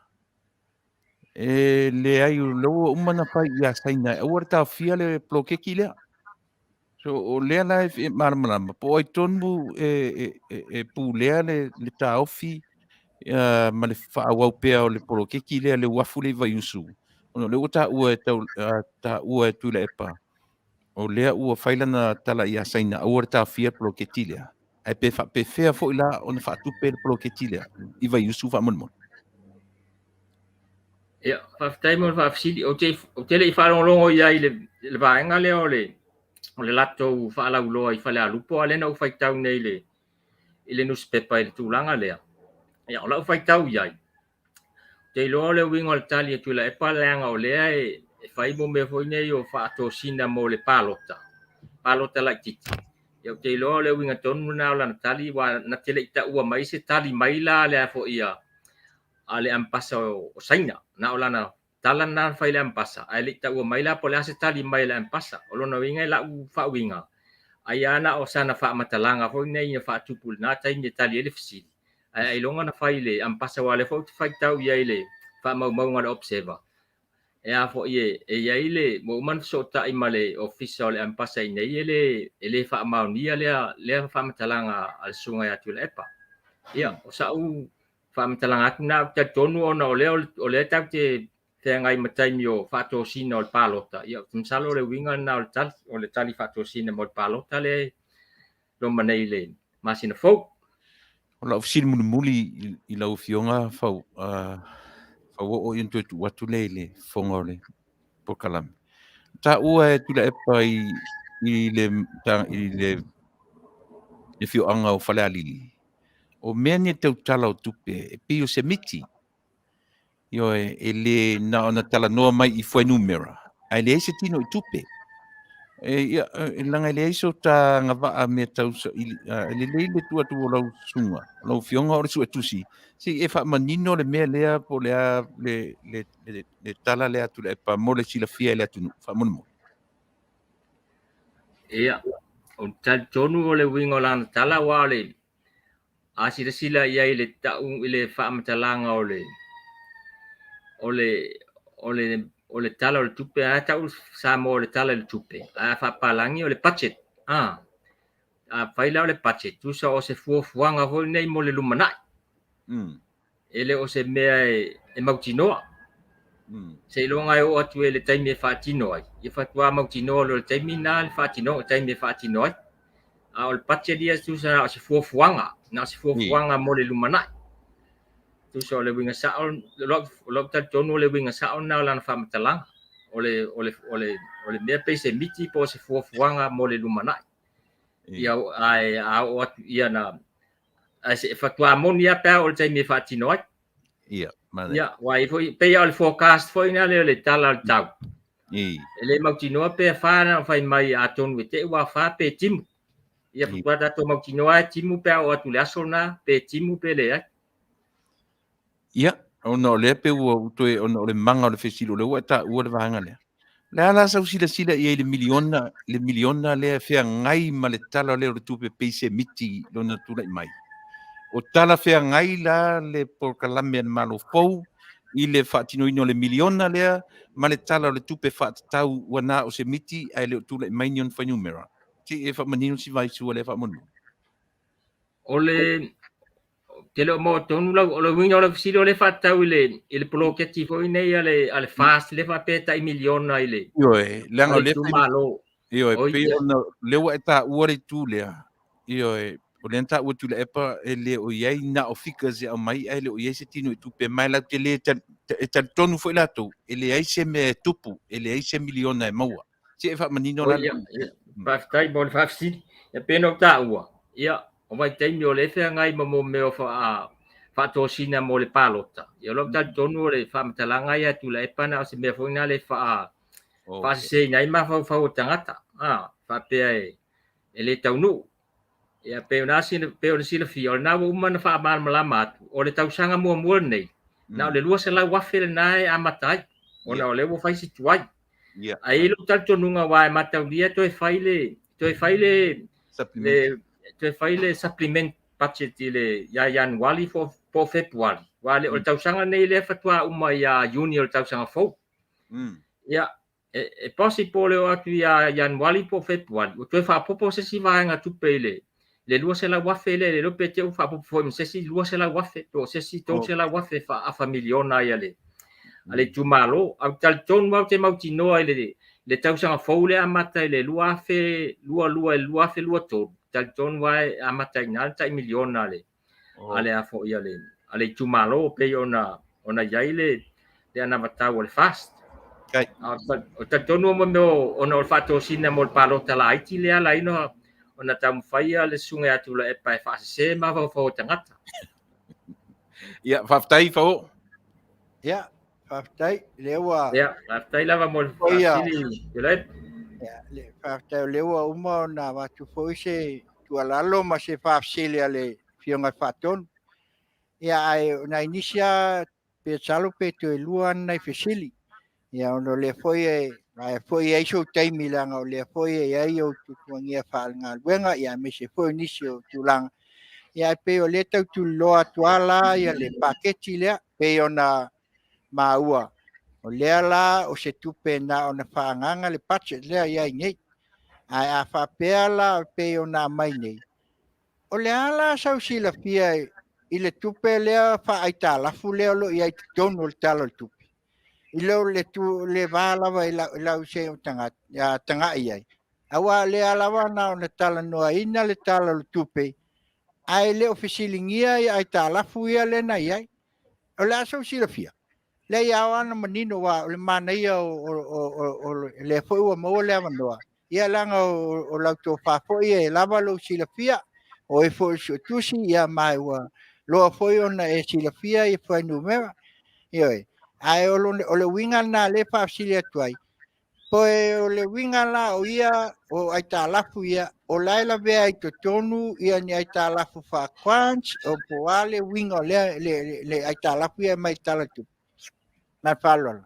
e leai, o lea ua uma ona fai ia Saina e aua le taofia le poloketi lea. So, o lea la e malamalama, po o ai tonu e, e, e pulea le, le taofi uh, ma le faaauau pea o le poloketi lea, le uafu lea i Vaiusu. Ona o lea ua taua e, tau, uh, taua e Tuilaepa, o lea ua fai lana tala ia Saina aua le taofia le poloketi lea. Ae pe faapefea foi la ona faatupe le poloketi lea i Vaiusu faamolemole. Ia, faafetai mo le faafesili. Ou te, ou te le i faalogologo i ai i le, le vaega lea o le, o le latou faalauiloa i Falealupo, a o lea na ou faitau nei i le, i le nusipepa i le tulaga lea. Ia, o lau faitau i ai, ou te iloa o le uiga o le tali a Tuilaepa leaga o lea e, e fai mo mea foi nei o faatosina mo le palota, palota laitiiti. Ia, ou te iloa o le uiga tonu lena o lana tali, aua na te le i taua mai se tali mai la a le a foi a, a le ambasa o, o Saina. Na o lana tala lena na fai i le ambasa, ae le i taua mai la po o le a se tali mai a le ambasa. O lona uiga e lau faauiga, ai lava na o sana faamatalaga foi nei na faatupu i lena taimi e tali ai le fesili, ae ailoga na fai i le ambasa, aua o lea foi ou te faitau i ai i le faamaumauga a le Observer, e a foi e, e i ai le, ua uma ona fesootai ma le ofisa o le ambasa i inei, e le, e le faamaonia lea, lea faamatalaga a le Susuga ia Tuilaepa. Ia, o sa'u faamatalaga atu lena, ou te talitonu ona o lea o lea tatou te feagai ma taimi o faatosina o le palota, ia ou te masalo o le uiga lena o le tali, o le tali faatosina mo le palota lea e loma nei i le masina fou. O lau fesili mulimuli i lau Afioga Fau, Fauoo ia ona toe tuu atu lea i le fofoga o le polokalame. Taua e Tuilaepa i, i le, i le, le afioaga o Falealili, o mea nei tau tala o tupe, e pei o se miti. Ioe, e le na ona talanoa mai i fuainumera, ae leai se tino i tupe. E, ia, e laga e leai so ta agavaa mea tau saili, e lelei le tuu atu o lau susuga, o lau afioga o le suetusi, se i e faamanino le mea lea po o le a le, le, le, le tala lea a Tuilaepa mo le silafia e le atunuu, faamolemole. Ia, ou te talitonu o le uiga o lana tala aua o le a silasila i ai i le tau i le faamatalaga o le o le o le o le tala o le tupe, a tau Samoa o le tala i le tupe, ae a faapalagi o le budget. A afai la o le budget, tusa o se fuafuaga foi lenei mo le lumanai. E le o se mea e mautinoa. Seiloga e oo atu i le taimi e faatino ai, ia faatoa mautinoa loa i le taimi lena le faatino, taimi e faatino ai. A o le budget ia tusa na o se fuafuaga. Na o se fuafuaga mo le lumanai. Tusa o le uiga sao, o lou talitonu o le uiga sao lena o lana faamatalaga. O le, o le, o le, o le mea pei se miti po o se fuafuaga mo le lumanai. Ia, ae a oo atu ia na, ae se faatoa moni lava pe a oo i le taimi e faatino ai. Ia, manaia. Ia, aua e foi, pei lava o le forecast foi lena o le tala o le tau. I. E le mautinoa pe afa na fai mai atonu e te i ua afa pe timu. Ia faatoa tatou mautinoa e timu pe a oo atu i le aso lena, pe timu pe leai. Ia, ona o lea pe ua toe, ona o le maga o le fesili o lea ua e taua le vaega lea. O le a la sau silasila i ai i le miliona, le miliona lea e feagai ma le tala lea o le tupe pei se miti lona tulai mai. O tala feagai la le polokalame a le Malo fou i le faatinoina o le miliona lea ma le tala o le tupe faatatau ua na o se miti ae le o tulai mai ni ona fuainumera. Se i e faamanino si vaisua lea faamolemole. O le Ou te le o maua tonu lau, o le uiga o lau fesili o lea e faatatau i le, i le poloketi foi nei a le, a le FAST lea faapea e tai miliona i le, Ioe, leaga a o le lea itumalo. Ioe, Oi, pei ia. ona lea ua e taua le itu lea. Ioe, o lea na taua Tuilaepa e le o i ai na o figures e aumai ae le o i ai se tino i tupe ma e latou te le e talitonu foi latou e leai se mea e tupu, e leai se miliona e maua. Se e faamanino Oi, la. ia, ia. Faafetai mo le faafesili. Ia pei ona ou taua, ia, o vaitaimi o lea e feagai ma mo mea o faatosina mo le palota. Ia o lou talitonu o le faamatalaga ia a Tuilaepa na o se mea foi lena e faaseseina ai mafaufau o tagata, faapea e le taunuu. Ia pei ona pei ona silafia, o lena ua uma ona faamalamalama atu, o le tausaga muamua lenei, na o le $200,000 lena e amata ai, ona o lea ua fai si tuai. Ae i ai lou talitonuga aua e mataulia toe fai le toe fai le le toe fai le supplement budget i le ia Ianuari po o Fepuari. Aua o le tausaga lenei lea faatoa uma ia Iuni o le tausaga fou. Ia, e possible le oo atu ia Ianuari po o Fepuari ua toe faaopoopo se isi vaega tupe i le $200,000 lea, le iloa pe te i ua faaopoopo foi ma se isi $200,000 po o se isi $300,000 e faaafa miliona ai a le itumalo. Ae ou te talitonu lava ou te mautinoa i le tausaga fou lea e amata i le 2022 i le 2023, talitonu lava e amata i ina le tai miliona a le a foi a le itumalo pei ona i ai le anavatau a le FAST. O talitonu mo mea ona o le faatosina mo le palota laiti lea ala ai ona taumafai le susuga ia Tuilaepa e faasese mafaufau o tagata. Ia, faafetai Fao. Ia, faafetai. Lea ua. Ia, faafetai lava mo le faafesili Tuilaepa. Ia, le faafetai o lea ua uma ona avatu foi se tuualalo ma se faafesili a le Afioga i le Faatonu. Ia, ae o nai nisi lava pe masalo pe toe lua ni nai fesili. Ia ona o lea foi e ae foi e i ai sou taimi leaga o lea foi e i ai ou tuatuagia faale-galuega ia aemaise foi o nisi o tulaga. Ia ae pei o lea e tau tuliloa atu lava la ia le paketi lea pei ona maua o lea la o se tupe na ona faaagaaga le budget lea i ai nei. Ae a faapea la pei ona aumai nei, O le a la sau silafia i le tupe lea faaaitalafu lea o lo o i ai i totonu o le Tala o le Tupe? I lo le, tu, le va lava i lau, lau se tagai i ai, aua o lea lava na ona talanoaina le Tala o le Tupe, ae le o fesiligia ia aitalafu ia lea na i ai. O le a sou silafia? Leai, e ao lava ona manino, aua o le manaia o lea foi ua maua le avanoa, ia leaga o lau tofa foi e lava lou silafia, o oe foi o le suetusi, ia ma ua loa foi ona e silafia ia fuainumera. Ioe. Ae o le uiga lena o lea e faafesili atu ai, Poe o le uiga la o ia o aitalafu ia, o la e lavea i totonu ia ni aitalafu faa-grants, o po o a le uiga o lea le aitalafu ia e aumai i le Tala o le Tupe. Ma le faaaloalo.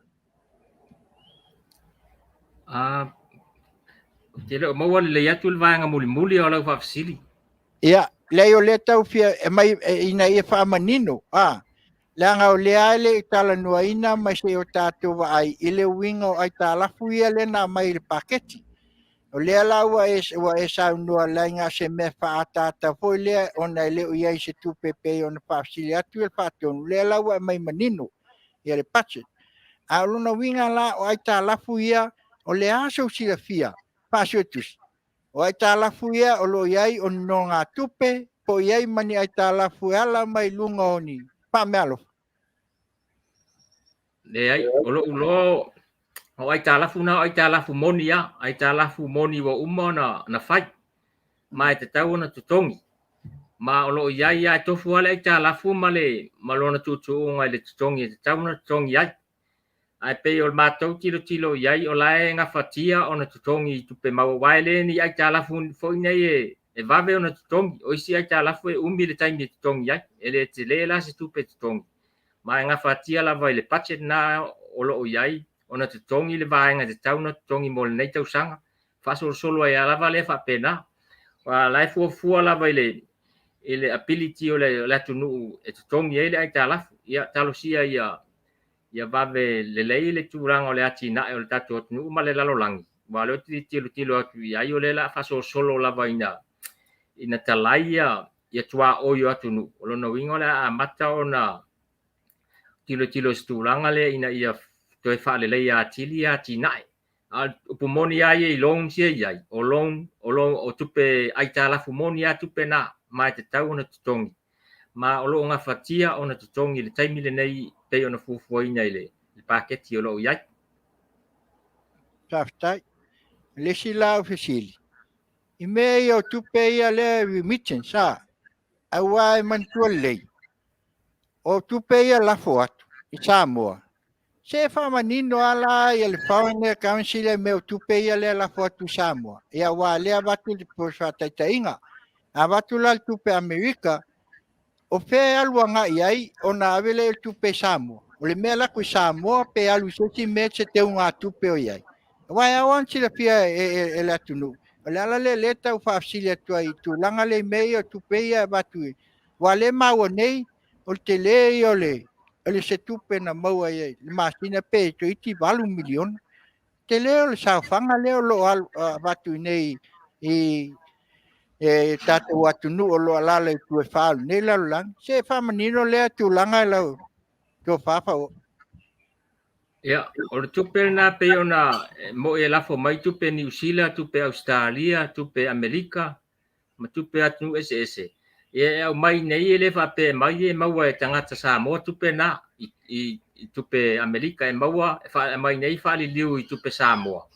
Ou te le o maua lelei atu le vaega mulimuli o lau faafesili. Ia, leai o lea tau fia aumai ina ia faamanino, a, leaga o lea e le i talanoaina ma se i o tatou vaai i le uiga o aitalafu ia lea na aumai i le paketi. O lea la ua e, ua e saunoa leaga se mea faaataata foi lea ona e le o i ai se tupe pei ona faafesili atu le Faatonu, lea la ua aumai manino ia le budget. A o lona uiga la o aitalafu ia, o le a sou silafia faasuetusi? O aitalafu ia o lo o i ai o nonogatupe, po o i ai ma ni aitalafu e ala mai i luga o ni faameaalofa? Leai, o lou iloa o aitalafu na o aitalafu moni lava, aitalafu moni ua uma ona na fai, ma e tatau ona totogi. Ma o lo o i ai lava, e tofu lava le aitalafu ma le ma lona tuutuuga i le totogi e tatau ona totogi ai. Ae pei o le matou tilotilo i ai o la e gafatia ona totogi i tupe maua, aua e le ni aitalafu foi nei e vave ona totogi. O isi aitalafu e umi le taimi e totogi ai, e le tele la se tupe e totogi, ma e gafatia lava i le budget na o lo o i ai ona totogi le vaega e tatau ona totogi mo lenei tausaga, faasolosolo ai lava lea faapena. Aua o la e fuafua lava i le ability o le atunuu e totogi ai le aitalafu. Ia talosia ia vave lelei le tulaga o le atinae o le tatou atunuu ma le lalolagi, aua o lea ou te tilotilo atu i ai o lea o le a faasolosolo lava ina talai ia tuaoi o atunuu. O lona uiga o le a amata ona tilotilo i se tulaga lea ina ia toe faaleleia atili atinae. A o le upu moni lava ia i loans ia e i ai, o loan, o tupe aitalafu moni lava tupe na, ma e tatau ona totogi. Ma o lo o gafatia ona totogi i le taimi lenei pei ona fuafuaina i le paketi o lo o i ai. Faafetai. O le isi la au fesili, i mea ia o tupe ia lea remittance, a, aua e manatua lelei, o tupe ia lafo atu i Samoa, se e faamanino lava la ia le foreign currency lea mea o tupe ia lea lafo atu i Samoa. Ia aua lea avatu le faataitaiga, avatu la le tupe Amerika, o fea e alu agai ai ona ave lea o le tupe i Samoa. O le mea lako i Samoa pe alu i se isi mea se teugatupe o i ai. Aua e ao lava ona silafia e le atunuu. O le ala lea lea tau faafesili atu ai i tulaga lea i mea ia o tupe ia e avatu i aua lea e maua nei o le tele ia o le se tupe na maua i le masina pe toeitiiti $8 miliona. Tele o le saofaga lea o lo o avatu i inei i e tatou atunuu o lo o alaala i itu e fa o lenei lalolagi. Se faamanino lea tulaga e lau tofa Fauo'o. Ia, o le tupe lena pei ona mo'i e lafo mai tupe Niu Sila, tupe Ausetalia, tupe Amerika, ma tupe atunuu eseese. Ia e aumai nei e le faapea e mai e maua e tagata Samoa tupe na i tupe Amerika, e maua e aumai nei faaliliu i tupe Samoa.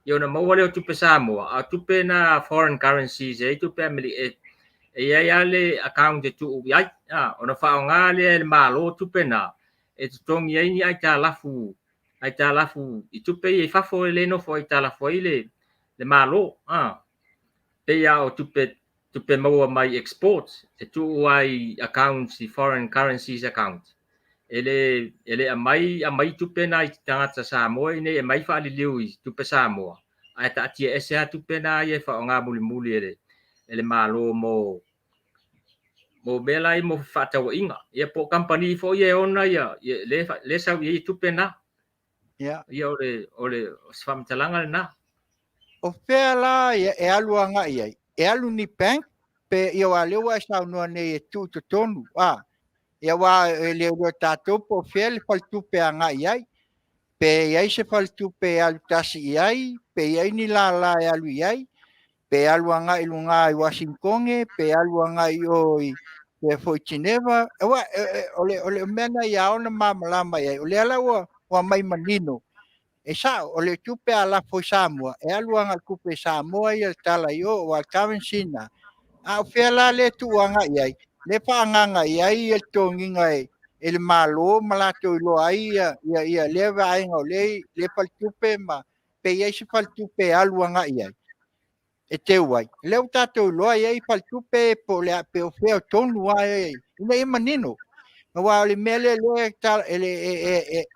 Ia ona maua lea o tupe Samoa, a o tupe na foreign currencies e i ai tupe Amerika, e i ai lava le account e tuu i ai, ona faaaoga lea e le Malo tupe na e totogi ai ni aitalafu i tupe ia i fafo e le nofo aitalafu ai le Malo. Pei lava o tupe maua mai exports e tuu ai accounts i foreign currencies account. E le aumai tupe na i tagata Samoa i nei e aumai faaliliu i tupe Samoa, ae taatia ese lava tupe na ia e faaaoga mulimuli e le Malo mo mea la ia mo fefaatauaiga. Ia po o kamupani foi ia e ona ia le sau i ai tupe na. Ia. Ia o le se faamatalaga lena. O fea la e alu agai ai? E alu ni bank pe ia aua lea ua e saunoa nei e tuu i totonu a ia aua e le iloa e tatou po o fea le faletupe e agai ai. Pe i ai se faletupe e alu tasi i ai, pe i ai ni lala e alu i ai, pe alu agai i luga i Uasinitone, pe alu agai i o i pea foi Geneva. Aua o le mea na ia ao ona malamalama i ai. O lea la ua mai manino, e sao, o le tupe a lafo i Samoa, e alu agai i le tupe i Samoa ia le tala i o, aua o le currency na. A o fea la lea e tuu agai i ai, lea e faaagaaga i ai le totogiga e le Malo ma latou iloa ai ia lea vaega o lea faletupe ma pe i ai se faletupe e alu agai i ai, e teu ai. O lea ua tatou iloa e i ai faletupe po o le a, pe o fea tonu lava e, ina ia manino. Aua o le mea lea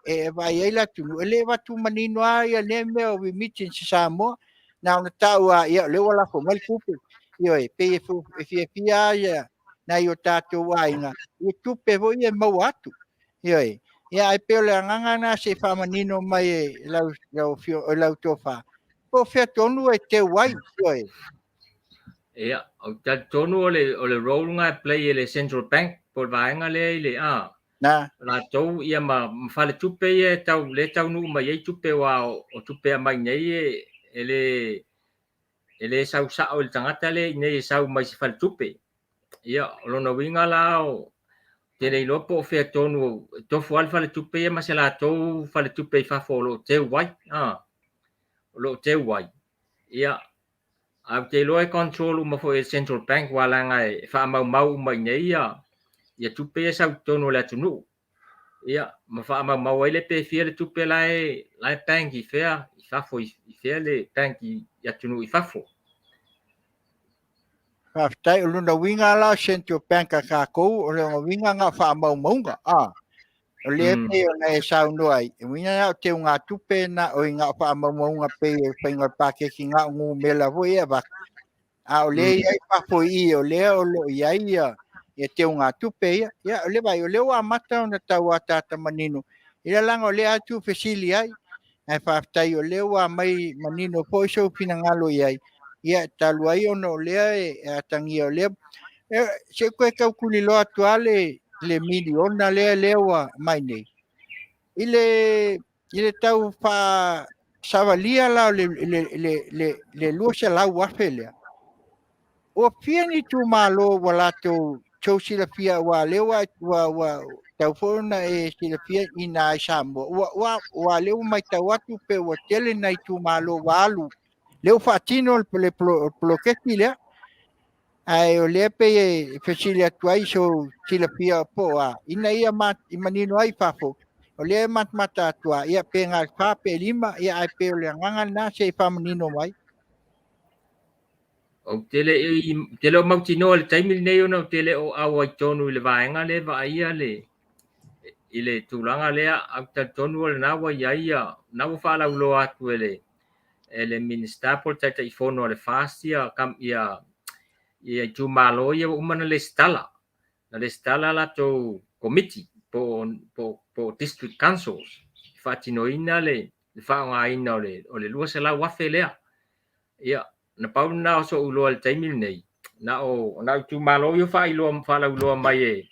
e vaai ai le atunuu, e le avatu manino lava ia lea mea o remittance i Samoa, na ona tau lava, ia o lea ua lafo mai le tupe. Ioe, pei e fiafia lava ia nai o tatou aiga i tupe foi ia e maua atu. Ioe, ia ae pei o le agaga lena se i faamanino mai e lau tofa, po o fea tonu e teu ai. Ioe. Ia, ou te talitonu o le role na e play e le Central Bank po o le vaega lea i le a Na. latou ia ma faletupe ia e tau le taunuu mai ai tupe aua o tupe aumai nei e le sau sao i le tagata lea i nei e sau mai se faletupe. Ia, o lona uiga la o te le iloa po o fea tonu e tofu lava le faletupe ia ma se latou faletupe i fafo o lo o teu ai, o lo o teu ai. Ia, ae ou te iloa e control uma foi e le Central Bank aua leaga e faamaumau uma i inei ia tupe ia e sau i totonu o le atunuu. Ia, ma faamaumau ai le pe fia le tupe la e la e bank i fea i fafo i fea le bank i atunuu i fafo. Faafetai, o lona uiga la o Central Bank a tatou, o lona uiga na o faamaumauga, a. O lea pei ona e saunoa ai, e uiga na o teugatupe na o na o faamaumauga pei o le faiga o le paketi na o numera foi e avatu. A o lea e i ai fafo i i, o lea o lo o i ai ia teugatupe ia. Ia, o lea vai, o lea ua amata ona tau ataata manino, ia leaga o lea lava e tuufesili ai, ae faafetai o lea ua aumai manino foi sou finagalo i ai, ia talu ai ona o lea e atagia o lea. Se i toe tau tuliloa atu lava le miliona lea ua aumai nei. I le tau faasavalia la o le 200,000 lea, ua fia ni itumalo ua latou tou silafia, aua o lea ua tau foi ona e silafia i ina i Samoa, ua lea ua matau atu pe ua tele nai itumalo ua alu, lea ua faatino le poloketi lea. Ae o lea pei e fesili atu ai sou silafia po o a, ina ia manino ai fafo, o lea e matamata atu a, ia pe na o le 4 pe 5, ia ae pei o le agaga lena se i faamanino mai. Ou te le i, te le o mautinoa i le taimi lenei ona ou te le o auai tonu i le vaega lea e vaaia le i le tulaga lea, ae ou te talitonu o lena ua i ai ia, lena ua faalauiloa atu e le e le Minisita po o le Taitaifono a le FAST ia ia ia itumalo ia ua uma ona lesitala. Na lesitala latou komiti po o district councils e faatinoina le faaaogaina o le 200,000 lea. Ia, na pau lena o so'u iloa i le taimi lenei, na o itumalo ia faailoa faalauiloa mai e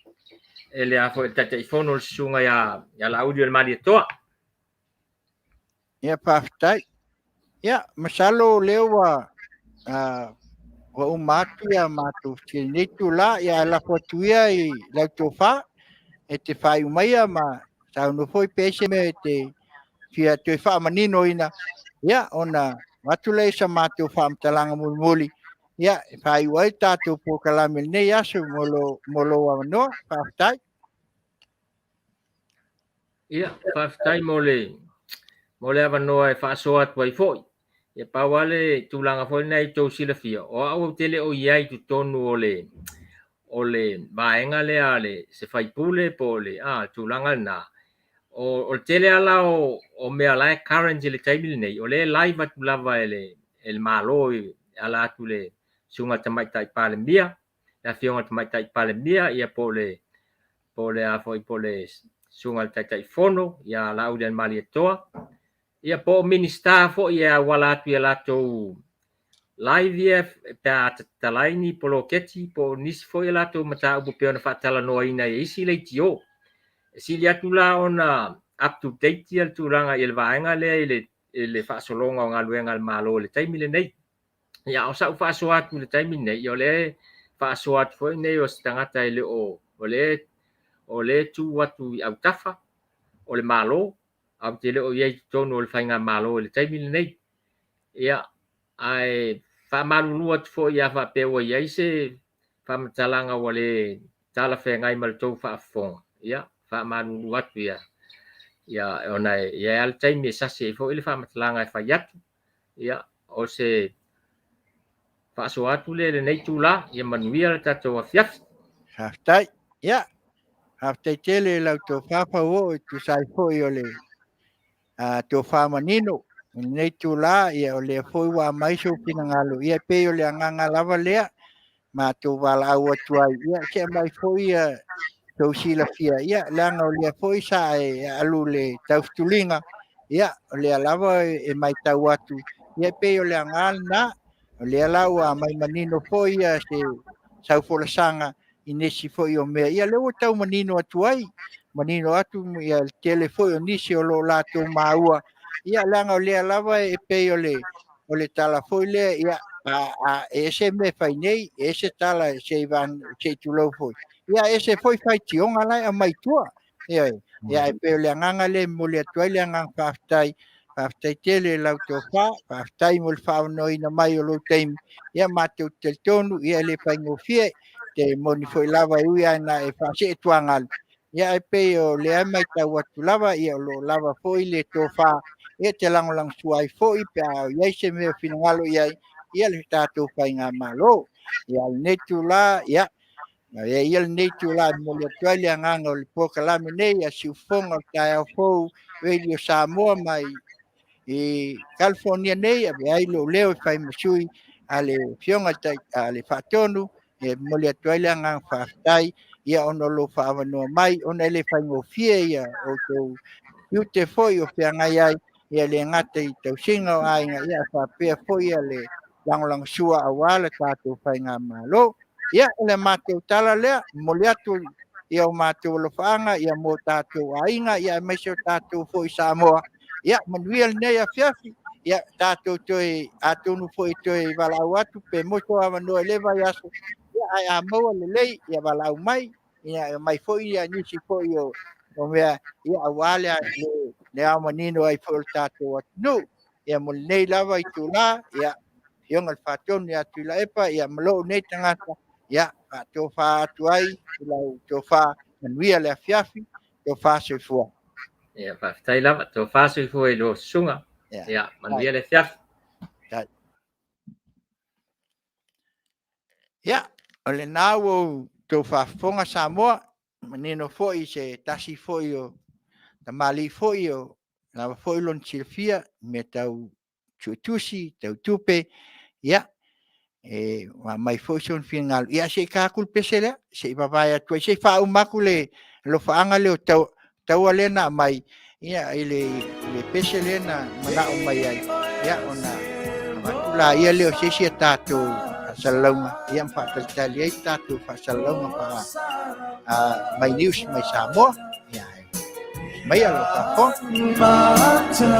le a foi le Taitaifono le Susuga ia Laauli o le Malietoa. Ia faafetai. Ia, masalo o lea ua ua uma atu ia matou i lenei itula, ia ae lafo atu ia i lau tofa e te faaiu maia ma saunoa foi pe ai se mea e te fia toe faamaninoina, ia ona avatu lea i sa matou faamatalaga mulimuli, ia e faaiu ai le tatou polokalame i lenei aso mo lou avanoa. Faafetai. Ia, faafetai mo le avanoa e faasoa atu ai foi. Ia pau lava le tulaga foi lena i tou silafia, o au ou te le o i ai i totonu o le vaega lea a le se faipule po o le tulaga lena. O le tele lava la o mea la e current i le taimi lenei, o lea e live atu lava e le Malo e ala atu i le Susuga i le Tamaitai Palemia, le Afioga i le Tamaitai Palemia, ia po o le po o le a foi po o le Susuga i le Taitaifono ia Laaulialemalietoa, ia po o Minisita foi e auala atu i a latou live ia pe a tatala ai ni poloketi po o nisi foi a latou mataupu pei ona faatalanoaina e isi leitio. E sili atu la ona up to date ia le tulaga i le vaega lea i le faasologa o galuega a le Malo i le taimi lenei. Ia, o sa'u faasoa atu i le taimi lenei, ia o lea e faasoa atu foi lenei o se tagata e le o, o lea e tu atu i autafa o le Malo, ae ou te le o i ai i totonu o le faigamalo i le taimi lenei. Ia, ae faamalulu atu foi a faapea ua i ai se faamatalaga ua le talafeagai ma le tou faafofoga, ia, faamalulu atu ia, ia ona e i ai lava le taimi e sasi ai foi le faamatalaga e fai atu. Ia, o se faasoa atu lea i lenei itula, ia manuia le tatou afiafi. Faafetai. Ia, faafetai tele i lau tofa Fauoo e tusa ai foi o le tofa manino i lenei itula, ia o lea foi ua aumai sou finagalo, ia e pei o le agaga lava lea matou valaau atu ai, ia se aumai foi ia tou silafia, ia leaga o lea foi sa e alu le taufetuliga, ia o lea lava e matau atu, ia pei o le agaga lena, o lea la ua aumai manino foi ia se saufolasaga i nisi foi o mea, ia lea ua tau manino atu ai, manino atu ia le tele foi o nisi o lo o latou maua, ia leaga o lea lava e pei o le tala foi lea, ia A e ese mea e fai nei, e ese tala se i van se i tulou foi. Ia e ese foi faitioga la e aumai i tua. Ioe. Ia e pei o le agaga lea e momoli atu ai le agaga faafetai. Faafetai tele i lau tofa, faafetai mo le faaavanoaina mai o lou taimi. Ia matou te talitonu, ia e le faigofie, te moni foi lava e ui lava ina e faasee tuagalu, ia ae pei o lea e matau atu lava, ia o lo o lava foi le tofa, ia e te lagolagosua ai foi pe a i ai se mea o finagalo i ai, ia le tatou faigamalo. Ia a o lenei itula, ia, avea ia lenei itula e momoli atu ai le agaga o le polokalame nei a Siufofoga o le Taeao Fou Radio Samoa mai i California nei, avea ai lou leo e fai ma sui a le Afioga a le Faatonu, e momoli atu ai le agaga faafetai, ia ona o lou faaavanoa mai, ona e le faigofie ia outou tiute foi o feagai ai, ia le gata i tausiga o aiga, ia faapea foi ia le lagolagosua aua le tatou faigamalo. Ia, o le matou tala lea, momoli atu ia o matou alofaaga ia mo tatou aiga, ia aemaise o tatou foi Samoa. Ia, manuia lenei afiafi. Ia, tatou toe, atonu foi toe valaau atu pe moso avanoa i le vaiaso. Ia, ae a maua lelei, ia valaau mai. Ia, e aumai foi ia nisi foi o mea, ia, aua le, le, le ao manino ai foi o le tatou atunuu. Ia, mo lenei lava itula, ia, Afioga i le Faatonu ia Tuilaepa, ia, ma lou nei tagata, ia, faatofa atu ai i lau tofa, manuia le afiafi, tofa soifua. Ia, faafetai lava, tofa soifua i lua susuga. Ia, manuia le afiafi. Ia, o lena ua outou faafofoga Samoa, manino foi se tasi foi o tamalii foi o lava foi lona silafia i mea tau suetusi, tau tupe, ia, e aumai foi sona finagalo. Ia, se i ta atu le pese lea, se i vavae atu ai, se i faauma atu le alofaaga lea o taua lea na aumai, ia, i le pese lea na manao mai ai, ia, ona avatu laia lea o se isi a tatou faasalalauga, ia, ma faatalitali ai tatou faasalalauga mai news mai Samoa. Ia, mai alo faafofoga.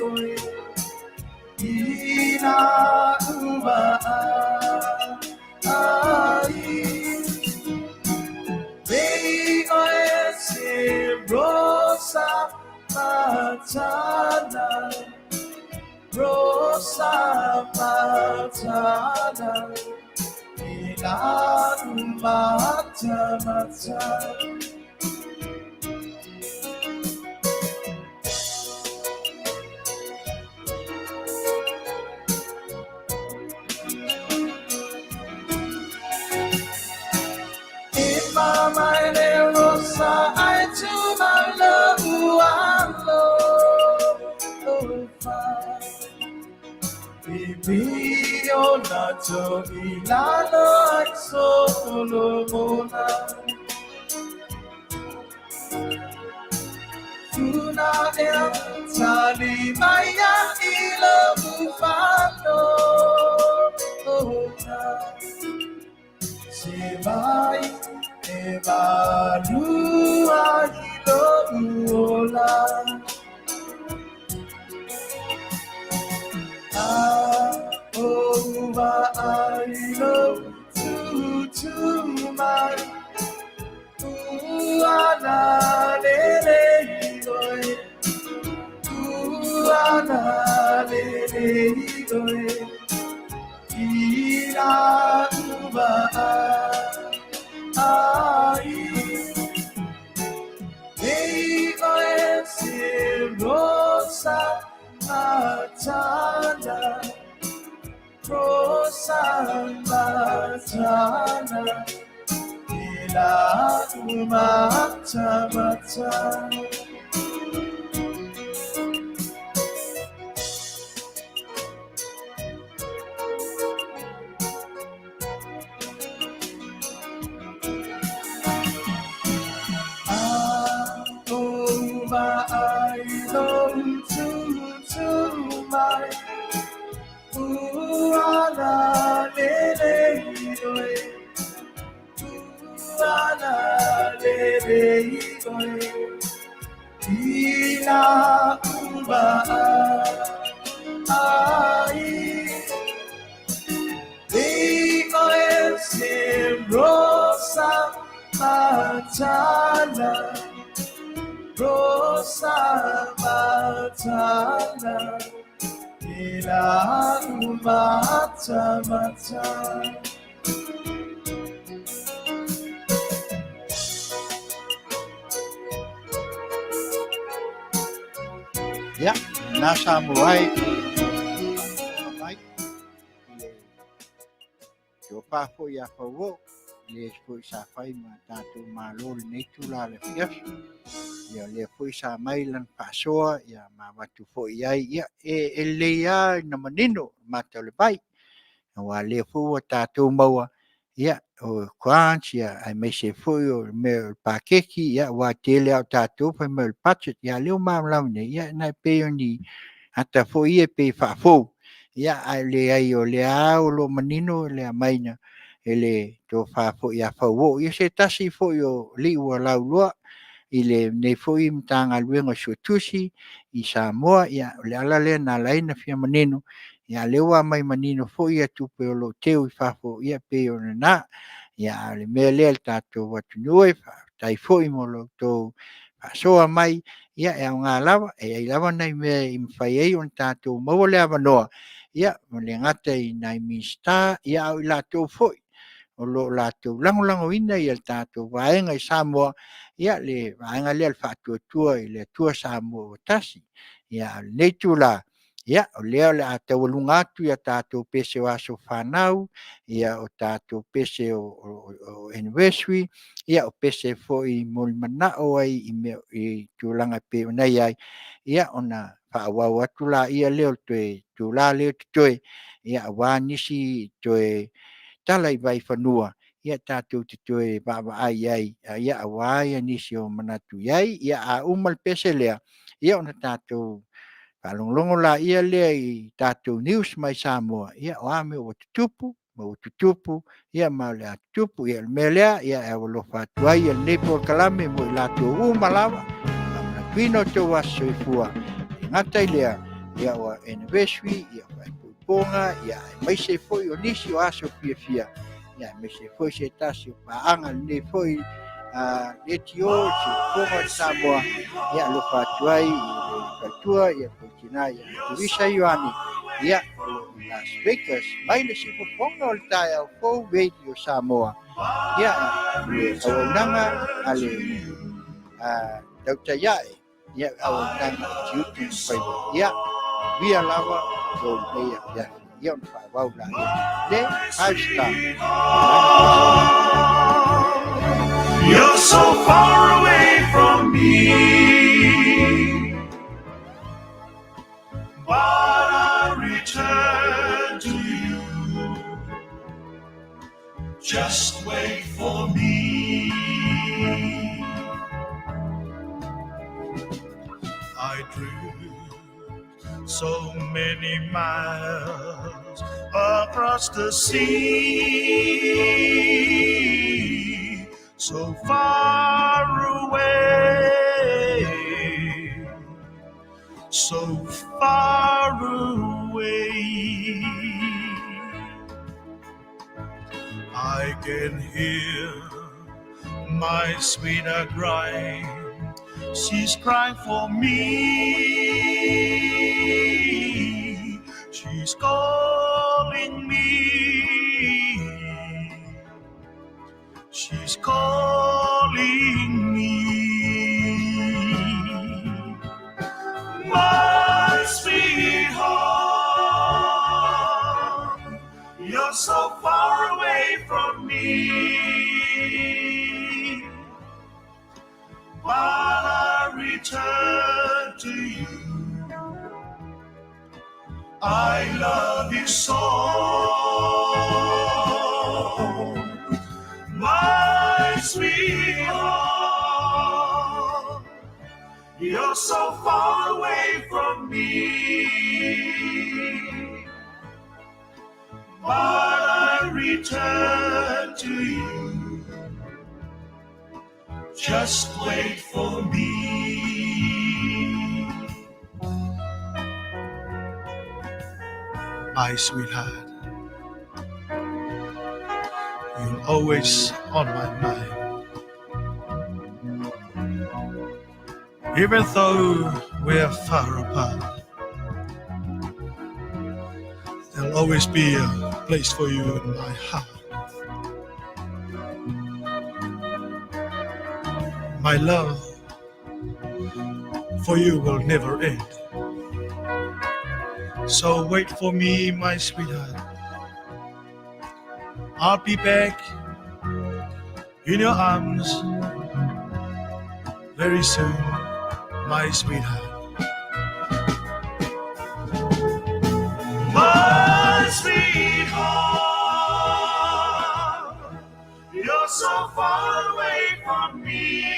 oe I la ua ai Nei oe se rosa matana Rosa matana I la mata mata E mama le rosa ai tu malo alo Bibi o na to ilalo ai solomona Tuna e tali maya ilo ufano Se mai e malua ilo uola A o ua ai lo tutu mai Ua lele oe Ua lele oe I la ua ai Nei oe se rosa matana Rosa matana I la mata mata A o ma ai lo tu mai Ua la lele oe Ua la lele oe I la ua ai Nei oe se rosa matana Rosa matana I la mata mata Ia, na sa mo ai mai i le tofa foi ia Fauo, le foi sa fai ma tatou malo lenei tula le afiafi. Ia lea foi sa mai lana faasoa, ia ma avatu foi i ai, ia e lelei lava ina manino le mata o le vai. Aua lea foi ua tatou maua, ia, o grants, ia, aemaise foi o le mea o le paketi, ia, aua tele lava o tatou fai mai o le budget, ia lea ua malamalama nei, ia, na e pei o ni ata foi ia e pei e faafou, ia, ae leai o lea lava o lo o manino le aumaiga e le tofa foi ia Fauo. Ia se tasi foi o alii ua lauiloa i lenei foi Matagaluega o Suetusi i Samoa, ia, o le ala lea na ala ai ona fia manino, ia, a o lea ua aumai manino foi ia tupe o lo o teu i fafo, ia, pei o lena. Ia, a o le mea lea le tatou atunuu e, faafetai foi mo lo outou faasoa mai, ia, e aoga lava, e i ai lava nai mea e mafai ai ona tatou maua le avanoa, ia, e le gata i nai Minisita, ia, a o i latou foi o lo o latou lagolagoina le tatou vaega i Samoa, ia, le vaega lea o le Faatuatua i le Atua Samoa ua Tasi. Ia, a o lenei itula, ia, o lea o le a taualuga atu a tatou pese o aso fanau, ia, o tatou pese o anniversary, ia, o pese foi e molimanao ai i mea i tulaga e pei ona i ai, ia, ona faaauau atu laia lea o le toe itula lea o totoe, ia, aua nisi toe tala i vaifanua, ia tatou te toe vaavaai i ai, ia, aua nisi o manatu i ai. Ia, a uma le pese lea, ia ona tatou faalogologo laia lea i tatou news mai Samoa, ia, o a mea ua tutupu, ma ua tutupu, ia ma o le a tutupu. Ia, o le mea lea, ia, e aualofa atu ai lenei polokalame mo i latou uma lava, faamanatuina o outou aso soifua, e le gata i lea, ia ua anniversary, ia faaipoipoga, ia aemaise foi o nisi o aso fiafia, ia aemaise foi se tasi o paaga lenei foi a leitio siufofoga o Samoa, ia alofa atu ai i le faletua, ia po tina, ia Teresa Ioane, ia o lo o i Las Vegas, mai le siufofoga o le taeao fou Radio Samoa, ia le auaunaga a le tautai ae, ia auaunaga o tiute ma faiva, ia via lava o lenei afiafi, ia ona faaauau laia le five star. You're so far away from me, but I return to you. Just wait for me. I drew so many miles across the sea, so far away, so far away. I can hear my sweetheart crying. She's crying for me. She's calling me. She's calling me. My sweetheart, you're so far away from me. But I return to you. I love you so, my sweetheart. You're so far away from me, but I return to you. Just wait for me. My sweetheart, you're always on my mind. Even though we're far apart, there'll always be a place for you in my heart. My love for you will never end. So wait for me, my sweetheart. I'll be back in your arms very soon, my sweetheart. My sweetheart, you're so far away from me.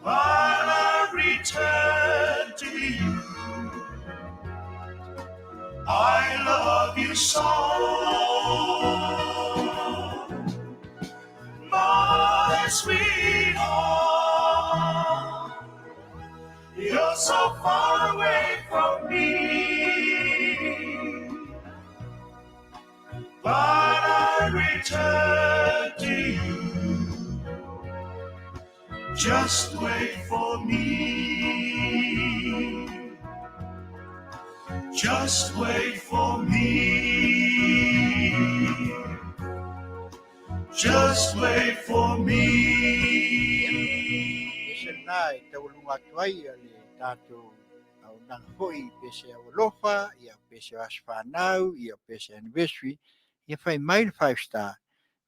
But I return to you. I love you so, my sweetheart. You're so far away from me, but I return to you. Just wait for me. Just wait for me. Just wait for me. Ese lena e taualuga atu ai a le tatou auaunaga foi i pese aualofa, ia pese o aso fanau, ia pese anniversary, ia fai mai le five star,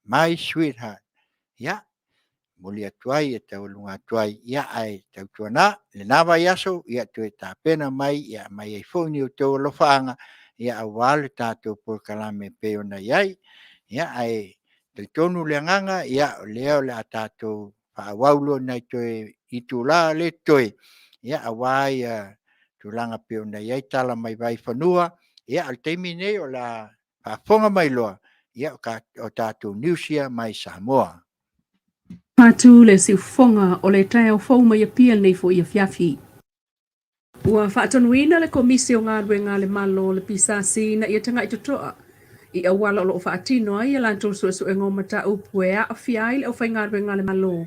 my sweetheart. Ia, momoli atu ai e taualuga atu ai, ia ae tautuana lena vaiaso, ia toe tapena mai, ia aumai ai foi ni outou alofaaga, ia aua le tatou polokalame e pei ona i ai. Ia ae talitonu le agaga, ia o lea o le a tatou faaauau loa nai toe itula le totoe, ia aua ia tulaga pei ona i ai tala mai vaifanua, ia a o le taimi lenei o le a faafofoga mai loa, ia o tatou news ia mai Samoa. Patu le siufofoga o le taeao fou mai Apia lenei foi afiafi. Ua faatonuina le Komisi o Galuega a le Malo le PSC ina ia taga'i toto'a i auala o lo o faatino ai a latou suesuega o mataupu e aafia ai le aufaigaluega a le Malo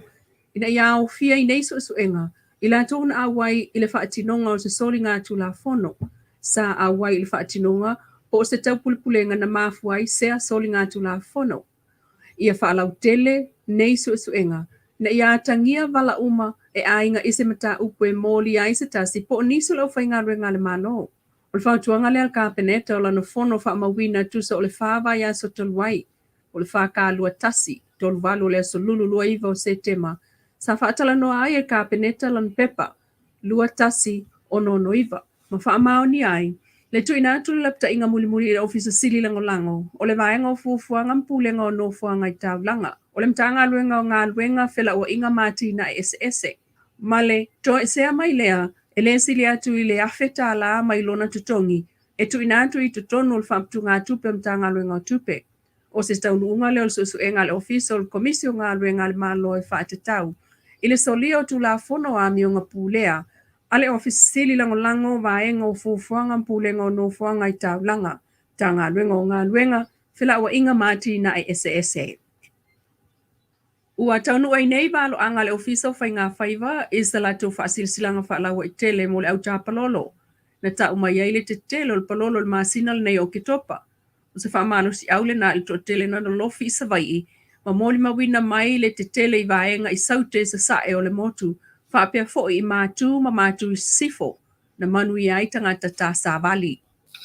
ina ia aofia i nei suesuega i latou na auai i le faatinoga o se soligatulafono sa auai i le faatinoga po o se taupulepulega na mafua ai sea soligatulafono. Ia faalautele nei suesuega ina ia atagia vala uma e aiga i se mataupu e molia ai se tasi po o nisi o le aufaigaluega a le Malo. O le fautuaga lea a le Kapeneta o lana fono faamauina tusa o le 4 vaiaso talu ai, o le 4K21 38 o le aso Lulu 29 o Setema, sa faatalanoa ai e le Kapeneta lana pepa 2169 ma faamaonia ai le tuuina atu o le lapataiga mulimuli i le Ofisa Sili Lagolago o le Vaega o Fuafuaga ma Pulega o Nofoaga i Taulaga o le Matagaluega o Galuega, Felauaiga ma Atinae Eseese, ma le toesea mai lea e le sili atu i le $1,000 mai lona totogi e tuuina atu i totonu o le Faaputugatupe o le Matagaluega o Tupe. O se taunuuga lea o le suesuega a le Ofisa o le Komisi o Galuega a le Malo e faatatau i le solia o Tulafono o Amioga Pulea a le Ofisa Sili Lagolago o Vaega o Fuafuaga ma Pulega o Nofoaga i Taulaga, Matagaluega o Galuega, Felauaiga ma Atinae Eseese. Ua taunuu ai nei valoaga a le Ofisa o Faiga Faiva i se latou faasilasilaga faalauaitele mo le autapalolo na tau mai ai le tetele o le palolo i le masina lenei o Oketopa. O se faamalosiau lena i le toatele na lolofi i Savaii ma molimauina mai le tetele i vaega i Saute i sasae o le motu faapea foi i Matu ma Matu i Sisifo na manuia ai tagata tāsavali.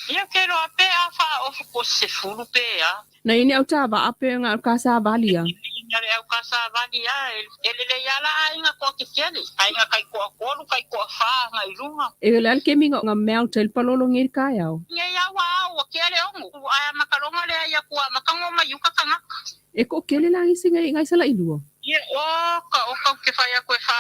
Ia ke loa pe a faaofu ko se 10 pe a. Na i ni au tāvaa pe nga au kāsavali a. Na le au kāsavali a e lelei a la aiga koa ke kele. Aiga kai koa kolu kai koa fa nga i lunga. E le ale kemi nga mea o te palolo ngi kai au. Nge ia wa au wa ke ale ongu. Aia makalonga le ia kua makango ma yuka kangaka. E ko kele la ngisi ngai ngai sala ilua. Ia o ka o ka ke whai aku e wha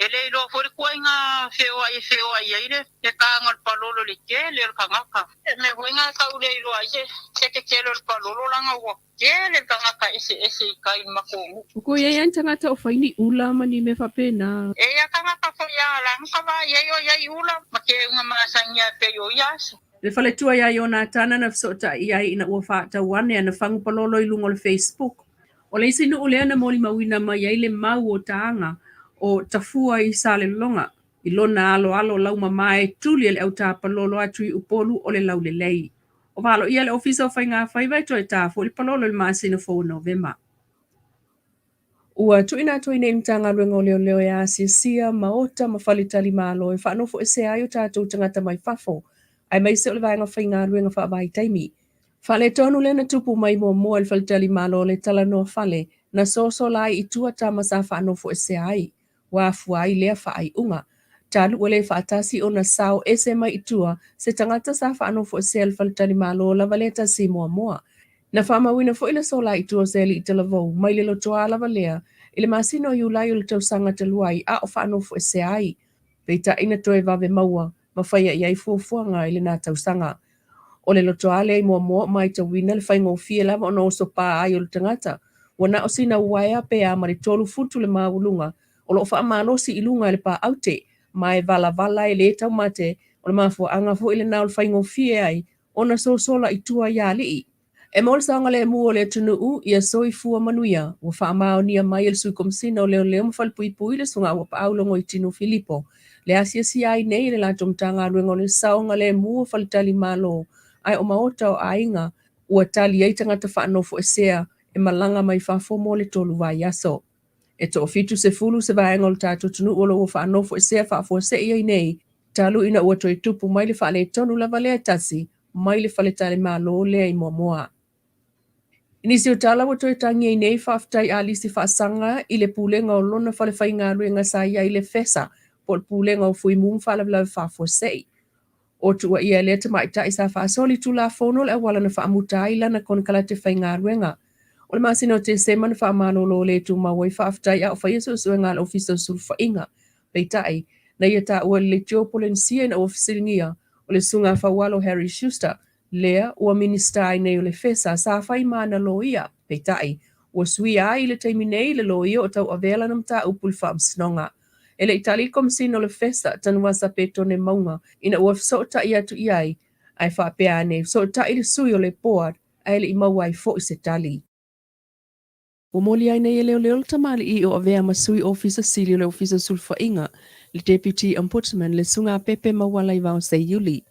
e le iloa fori kua i ngā wheoa i wheoa i aire e ka anga le palolo le kele o le kangaka. E me hoi ngā kau le iloa i se ke kele o le palolo langa ua kele le kangaka ese ese i kai makongu. O ko ia ian tangata o whaini ula ma ni me whapena. E ia kangaka fo ia langa ka wa ia o ia i ula ma ke unga masangia pe yo ia aso. Le faletua ia Ionatana na fesootai ai ina ua faatau ane ana fagu palolo i luga o le Facebook. O le isi nuu lea na molimauina mai ai le mau o taaga o Tafua i Salelologa i lona aloalo laumama e tuli e le autapalolo atu i Upolu o le Laulelei. O valoia le Ofisa o Faiga Faiva e toe tā foi le palolo i le masina fou o Novema. Ua tuuina atu ai nei le Matagaluega o Leoleo e asiasia maota ma faletalimalo e faanofoesea ai o tatou tagata mai fafo, aemaise o le vaega faigaluega faavaitaimi. Faaletonu lea na tupu mai muamua i le faletalimalo o le Talanoa Fale na sosola ai i tua tama sa faanofoesea ai. Ua afua ai lea faaiuga. Talu ua le faatasi ona sao ese mai i tua se tagata sa faanofoesea i le faletalimalo lava lea tasi muamua. Na faamauina foi le sola i tua o se alii talavou mai le lotoa lava lea i le masina o Iulai o le tausaga talu ai a o faanofoesea ai. Peitai na toe vave maua ma faia i ai fuafuaga i lena tausaga. O le lotoa lea i muamua o maitauina le faigofie lava ona oso pā ai o le tagata, ua na o sina uaea pe a ma le 3 futu le maualuga o lo o faamalosi i luga e le pā aute, ma e valavala e lē taumate, o le mafuaaga foi lena o le faigofie ai ona sosola i tua i alii. E mo le saogalemu o le atunuu, ia soifua manuia, ua faamaonia mai e le Sui Komesina o Leoleo ma Falepuipui le Susuga Auapaau Logoitino Filipo le asiasia ai nei e le latou Matagaluega o le saogalemu o faletalimalo ae o maota o aiga ua tali ai tagata faanofoesea e malaga mai fafo mo le 3 vaiaso. E toafitusefulu se vaega o le tatou atunuu o lo o ua faanofoesea faafuasei ai nei talu ina ua toe tupu mai le faaletonu lava lea e tasi mai le faletalimalo lea i muamua. I nisi o tala ua toe tagi ai nei faafetai a Lisi Faasaga i le pulega o lona falefaigaluega sa i ai le FESA po o le Pulega o Fuimu ma Faalavelave Faafuasei. O tuuaia lea tamaitai sa faasoli Tulafono le auala na faamuta ai lana konekarate faigaluega. O le masina o Tesema na faamalolo le tumau ai faafetai a o faia suesuega a le Ofisa o Sulufaiga. Peitai, na ia taua i le leitio Polenisia ina ua fesiligia o le susuga Faualo Harry Schuster, lea ua Minisita ai nei o le FESA sa fai ma ana loia, peitai, ua suia ai i le taimi nei le loia o tauavea lana mataupu i le faamasinoga. E le i tali le Komesina o le FESA, Tanuvasa Petone Mauga, ina ua fesootai atu i ai, ae faapea ane, fesootai le sui o le Board ae le i maua ai foi se tali. Ua moli ai nei e leoleo le tamalii o avea ma sui ofisa sili o le Ofisa o Sulufaiga, le Deputy Ombudsman, le Susuga Pepe Maualaivao Seiuli.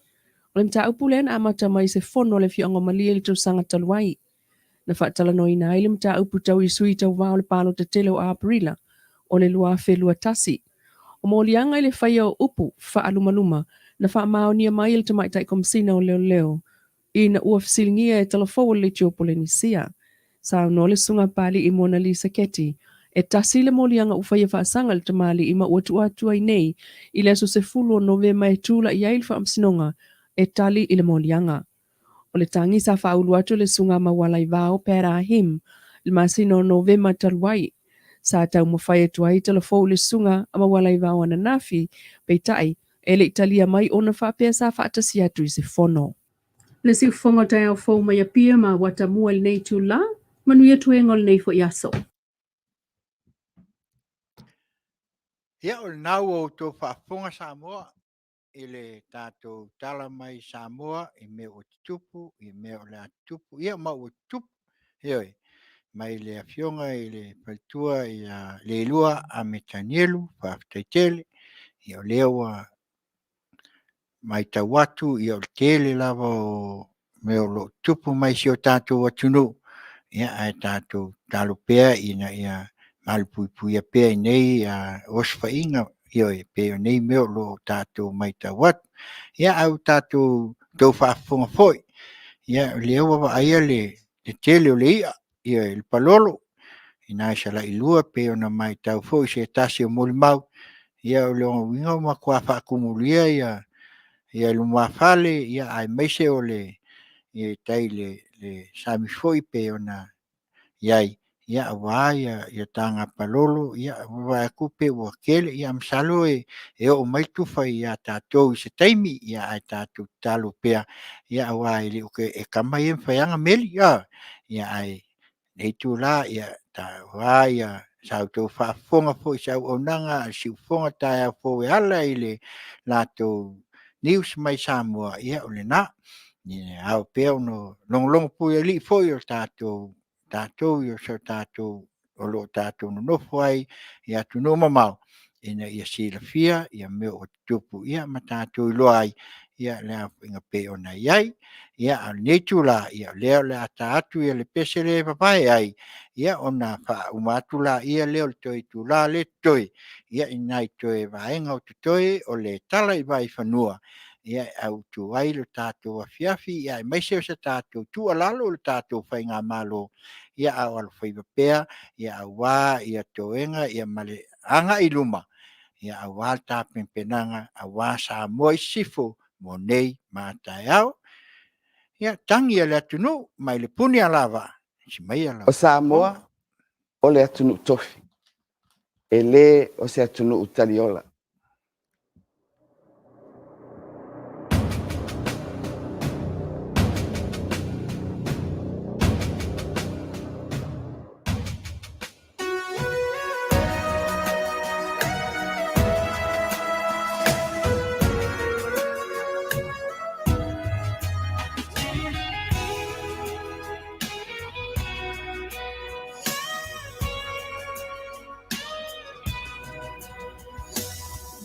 O le mataupu lea na amata mai i se fono a le afioaga o Malie i le tausaga talu ai. Na faatalanoaina ai le mataupu tau i sui tauva o le palota tele o Aperila o le 2021. O moliaga i le faia o upu faalumaluma na faamaonia mai e le Tamaitai Komesina o Leoleo ina ua fesiligia e talafou o le Leitio Polenisia. Saunoa le Susuga Papali'i Monalisa Keti, e tasi le moliaga ua faia faasaga i le tamalii ma ua tuu atu ai nei i le aso 10 o Novema e tulai ai le Faamasinoga e tali i le moliaga. O le tagi sa faaulu atu e le Susuga Maualaivao Pat Ahim i le masina o Novema talu ai. Sa taumafai atu ai talafou i le Susuga a Maualaivao ananafi, peitai, e le i talia mai ona faapea sa faatasi atu i se fono. Le siufofoga o taeao fou mai Apia ma Watamua i lenei itula, manuia toega o lenei foi aso. Ia, o lena ua outou faafofoga Samoa i le tatou tala mai Samoa i mea ua tutupu, i mea o le a tutupu, ia ma ua tutupu. Ioe, mai le Afioga i le faletua ia Leilua Ame Tanielu, faafetai tele. Ia o lea ua matau atu o le tele lava o mea o lo o tutupu mai si o tatou atunuu, ia ae tatou tatalo pea ina ia malupuipuia pea i nei osofaiga, ioe, pei o nei mea o lo o tatou matau atu. Ia ae ua tatou outou faafofoga foi, ia o lea ua vaaia le tele o le i'a, ioe, le palolo i ina i Salailua pei ona matau foi i se tasi o molimau, ia o lona uiga ua matua faatumulia lumafale aemaise o le tai i le sami foi pei ona i ai aua taga palolo. Ua vaai atu pei ua tele, ia masalo e oo mai tufa ia tatou i se taimi, ae tatou tatalo pea, aua e tama ia e mafai lava ona meli. Ae o lenei itula, aua sa outou faafofoga foi i se auaunaga a le siufofoga taeao fou e ala i le latou news mai Samoa, ia o lena. E ao pea ona logologo pulealii foi o tatou o lo o tatou nonofo ai i atunuu mamao ina ia silafia mea o tutupu ma tatou iloa ai le pei ona i ai. A o lenei itula, o lea o le a ta atu le pese lea e vavae ai, ona faauma atu lea o le toe itula lea e totoe i nai toe vaega o totoe o le Tala i le Vaifanua, e autu ai le tatou afiafi, aemaise o se tatou tuualalo i le tatou faigamalo, a o alofaiva pea aua toega ma le agai i luma aua le tapenapenaga aua Samoa i Sisifo mo nei ma a taeao. Ia, tagi a le atunuu mai le punialavaa, see maia lau O Samoa o le atunuu tofi, e le o se atunuu taliola.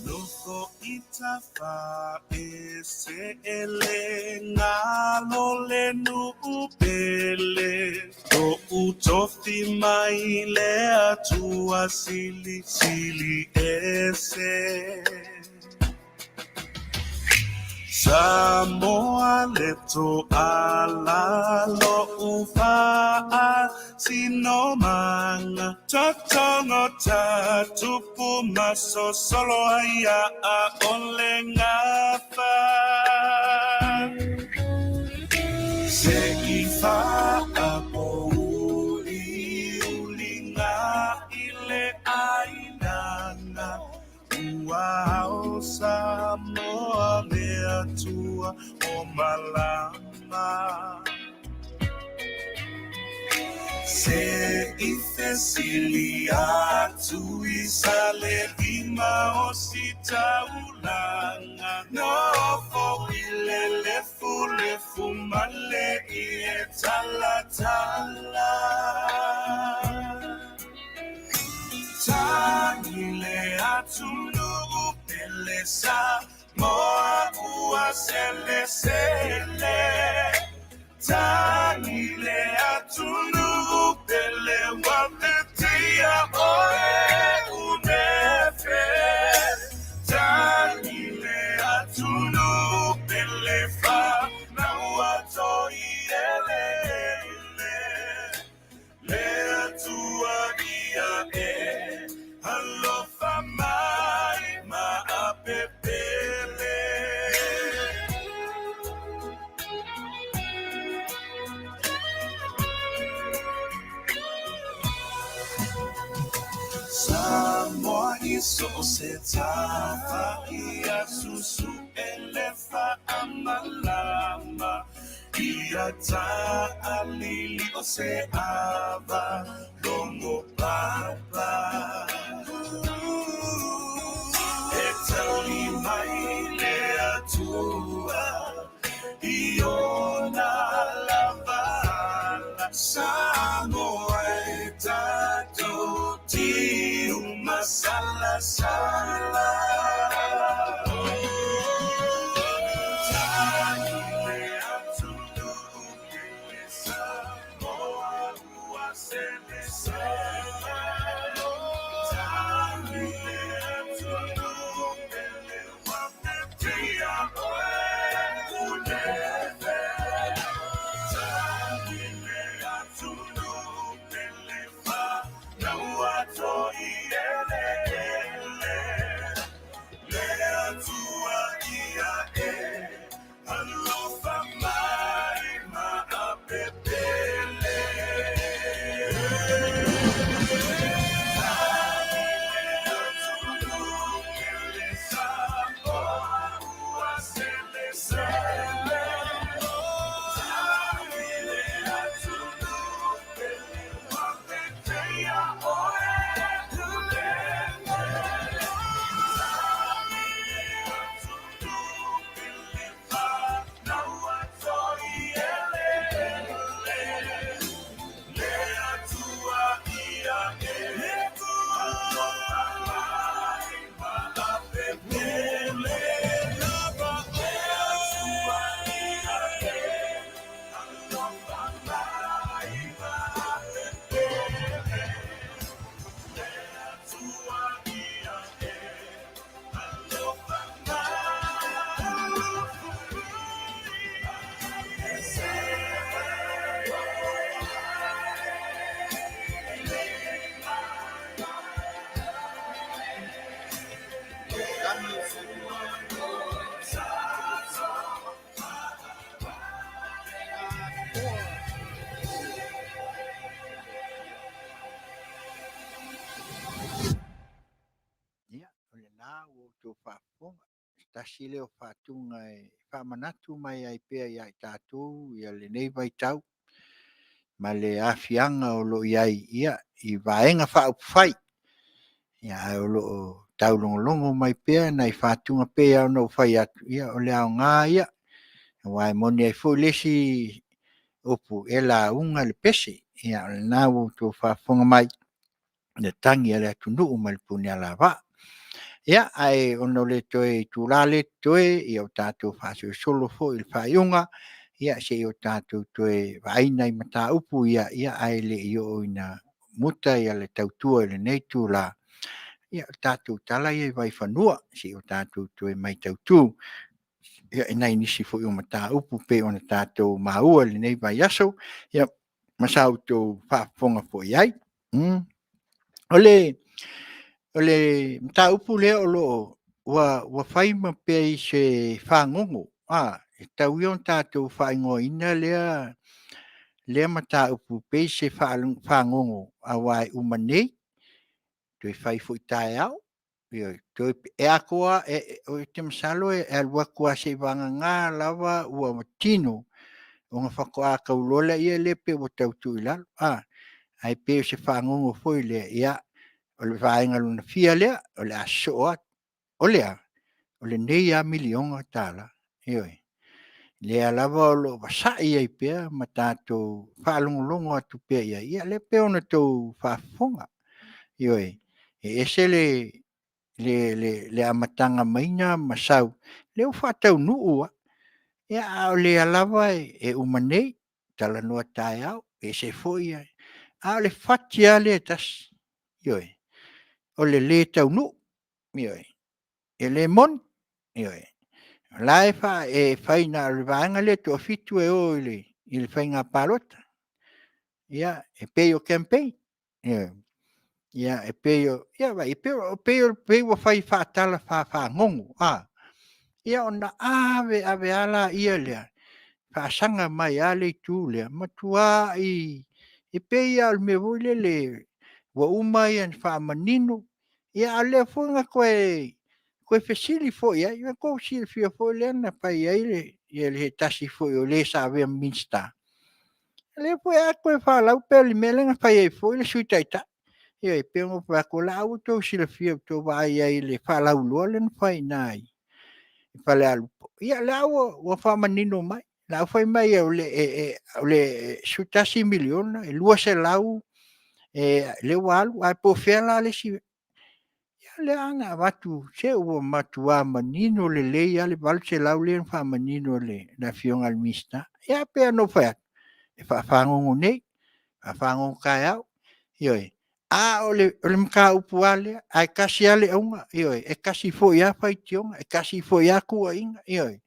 Nofo i tafa e se ele ngalo le nuu pele Lo'u tofi mai le Atua silisili ese Samoa le toala lo'u faasinomaga Totogota tupu masosolo ai a'a o le gafa Se i faapouliuliga i le ainaga Ua ao Samoa le Atua o malama. Se i fesili atu i sa le ima o si taulaga Nofo i le lefulefu ma le ie talatala Tagi le atunuu pele Samoa ua selesele Tagi le atunuu pele ua teteia oe unefe Tagi le atunuu pele fanau toi eleele Le Atua ia e alofa mai ma apepele. Samoa i so o se tafa ia susu e le faamalama Ia taalili o se ava logo papa E tali mai le Atua i ona lava ala Samoa e tatou tiu masalasala Ia, o lena ua outou faafofoga, se tasi lea o faatuga e faamanatu mai ai pea ia i tatou ia lenei vaitau ma le aafiaga o lo o i ai ia, i Vaega Faaupufai. Ia, ae o lo o taulogologo mai pea nai faatuga pei lava ona ou fai atu, ia o le aoga ia, aua e moni ai foi le isi upu, e lauga le pese. Ia o lena ua outou faafofoga mai i le tagi a le atunuu mai le Punialavaa. Ia, ae ona o le toe itula lea e totoe, ia ua tatou faasolosolo foi i le faaiuga, ia se i o tatou toe vaai nai mataupu ia, ae le i oo ina muta le tautua i lenei itula. Ia, o tatou tala ia i vaifanua, se i o tatou toe mataitu i nai nisi foi o mataupu pei ona tatou maua i lenei vaiaso, ia ma sa outou faafofoga foi i ai. O le mataupu lea o lo o ua fai ma pei se fagogo, e tatau ia ona tatou faaigoaina lea mataupu pei se fagogo, aua e uma nei, toe fai foi taeao, ioe. E atoa lava, ou te masalo e alu atu lava seivagana lava ua tino, ona faatoa tau loa lea pei ua tau tuu i lalo. Ae pei o se fagogo foi lea, ia, o le vaega lona fia lea, o le a sosoo atu. O le a? O lenei lava miliona tala, ioe, lea lava o lo o vasai ai pea ma tatou faalogologo atu pea i ai, ia lea e pei ona outou faafofoga. Ioe, e ese le amataga maiga ma sau, lea ua faataunuu lava, a o lea lava e uma nei, talanoa taeao, ese foi ae... A o le fati lava lea e tasi, ioe, o le le taunuu, ioe. E le moni, ioe, o la e fai na o le vaega lea e toafitu e o i le faiga palota. Ia, e pei o campaign, ioe, e pei ua fai faatala faafagogo ia ona ave ave lava lea, faasaga mai lava le itu lea, matuai... e pei lava o le mea foi lele ua uma ona faamanino, a o lea foi na toe fesili foi i ai. Ua outou silafia foi lea na fai ai se tasi foi o le sa avea ma Minisita, o lea foi lava toe faalau pei o le mea lea na fai ai foi le Sui Taitai. Ioe, e pei ona ou fai atu, o la ua outou silafia ua outou vaai i ai i le faalauiloa lea na fai i ina i Falealupo. Ia o la ua faamanino mai, o la ua fai mai o le $11 miliona e 200 lea ua alu, ae po o fea la le isi... Ia o lea na avatu, se ua matua manino lelei lava le $800 lea na faamanino e le Afioga i le Minisita. Ia e pei lava ona ou fai atu, e faafagogo nei, faafagogo taeao, ioe. A o le mataupu lava lea, ae tasi lava le auga, ioe, e tasi foi lava faitioga, e tasi foi lava tuuaiga, ioe.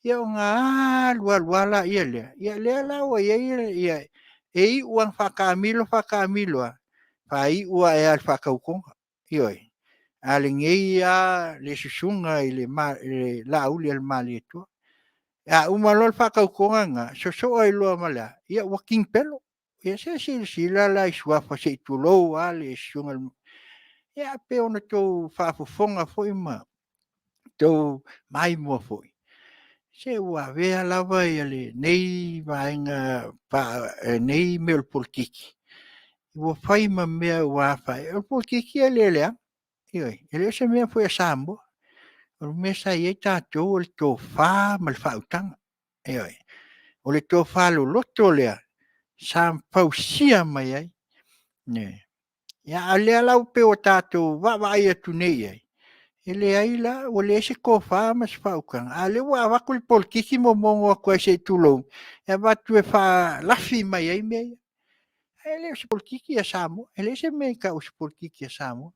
Ia ona alu alu lava lea, ia lea la ua i ai le... E iu lava ina faataamilo faataamilo lava, faaiu ae lava i le faatautoga, ioe, a o lenei lava le susuga i le Laaulialemalietoa. A uma loa le faatautoga lena, sosoo ai loa ma le a? Ia ua king pelo. Ia se i silasila la i suafa se i tulou lava le susuga i le... Ia pei ona outou faafofoga foi ma outou maimoa foi, se ua avea lava lenei vaega, lenei mea o le polokiki, ua fai ma mea ua afaina ai. O le polokiki e le leaga, ioe, e le o se mea foi a Samoa. O le mea sa i ai tatou o le tofa ma le faautaga, ioe. O le tofa loloto lea sa fausia mai ai, ioe. A o lea la pei ua tatou vaavaai atu nei i ai, e leai la, ua leai se tofa ma se faautaga, a o lea ua avatu le polokiki momono atu ai se i tulou, e avatu e faalafi mai ai mea ia. Ae le o se polokiki a Samoa, e leai se mea e tau o se polokiki a Samoa.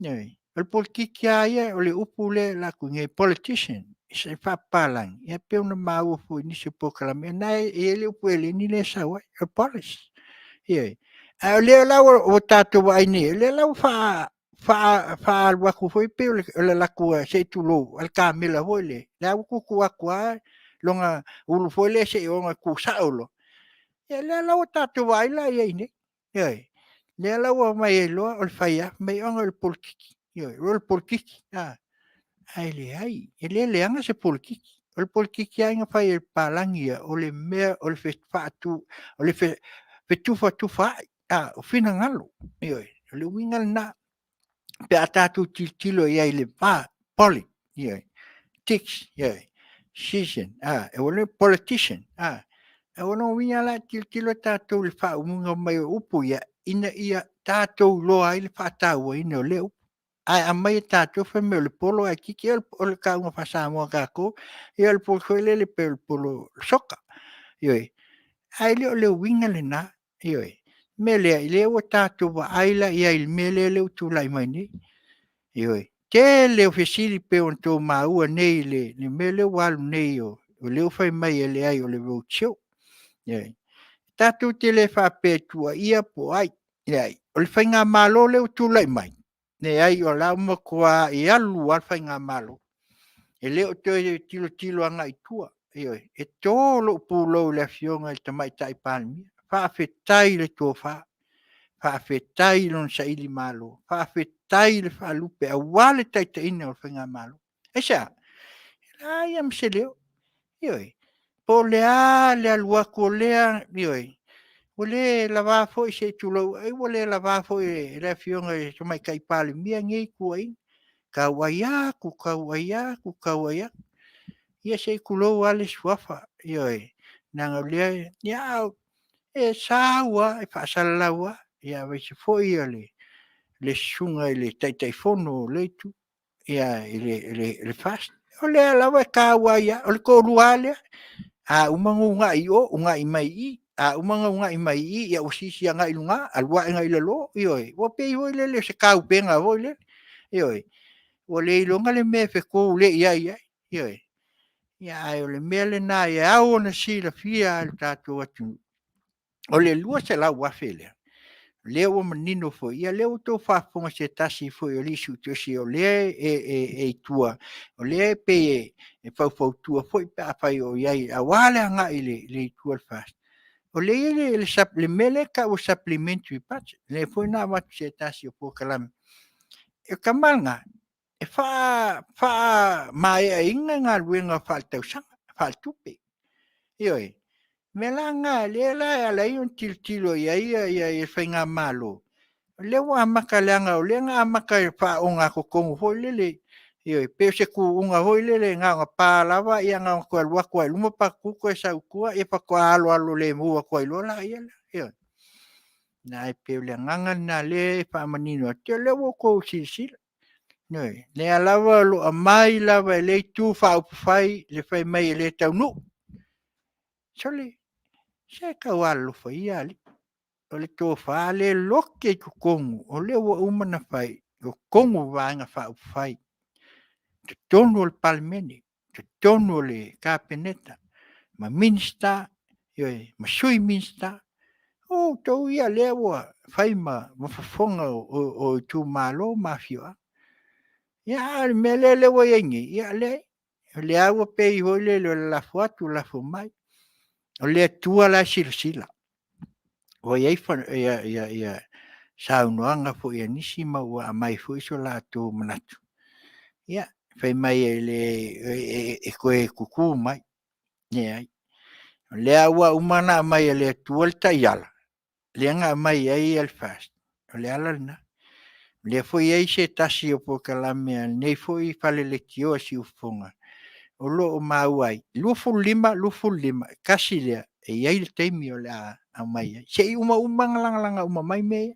Ioe. O le polokiki lava ia, o le upu lea e alu atu nei, politician, se faapapalagi, e pei ona maua foi i nisi o polokalame, o lena e i ai le upu eleni lea e sau ai, o le polish. Ioe. A o lea la ua tatou vaai nei i ai, o lea la ua faaalu atu foi pei o le alu atu se i tulou a le kamela foi lea, lea ua tuutuu atu lava lona ulu foi lea seiloga e tusao loa. Ia o lea la ua tatou vaai la i ai nei, ioe. O lea la ua omai ai loa o le fai lava, fai mai o le polokiki, o le polokiki. Ae leai, e le leaga se polokiki. O le polokiki lava na fai e papalagi ia, o le mea o le fetufatufai o finagalo. Ioe, o le uiga lena pe a tatou tilotilo i ai i le va, politics, politician. O lona uiga la e tilotilo tatou i le faauiga mai o upu ia, ina ia tatou iloa ai le faatauaina o lea upu. Ae aumai e tatou fai mai o le polo ae kiki. O le tauga faa-Samoa a tatou, ia o le polo foi lele pei o le polo soka. Ioe. Ae le o le uiga lena, ioe. O le mea lea, o lea ua tatou vaai la i ai i le mea lea ua tulai mai nei. Ioe. Tele o fesili e pei ona outou maua nei i le mea lea ua alu nei o lea ua fai mai e leai o le road show. Ioe. Tatou te le faapea e tuuaia po o ai, leai. O le faigamalo lea ua tulai mai, leai o la ua matua alu lava le faigamalo. E le o toe tilotilo agai i tua, ioe. E to lou pulou i le Afioga i le Tamaitai Palemia, faafetai i le tofa, faafetai i lona sailimalo, faafetai le faalupe aua le taitaiga o le faigamalo. Aisea? E leai lava ma se leo, ioe, po o le a le alu atu o lea, ioe. Ua le lava foi se i tulou, ai ua le lava foi e le Afioga i le Tamaitai Palemia nei tuuaiga, tau ai atu, tau ai atu, tau ai atu. Ia se i tulou lava le suafa, ioe, leaga o lea, a e sau lava e faasalalau lava, aemaise foi o le susuga i le Taitaifono o lea Itu i le FAST. O lea lava e tauai lava, o le toalua lava lea, a uma ona uunai i o, uunai mai i i, a uma ona uunai mai i i, ua siisii agai i luga, alu ae i lalo, ioe, ua pei foi lele o se taupega foi lele, ioe. Ua le iloga le mea e fetuleai ai, ioe. Ae o le mea lena e ao ona silafia e le tatou atunuu, o le $200,000 lea, o lea ua manino foi, o lea ua outou faafofoga i se tasi foi o alii suetusi o lea e i tua, o lea e pei e faufautua foi pe afai o i ai aua le agai i tua o le FAST. O lea e i ai le mea lea e tau o le Supplementary Budget, lea foi na avatu e se tasi o polokalame. O le tama lena, e faamaeaina galuega faale-tausaga, faale-tupe. Ioe, o le mea la lena o lea e ala ai ona tilotilo i ai le Faigamalo, o lea ua amata leaga o lea na amata i le faaogatotonu foi lele, ioe, pei o se tuuga foi lele na ona pa lava na ona toe alu atu lava i luma patu toe sau i tua, ia faatoa aloalo lemu atu ai loa lea. Ioe. Ae pei o le agaga lena o lea e faamanino atu, ia o lea ua outou silasila, ioe, o lea lava o lo o aumai lava e le Itu Faaupufai le fai mai e le taunuu. Sole, se taualolofa ia alii, o le tofa lea e lote i totonu, o lea ua uma ona fai i totonu o Vaega Faaupufai, totonu o le Palemene, totonu o le Kapeneta, ma Minisita, ioe, ma Sui Minisita. O outou ia o lea ua fai ma fofoga o itumalo ma afioaga. Ia a o le mea lea ua i ai nei, ia leai, o lea lava ua pei foi lele o le lafo atu lafo mai. O le Atua la e silasila, ua i ai saunoaga foi a nisi ma ua aumai foi so latou manatu, ia, fai mai e toe tutu mai. Leai, o lea ua uma ona aumai e le Atua le taiala lea na aumai ai le FAST, o le ala lena. O lea foi e i ai se tasi o polokalame a lenei foi fale leitioa Siufofoga, o lo o maua ai, 25, 25, e tasi lea, e i ai le taimi o le a aumai ai. Se i uma uma lagalaga uma mai mea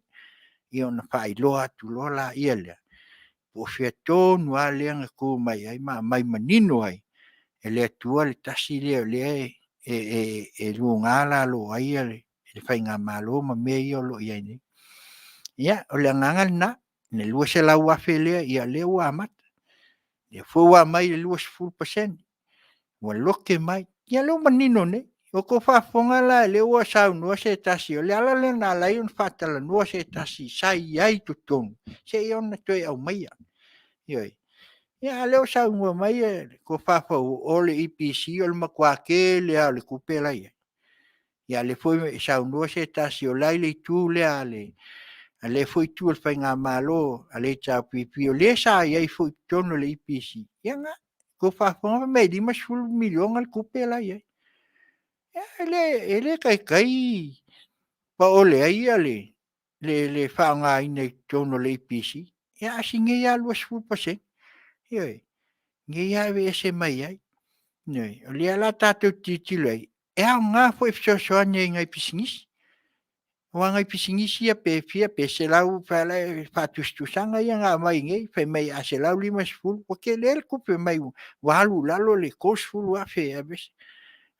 ia, ona faailoa atu loa lea, po o fea tonu lava lea na tu mai ai ma aumai manino ai e le Atua le tasi lea o lea e luga lalo ai le Faigamalo ma mea ia o lo o i ai nei. Ia, o le agaga lena, le $200,000 lea, ia o lea ua amata. O lea foi ua aumai le 20%, ua lote mai. Ia o lea ua manino nei. Ua outou faafofoga la o lea ua saunoa se tasi, o le ala lea na ala ai ona faatalanoa se tasi sa i ai i totonu, seia ona toe aumaia. Ioe. A o lea ua saunoa mai le tofa faauu, o le EPC o le matua tele lava o le tupe la e i ai. A o lea foi e saunoa se tasi o la e i le itu lea a lea foi itu o le Faigamalo a le HRPP, o le sa i ai foi i totonu o le EPC, ia lena. Ua outou faafofoga fai mai e $50 miliona le tupe la e i ai. E le taitai paole ai le faaaogaina i totonu o le EPC, a o si nei lava 20%, ioe, lenei lava e aveese mai ai. Ioe. O lea la tatou te tilotilo i ai, e aoga foi e fesoasoani ai i nai pisinisi, aua o nai pisinisi ia pe fia, pe 100 faatusatusaga ia na aumai nei, fai mai a 150 ua tele le tupe fai mai ua alu i lalo le $30,000 e aveese.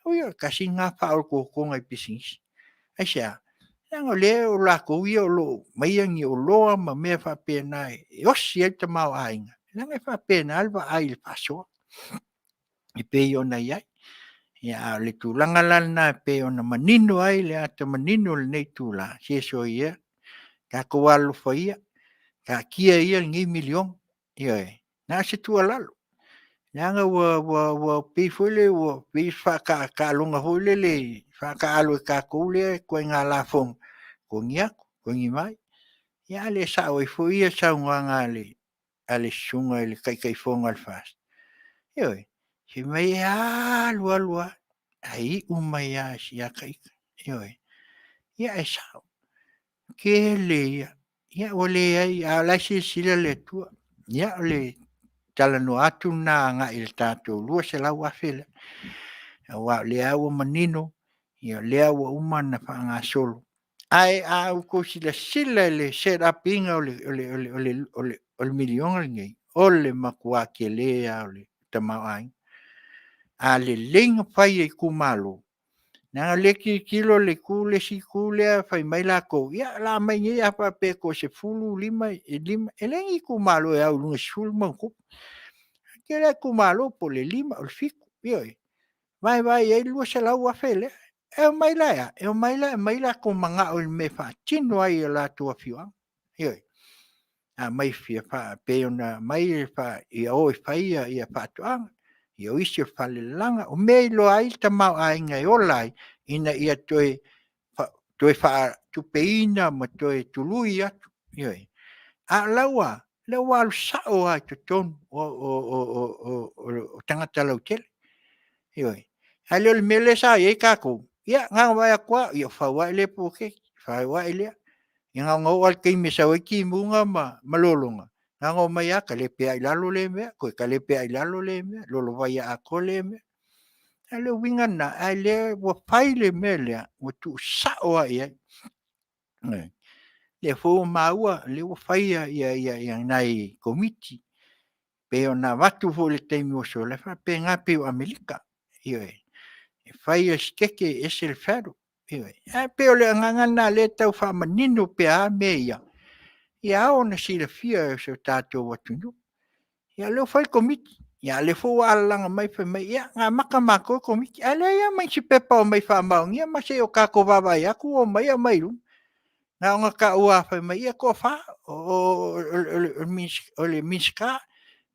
Oi tasi lena faaotootoga i pisinisi. Aisea? Leaga o lea o latou ia o lo o aumaia ni oloa ma mea faapena e osi ai le tamaoaiga, leaga e faapena le vaai i le faasoa e pei ona i ai. A o le tulaga la lena e pei ona manino ai le ata manino o lenei itula, se soia tatou alolofa ia, taatia ia lenei miliona, ioe. Na o se tuualalo, leaga ua pei foi lea ua faataaloga foi lele, faataalo e tatou lea ituaiga lafoga, totogi atu, totogi mai. A lea e sao ai foi le saunoaga a le susuga i le Taitaifono a le FAST, ioe, fai mai e alu alu lava, ae iu mai lava ia te ita. Ioe. Ia e sao. Tele ia. Ia ua leai, a o la e silasila le Atua. Ia o le talanoa atu lena agai i le tatou $200,000 lea. Aua o lea ua manino, ia o lea ua uma ona faagasolo. Ae a outou silasila i le set up ina o le miliona lenei, o le matua tele lava o le tamaoaiga. A lelei ona fai e itumalo, leaga o lea e tilotilo le itu le isi itu lea fai mai latou, ia o le a aumai nei a faapea e toa-15, e leai ni itumalo e au i luga i le 10+. E tele lava itumalo po o le 5 o le 7, ioe, vaevae i ai le $200,000 lea. E omai la e a? E omai la e aumai o latou manao i mea e faatino ai i o latou afioaga. Ioe, aumai pei ona aumai ia o e fai faatoaga, ia o isi o falelalaga, o mea e iloa ai le tamaoaiga e ola ai, ina ia toe faatupeina ma toe tului atu. Ioe, a o lau lava, o lea ua alu sao lava i totonu o tagata lautele. Ioe, ae le o le mea lea sa i ai tatou, ia na ona vaai atu lava ua fau ae lea poloketi, fau ae lea. Ia na ona oo lava i le taimi e sau ai timuga ma lologa, na ona omai lava talepe lava i lalo lea mea, toe talepe lava i lalo lea mea, lolovaia atoa lea mea. A o le uiga lena, a o lea ua fai le mea lea, ua tuusao lava i ai. O lea foi ua maua o lea ua fai nai komiti, e pei ona avatu foi i le taimi ua sola, e faapena, e pei o Amerika. Ioe, e fai e le Setete ese le Federal. Ae pei o le agaga lena o lea e tau faamanino pea mea ia, ia ao ona silafia e si o tatou atunuu. Ia o lea ua fai le Komiti, a o lea foi ua alalaga mai fai mai, ia na amata matou le Komiti, ae leai lava ma nisi pepa o aumai faamaonia ma se i o tatou vaavaai atu ua omai aumai i luma. Na ona tau lava fai mai, ia e toa-4, o le Minisita,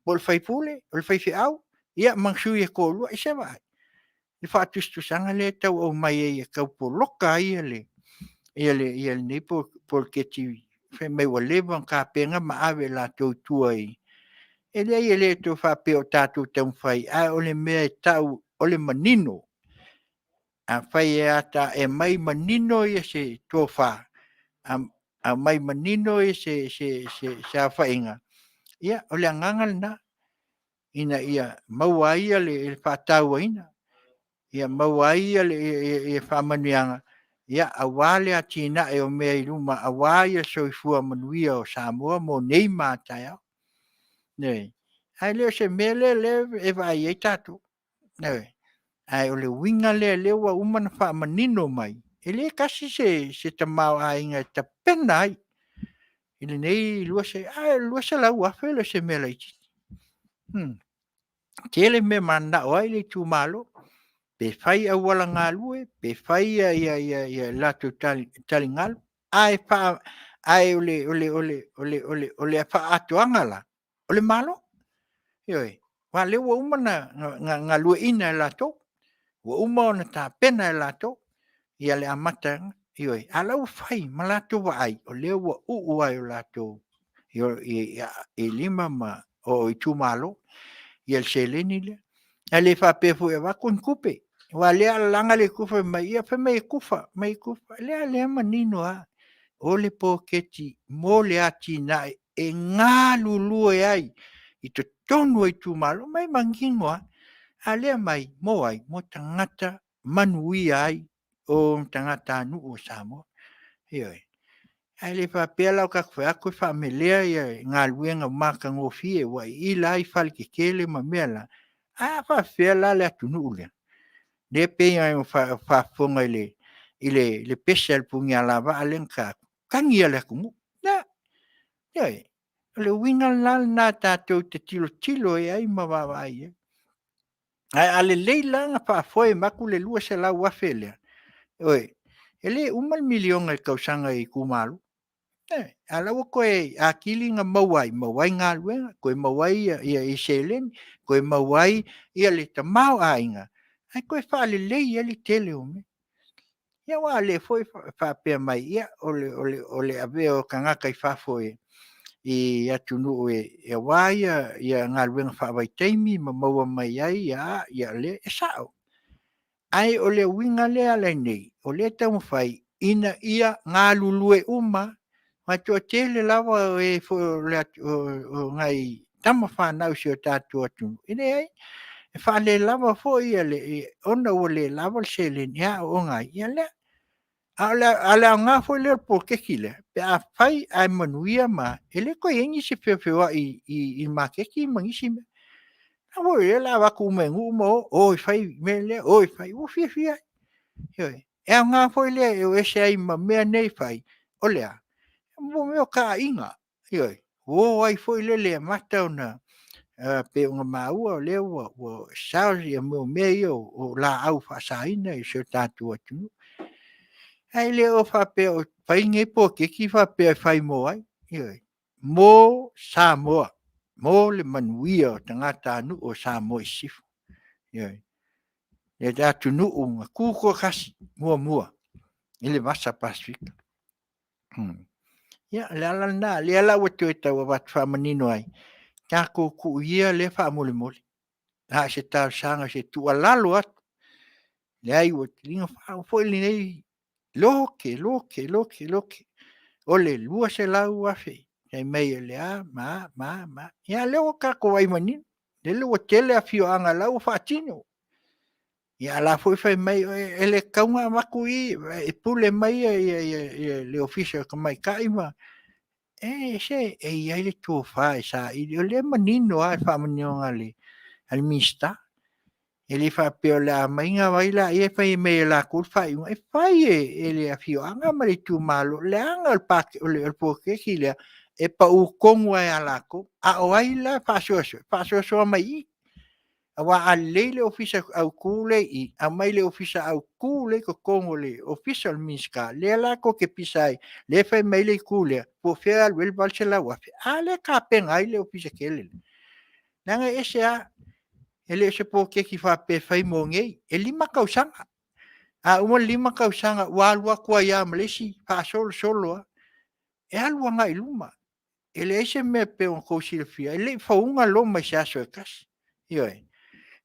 po o le sui usufono, o le faifeau, ia ma ni sui usufono e toa-2. Ia se i vaai i le faatusatusaga lea e tau aumai ai e tau poloka ai lenei poloketi fai mai ua leva ona tapena ma ave e latou i tua i... E leai e le toe faapea o tatou taumafai, a o le mea e tau o le manino. Afai e aumai manino se tofa, aumai manino se aofaiga, ia o le agaga lena, ina ia maua ai le faatauaina, ia maua ai le faamanuiaga aua le atinae o mea i luma aua le soifua manuia o Samoa mo nei ma a taeao. Ioe. Ae le o se mea lea e vaai ai tatou. Ioe. Ae o le uiga lea o lea ua uma ona faamanino mai, e le tasi se tamaoaiga e tapena ai i lenei $200,000, ae o le $200,000 e le o se mea laitiiti. E tele mea e mananao ai le itumalo, pe fai auala galue, pe fai latou taligalu, ae o le faaatoaga la, o le Malo. Ioe. Aua o lea ua uma ona galueaiina e latou, ua uma ona tapena e latou le amataga, ioe, a o la e ua fai ma latou vaai, o lea ua uu lava i lima o itumalo le seleni lea. Ae le faapea foi e avatu ni tupe, aua o lea e alalaga le itu fai mai e tufa, fai mai e tufa. Leai o lea e manino lava, o le poloketi mo le atinae e galulue ai i totonu o itumalo. O lena e manino lava, a o lea e aumai mo ai? Mo tagata manuia ai o tagatanuu o Samoa. Ioe. Ae le faapea la o tatou fai atu e faamelea galuega matagofie ua iila ai faletetele ma mea la, ae a faapefea la le atunuu lea? Lea e pei ona faafofoga i le pese a le punialavaa lea na ta atu, tagi lava o le atunuu. Ioe, o le uiga la lena tatou te tilotilo i ai ma vaavaai i ai. Ae a lelei la ona faafoe atu le $200,000 lea, ioe, e le uma le miliona i le tausaga i itumalo. A o la e ua toe atili ona maua ai, maua ai galuega, toe maua ai seleni, toe maua ai le tamaoaiga ae toe faalelei ai le tele o mea. Ia aua o lea foi e faapea mai, ia o le avea o tagata i fafo i atunuu aua galuega faavaitaimi ma maua mai ai e sao. Ae o le uiga lea e ala ai nei, o lea e taumafai ina ia galulue uma, aua e toatele lava o e foi o le o nai tama fanau i si o tatou atunuu, e leai, e faalelava foi ona ua le lava le seleni e aooga ai, ia lea. A o le aoga foi lea o le poloketi lea, pe afai ae manuia ma e le toe i ai nisi e feofeoai i le maketi ma nisi mea. O le a avatu uma e nuu ma o, o e fai le mea lea, o e fai, ua fiafia ai. Ioe, e aoga foi lea e o ese ai ma mea nei e fai, o le a? O mea o taaiga, ioe, o ai foi lele e amata ona pei ona maua o lea ua sell mea ia o laau faasaina i si o tatou atunuu. Ae le o faapea o fai lenei poloketi faapea e fai mo ai, ioe, mo Samoa, mo le manuia o tagatanuu o Samoa i Sisifo. Ioe, le atunuu na tutoatasi muamua i le Vasa Pasefika. Ia o le ala lena, o lea la ua toe tau avatu faamanino ai, tatou tuu ia lea faamolemole. Na o se talosaga o se tuualalo atu, leai ua tiga foi lenei, lote, lote, lote, lote, o le $200,000 fai mai o le a ma a ma a. Ia a o lea ua tatou vaai manino, lele ua tele afioaga o la e ua faatino. A o la e foi e fai mai e le tatau ona avatu i i, e pule mai le Ofisa o Tamaitai ma... Se e i ai le tofa e saili, o lea e manino lava i le faamaninoga a le Minisita. E le faapea o le a aumai ona o ai lea fai mai e latou le faaiuga. E fai e le afioaga ma le itumalo, leaga o le poloketi lea, e pau tonu lava ia latou. A o ai la e faasoasoa? E faasoasoa mai i i. Aua a lelei le Ofisa Autu lea e i i, aumai le Ofisa Autu lea e i totonu o le Ofisa o le Minisita, lea la tou te pisa ai, lea e fai mai ai le itu lea, po o fea e alu ai le $800,000, a lea e tapena ai le Ofisa tele lea. Leaga e ese lava, e le o se poloketi faapea e fai mo nei, e 5 tausaga. A uma le 5 tausaga ua alu atu ai lava ma le isi faasolosolo lava. E alu agai i luma, e leai se mea e pei ona outou silafia, e le i fauina Roma i se aso e tasi. Ioe,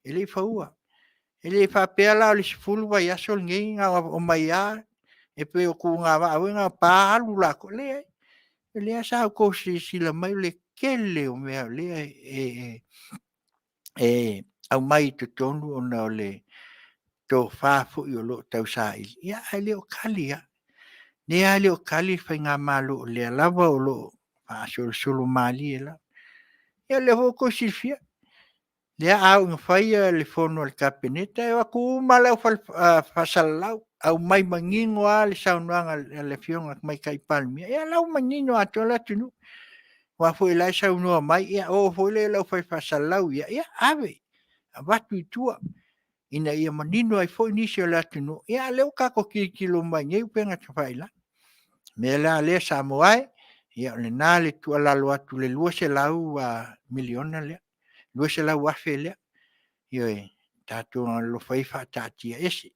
e le i faua. E le faapea la o le 10 vaiaso lenei na ona omai lava e pei o tuugavaa foi na o pa alu latou. E leai, o lea sa outou silasila mai o le tele o mea o lea e aumai i totonu ona o le tofa foi o lo o tausaili, ae le o tali lava. O lea lava e le o tali le faigamalo o lea lava o lo o faasolosolo malie lava. Ia o lea foi ua outou silafia, lea a oo ina fai le fono a le Kapeneta, e o atu uma lava le au faasalalau, aumai manino lava le saunoaga a le Afioga i le Tamaitai Palemia, ia o la ua manino atoa le atunuu. Aua foi o la e saunoa mai, ia o foi lea i le aufai faasalalau ia, ia ave, avatu i tua ina ia manino ai foi nisi o le atunuu, a o lea ua tatou tilotilo mai i nei upega tafailagi. O le mea la lea Samoa e, ia o lena le tuualalo atu i le $200 miliona lea, $200,000 lea. Ioe, tatou alolofa ifo faataatiaese,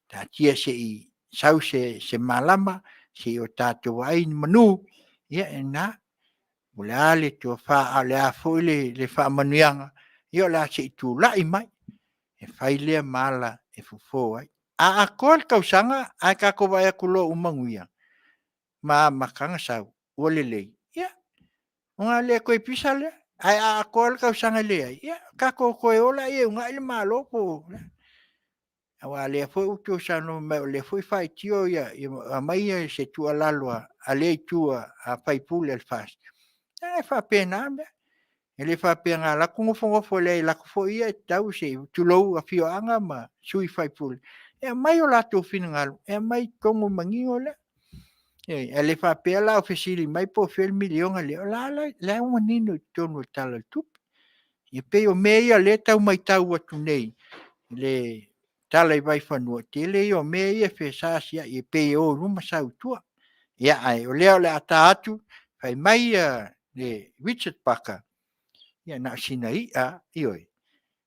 taatia se i sau se malama, se i o tatou vaai ni manu, ia o lena. Po o le a le tofa a o le a foi le faamanuiaga, ia o le a se i tulai mai e fai lea ma ala e fofo ai. A atoa le tausaga ae tatou vaai atu loa ua manuia ma amata ona sau ua lelei, ia, ona le toe pisa lea. Ae a atoa le tausaga e leai, ia tatou toe o lea e uunai le Malo po o le a. Aua o lea foi ua outou saunoa mai o lea foi e faitio aumai se tuualalo a lea Itu a sui usufono o le FAST, ia e faapena mea. E le faapea na alu atu nofonofo, leai e alu atu foi ia e tatau, tulou afioaga ma sui usufono, e aumai o latou finagalo e aumai i totonu manino lea. Ioe. Ae le faapea la o fesili mai po o fea le miliona lea, o la ua manino i totonu o le Tala o le Tupe. E pei o mea ia o lea e tau matau atu nei i le tala i vaifanua, o le tele ia o mea ia e fesaasiai e pei e o i luma sau i tua. Ia ae o lea o le a ta atu, fai mai le Richard Parker, ia na o sina ia lava, ioe,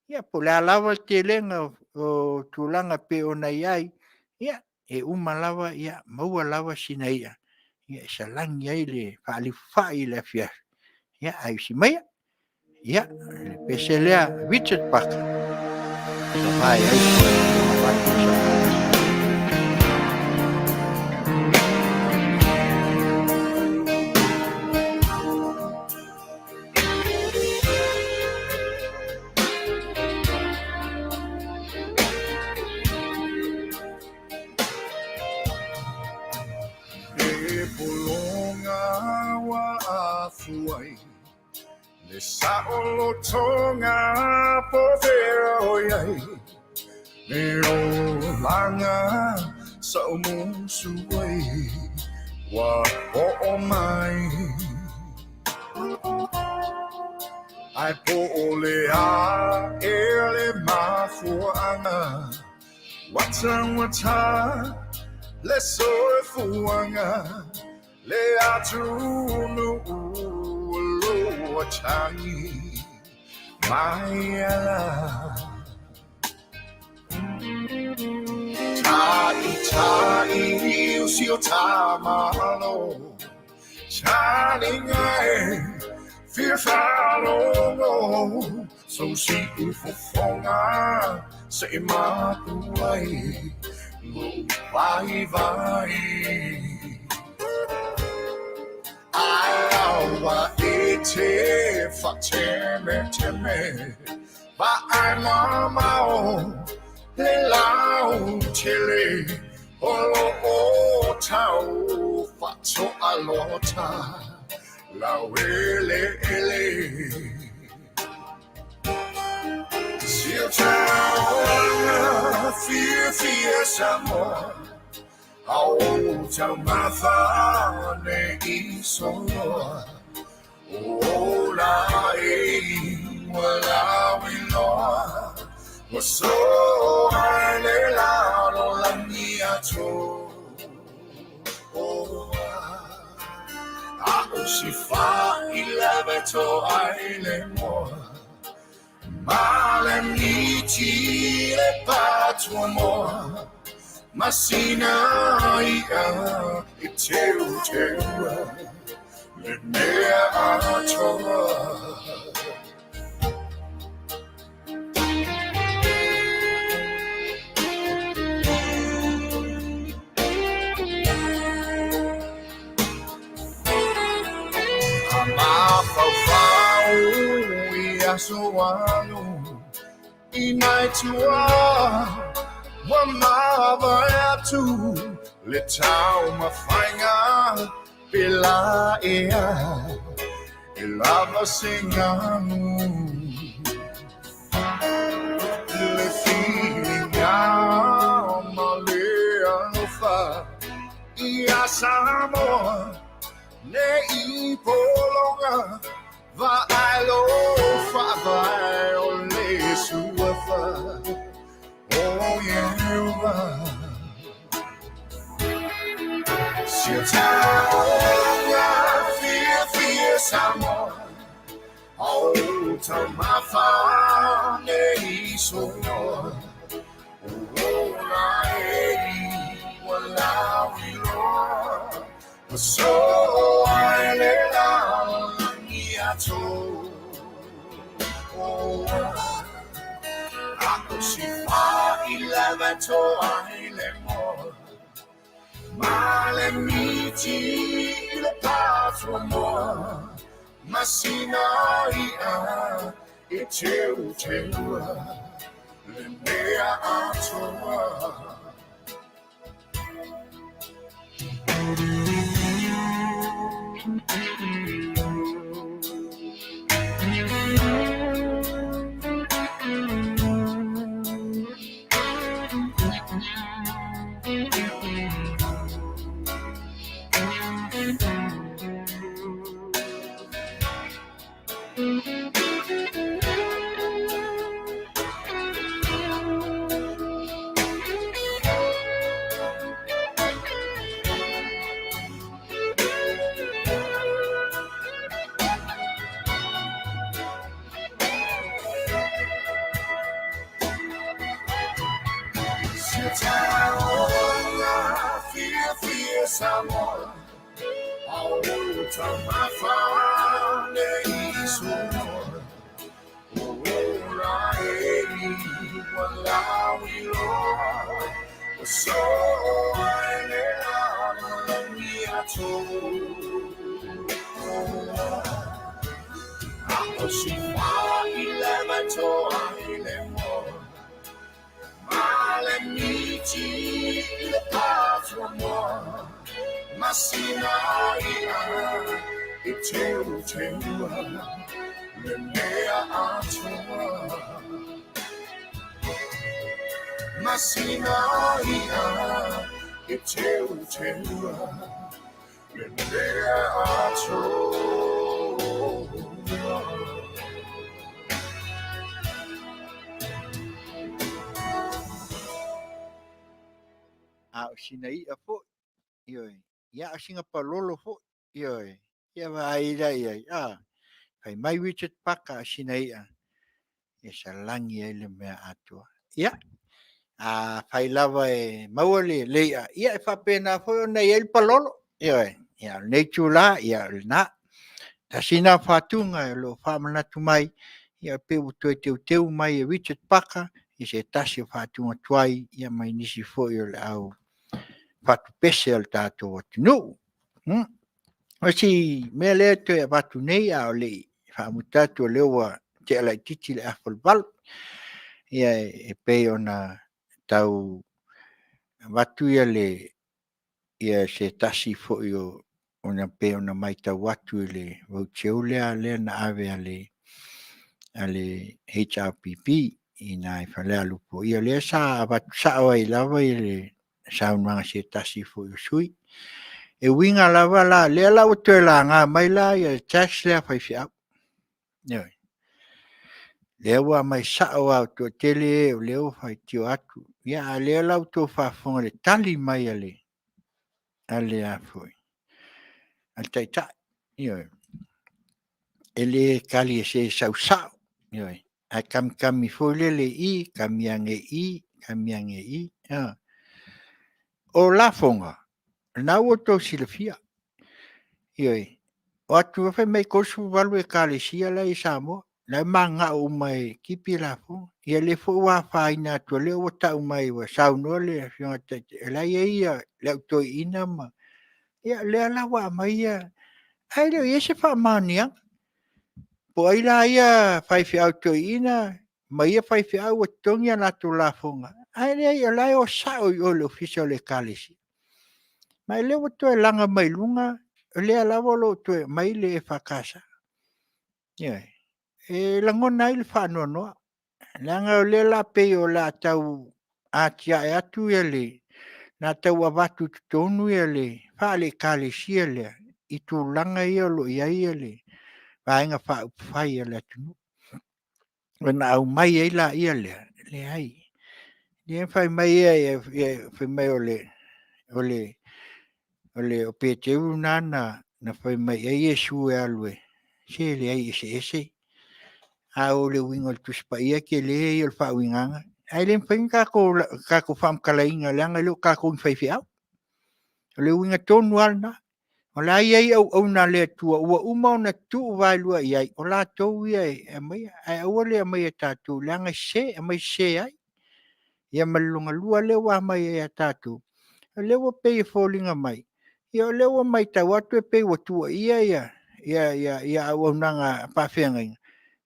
ia po o le a lava le telega o tulaga e pei ona i ai, ia e uma lava maua lava sina ia e salani ai le faalifu fai i le afiafi. Ia ae usi maia, ia o le pese lea a Richard Parker, pologa ua afuai le saʻolotoga po fea o iai le olaga saʻomusu ai ua oo mai. Ae po o le a e le mafuaʻaga ua taugata le soifuaga le atunuu o lō atagi mai ala. Ta'ita'i o si o tāmalo Taliga e fia faalogo So siʻu fofoga seʻi mapu ai Lou vaivai. Ae aua e te faatemeteme Vaai mamao le lautele O loo tau faatoalota laueleele. Si o taulaga fiafia Samoa A o taumafa nei soloa O ola e ua lauiloa Ua soa i le lalolagi atoa. A'o se faʻilave toa i le moa Ma le miti le patuamoa Masina i'a e teuteua Le mea atoa. A mafaufau i aso alu i nai tua ua mavae atu le taumafaiga pe lā ea e lava se galu. Le filiga ma le alofa ia Samoa nei pologa vaai lo faavae o le suafa o Ieova. Si o taulaga fiafia Samoa A o taumafa nei soloa O ola e ua lauiloa Ua soa i le lalolagi atoa. A'o se faʻilave toa i le moa Ma le miti i le patuamoa Masina i'a e teuteua Le mea atoa. Si o taulaga fiafia Samoa A o taumafa nei soloa O ola e ua lauiloa Ua soa i le lalolagi atoa. A'o se faʻilave toa i le moa Ma le miti i le patuamoa Masina ia e teu teua le mea atoa. Masina ia e teu teua le mea atoa. A o sina i'a foi, ioe, ia a o sina palolo foi, ioe, ia vaai la i ai, a, fai mai Richard Parker a o sina i'a e salani ai le mea atoa. Ia, a fai lava e maua le i'a, ia e faapena foi ona i ai le palolo, ioe, ia o lenei itula, ia o lena. Tasi lena fatuga o lo o faamanatu mai, ia pei ua toe teuteu mai e Richard Parker i se tasi o faatuga tuai mai nisi foi o le au fatupese o le tatou atunuu. O si mea lea e toe avatu nei a o le i faamuta atu o lea ua tea laitiiti le afa o le 8, ia e pei ona tau avatu se tasi foi o e pei ona matau atu i le roadshow lea na ave a le HRPP i ina i Falealupo, ia lea sa avatu sao ai lava le saunoaga a se tasi foi o sui usufono. E uiga lava la, o lea la ua toe laga mai la le tax lea a faifeau. Ioe. Lea ua aumai sao lava ua toatele e o lea ua faitio atu, a o lea la ua outou faafofoga i le tali mai a le Taitai. Ioe. E le tali e se sau sao, ioe, ae kamikami foi lele i i, kami ane i i, kami ane i i. O lafoga, o lena ua outou silafia, ioe, o atu fai mai e 38 ekalesia la e i Samoa, o la e mananao uma e tipi lafoga. Ia o lea foi ua afaina atu o lea ua tau mai ua saunoa le Afioga i le Taitai, o la e i ai le au toeaina ma... Ia o lea la ua aumai ia, ae le o i ai se faamaoniaga. Po o ai la ia faifeau toeaina ma ia faifeau ua totogi a latou lafoga, ae leai o la e o sao i o i le Ofisa o le Ekalesia. Ma o lea ua toe laga mai i luga, o lea lava o lo o toe aumai le EFKS. Ioe. E lagona ai le faanoanoa, leaga o lea o le a pei o le a tau atiae atu le tau avatu i totonu le faale-Ekalesia lea i tulaga ia o lo o i ai le Vaega Faaupufai a le atunuu, ona aumai ai lea. Leai. Lea fai mai o Peteru lena na fai mai ai Iesu e alu e... se leai e eseese. A o le uiga o le Tusi Paia o le tele ia o le faauigaga. Ae le mafai ona tatou faamatalaina leaga e le o tatou ni faifeau. O le uiga tonu lava lena. O la e i ai auauna a le Atua ua uma ona tuuvaelua i ai, o latou ia e aumaia, ae aua le aumaia e tatou leaga e sese, e aumai sese ai. Ia ma le lona lua lea ua aumai ai ia tatou, o lea ua pei e foliga mai, o lea ua matau atu e pei ua tuuaia ia auaunaga a faafeagaiga,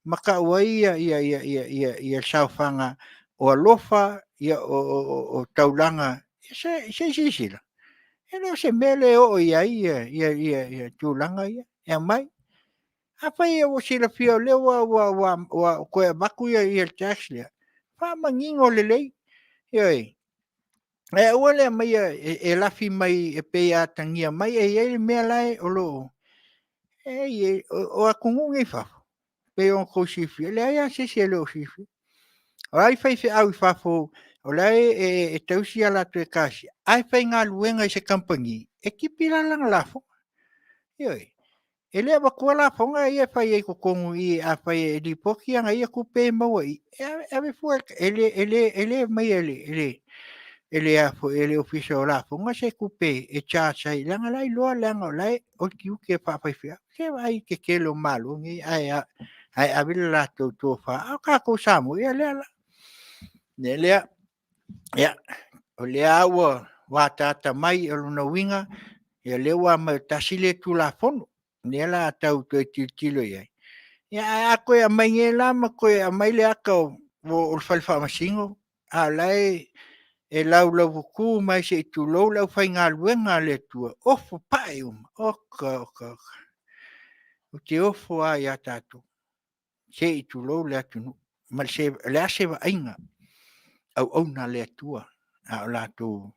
ma tau ai le saofaga o alofa, o taulaga, se i silasila, e le o se mea lea e oo i ai tulaga ia e aumai. Afai ua silafia o lea ua toe avatu le tax lea, faamanino lelei, ioe. Ae aua le aumaia e lafi mai e pei e atagia mai e i ai le mea la e o lo o... O atunuu nei i fafo, e pei ona outou silafia, e leai lava se isi e le o silafia. O ai faifeau i fafo o la e tausi a latou ekalesia, ae faigaluega i se kamupani, e tipi la lana lafoga. Ioe, e le avatua lafoga ia e fai ai i totonu i i, afai e lipoti ana ia tupe ia e maua i i, e ave fua, e le aumaia e le Ofisa o Lafoga se tupe e charge ai, leaga o la e iloa leaga o le tiute faafaifeau. Se i vaai i le tetele o Malo nei ae ave le latou tofa, a o tatou o Samoa, ia o lea la. O le mea lea, ia, o lea lava ua ataata mai, o lona uiga, o lea ua aumai e tasi lea Tulafono, lea o le a tau toe tilotilo i ai. Ae a toe aumai nei la ma toe aumai le ata o le Fale Faamasino, a o la e e laulaufutu mai se i tulou le aufaigaluega a le Atua, ofo pae uma. Oka oka oka. Ou te ofo lava ia tatou, se i tulou le atunuu. O le a se vaaiga auauna a le Atua a o latou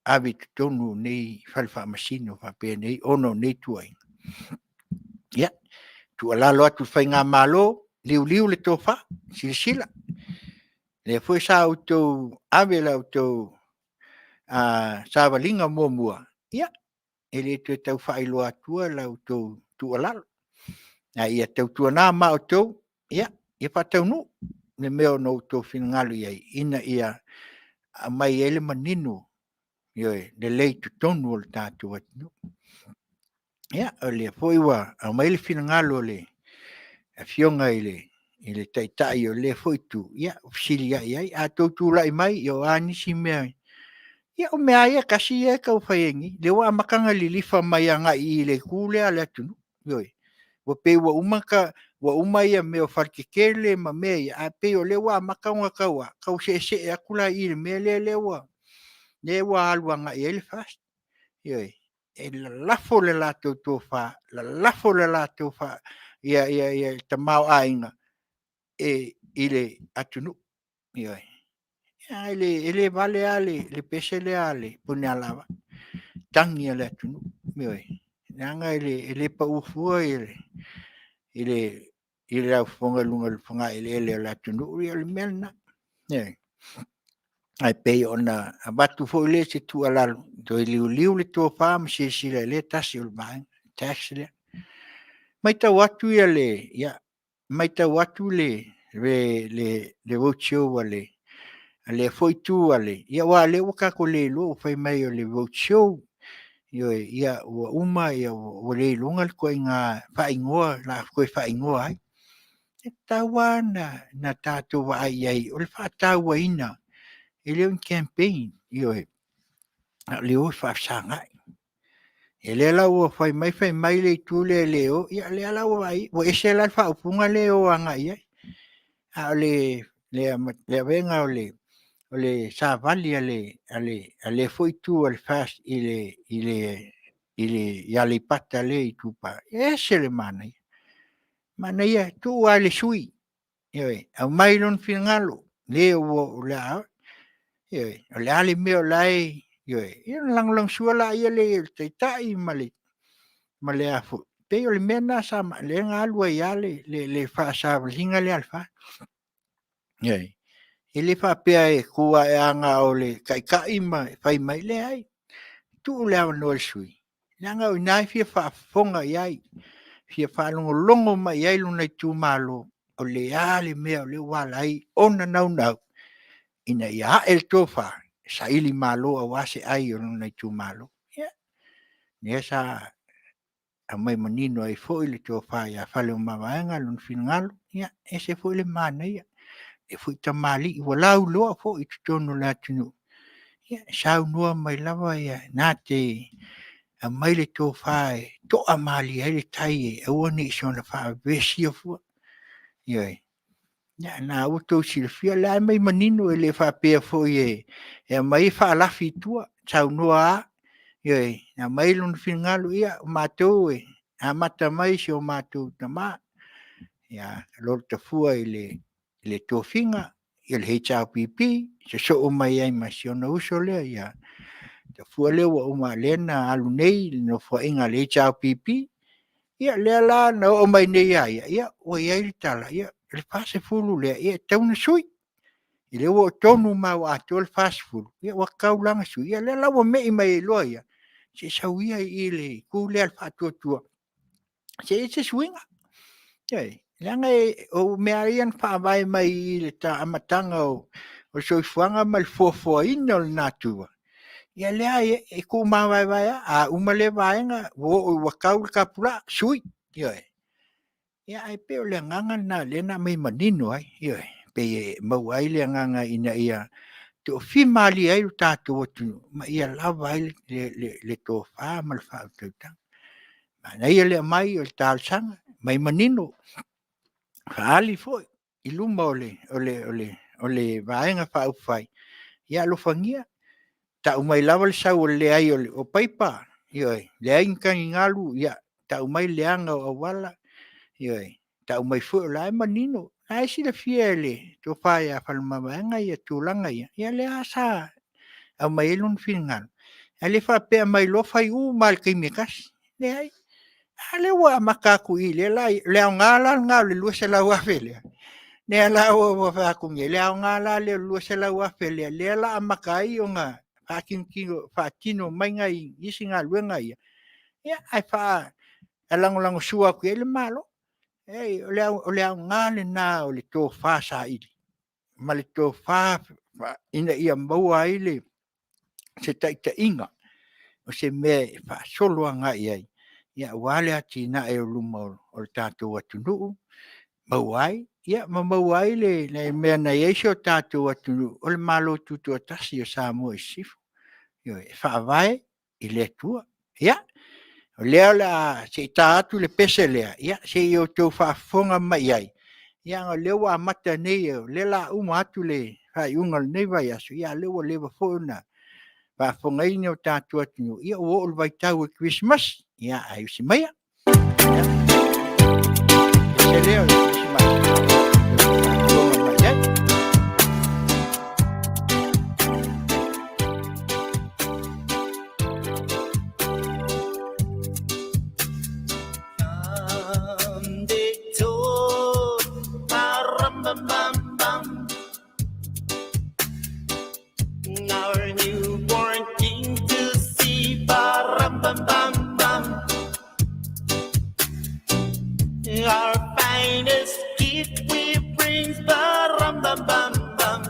ave i totonu o nei fale faamasino faapenei ona o nei tuuaiga. Ia, tuualalo atu i le faigamalo, liuliu le tofa, silasila, lea foi sa outou ave la outou savaliga muamua, ia, e le toe tau faailoa atua la outou tuualalo, a ia tautuana ma outou ia faataunuu le mea na outou finagalo i ai ina ia aumai ai le manino, ioe, lelei i totonu o le tatou atunuu. Ia, o lea foi ua aumai le finagalo o le Afioga i le Taitai o lea foi Itu, ia fesiliai ai. A outou tulai mai, o a nisi mea, ia o mea lava ia e tasi ia e tau fai ai nei, lea ua amata ona lilifa mai agai i le itu lea a le atunuu. Ioe. Ua pei ua uma mea o faletetele ma mea ia, ae pei o lea ua amata ona tau a? Tau seesee atu la i i le mea lea ua alu agai i ai le FAST. Ioe. E lalafo le latou tofa, lalafo le latou tamaoaiga i le atunuu. Ioe. E le vale lava le pese lea a le punialavaa, tagi a le atunuu. Ioe. Leaga e le pau fua i le laufofoga i luga o le fogaeleele o le atunuu, ia o le mea lena. Ioe. Ae pei ona avatu foi le se tuualalo, toe liuliu le tofa ma silasila i lea tasi o le vaega, le tax lea. E matau atu le road show a lea foi Itu aua o lea ua tatou le iloa ua fai mai o le road show, ioe, ua uma ua le iloga le ituaiga faaigoa o le a toe faaigoa ai. E tatau lava ona tatou vaai i ai, o le faatauaina, e le o ni campaign, ioe, a o le o e faafesagai. O lea la ua fai mai fai mai le itu lea e le o, ia o lea la ua vaai i ai, ua ese la le faaupuga lea e o agai i ai. A o le avega o le savali a lea foi Itu o le FAST i Aleipata lea Itupa, e ese le manaia. Manaia, tuu lava i le sui usufono, ioe, aumai lona finagalo, o le a le mea o la e... Ioe, ona lagolagosua lea i le Taitai ma le... E pei o le mea lena lea na alu ai lava le faasavaliga lea a le FAST. Ioe. E le faapea e tu ae lava na o le taitai ma fai mai, leai, tuu le avanoa i le sui usufono, leaga o i ina e fia faafofoga i ai, fia faalogologo mai i ai lona itumalo, o le a le mea lea ua ala ai ona naunau ina ia ae le tofa, sailimalo aua se ai o lona itumalo. Ia, lea sa aumai manino ai foi le tofa ia Faleomavaega lona finagalo, ia e ese foi le manaia. O lea foi tamalii ua lauiloa foi i totonu o le atunuu, ia e saunoa mai lava na te aumai le tofa e toamalie ai le tai e aua ne i soona faavevesia fua. Ioe. Ia o lena ua outou silafia, o lea e aumai manino, e le faapea foi e aumai faalafi i tua, saunoa lava, ioe, aumai lona finagalo, ia o matou e amata mai i si o matou tama ia Rolo Tafua i le tofiga o le HRPP, sosoo mai ai ma si ona uso lea ia Tafua lea ua uma lea na alu nei i le Nofoaiga a le HRPP, ia lea la na oo mai nei ia ia, ia ua i ai le tala, ia o le 40 lea, e tatau ona sui. O lea ua oo tonu ma ua atoa le 40, ia ua tatau la ona sui, ia o lea la ua me'i mai ai loa ia, se i sau ia i le itu lea o le faatuatua, se i i ai se suiga. Ioe, leaga o mea lava ia na faavae mai i le amataga o le soifuaga ma le foafoaina o le natura, ia lea e tumavaevae lava. A uma lea vaega ua oo ua tau le tapulaa, sui. Ioe. Ae pei o le agaga lena o lea na aumai manino ai, ioe, pei e maua ai le agaga ina ia toafimalie ai lo tatou atunuu, ma ia lava ai le tofa ma le faautautaga. Manaia le aumai o le talosaga, aumai manino, faaali foi i luma o le Vaega Faaupufai, ia alofagia. Tau mai lava le sau o le leai o paipa, ioe, leai ni taligalu, ia, tau mai le leaga o auala, ioe, tau mai foi o la e manino, o la e silafia e le tofa ia Faleomavaega tulaga ia, ia lea lava sa aumai ai lona finagalo, ae le faapea e aumai loa fai uma lava i le taimi e tasi. Leai. A lea ua amata atu i i, o le aoga la lena o le $200,000 lea, lea la ua fai atu nei, o le aoga la lea o le $200,000 lea, lea o le a amata ai ona faatino mai nai isi galuega ia, ae lagolagosua atu i ai le Malo. O le aoga lena o le tofa saili ma le tofa ina ia maua ai se taitaiga o se mea e faasolo agai i ai aua le atinae o luma o le tatou atunuu, maua ai, ma maua ai le mea na i ai si o tatou atunuu, o le Malo Tutoatasi o Samoa i Sisifo. Ioe, e faavae i le Atua. Ia, o lea o le a se i ta atu le pese lea, se i outou faafofoga mai i ai, ona o lea ua amata nei, o lea o le a uma atu le faaiuga o lenei vaiaso, a o lea ua leva foi ona faafofogaina lo tatou atunuu, ia ua oo i le vaitau o le Kerisimasi. Ae usi maia. Our newborn king to see. Ba-rum-bum-bum-bum. Our finest gift we bring. Ba-rum-bum-bum-bum.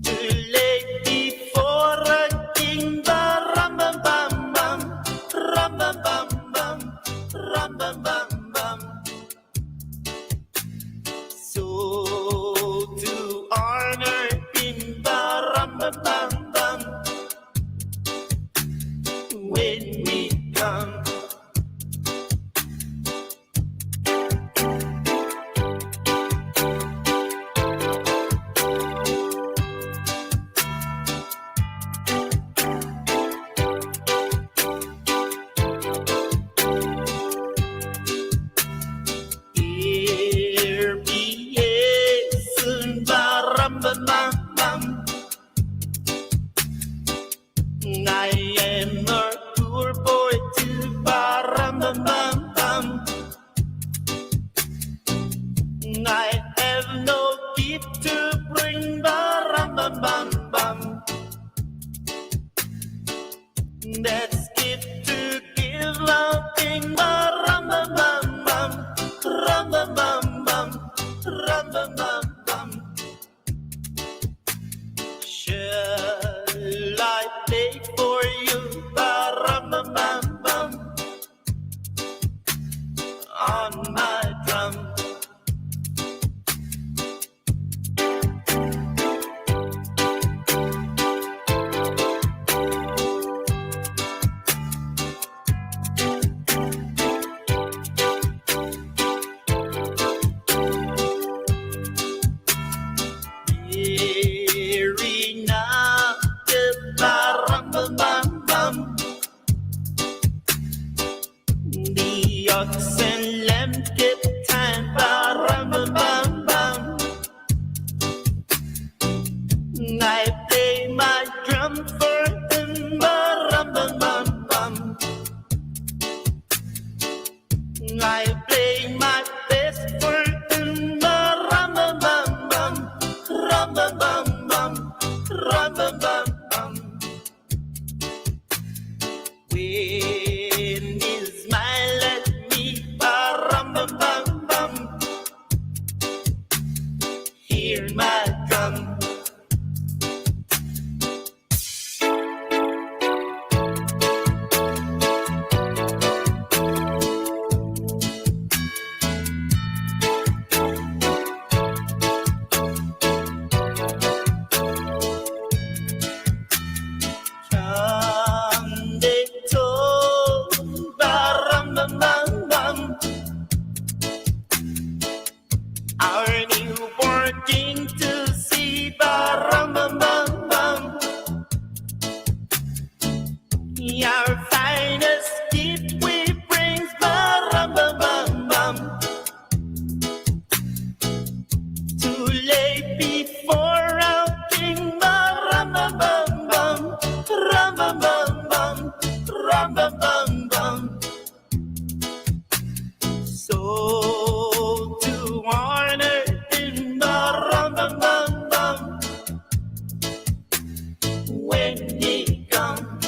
To lay before a king. Ba-rum-bum-bum-bum. Rum-bum-bum-bum. Rum-bum-bum-bum. So to honor him, ba-rum-bum-bum-bum. When we come. Here be soon, ba-rum-bum-bum-bum. I am a poor boy too, ba-rum-bum-bum-bum. I have no gift to bring, ba-rum-bum-bum-bum. That's gift to give our king, ba-rum-bum-bum-bum, rum-bum-bum-bum, rum-bum-bum-bum. Shall I play for you, ba-rum-bum-bum-bum, on my drum? Very not ba-rum-bum-bum-bum. The ox and lamb kept time, ba-rum-bum-bum-bum. I play my drum for him, ba-rum-bum-bum-bum. I play my best for him, ba-rum-bum-bum-bum, rum-bum-bum-bum, rum-bum-bum-bum. When he smile at me, ba-rum-bum-bum-bum, hear my drum. Come they told rum bum bum bum. So to wine in the rum bum bum bum. When he come.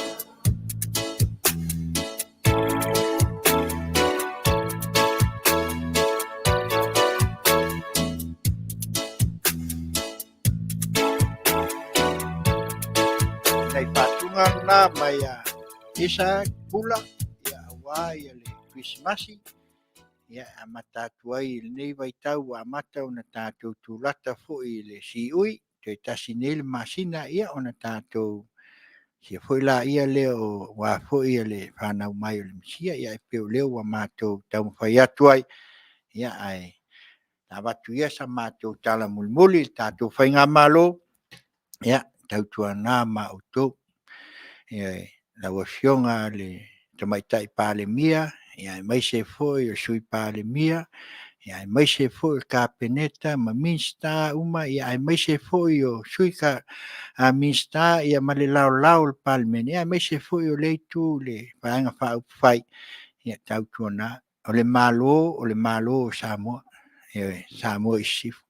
Nai faatuga lena mai a Isa Pula, ia auā ia le Kerisimasi, ia e amata atu ai i lenei vaitau ua amata ona tatou tulata foi i le siui, toe tasi nei le masina, ia ona tatou sia foi laia lea o aua foi le fanau mai o le Mesia, ia e pei o lea ua matou taumafai atu ai, ia ae avatu ia sa matou tala mulimuli i le tatou faigamalo, ia tautuana ma outou. Ioe, lau Afioga i le Tamaitai Palemia, aemaise foi o le Sui Palemia, aemaise foi o le Kapeneta ma Minisita uma, aemaise foi o Sui Minisita ma le lalolao o le Palemene, aemaise foi o lea Itu i le Vaega Faaupufai, ia tautuana, o le Malo o le Malo o Samoa, ioe, Samoa i Sisifo.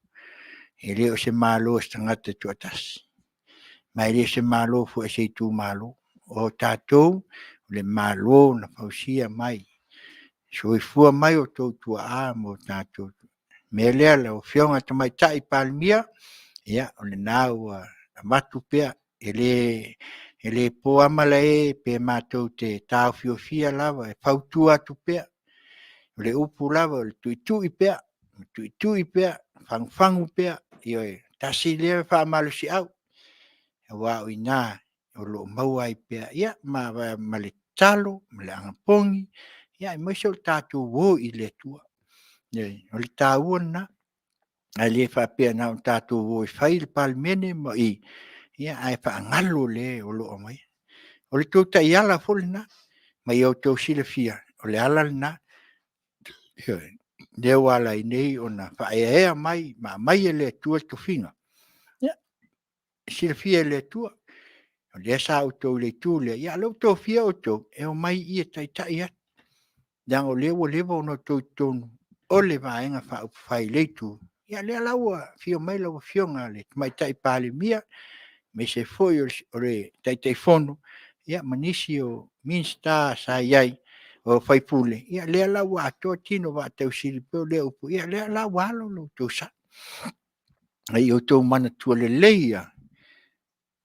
E le o se Malo o se tagata e toatasi, ma e le o se Malo foi o se itumalo. O tatou, o le Malo na fausia mai, soifua mai o outou tuaa ma o tatou... O le mea lea lau Afioga i le Tamaitai Palemia, ia o lena ua avatu pea, e le po lava malae pe matou te taofiofia lava e fautua atu pea. O le upu lava o le tuitui pea, tuitui pea, fagufagu pea, ioe, tasi lea faamalosiau, aua o i ina o lo o maua ai pea ma le tatalo ma le anapogi, aemaise o le tatou o i le Atua. Ioe, o le taua lena, ae le faapea na ona tatou o e fai le Palemene ma i, ae faagalo le o lo o aumaia. O le tou taiala foi lena, ma ia outou silafia, o le ala lena, ioe, lea ua ala ai nei ona faaeaea mai ma aumai e le Atua tofiga. Ia, e silafia e le Atua, o lea sa outou i le itu lea, a o lea ua tofia outou e omai i i e taitai atu, leaga o lea ua leva ona outou i totonu o le Vaega Faaupufai i lea Itu, ia o lea la ua afio mai lau Afioga i le Tamaitai Palemia, aemaise foi o le Taitaifono ma nisi o Minisita sa i ai, o sui usufono, ia lea la ua atoa tino vaatausili pei o le upu, ia lea la ua alo lo outou sa. A ia outou manatua lelei ia,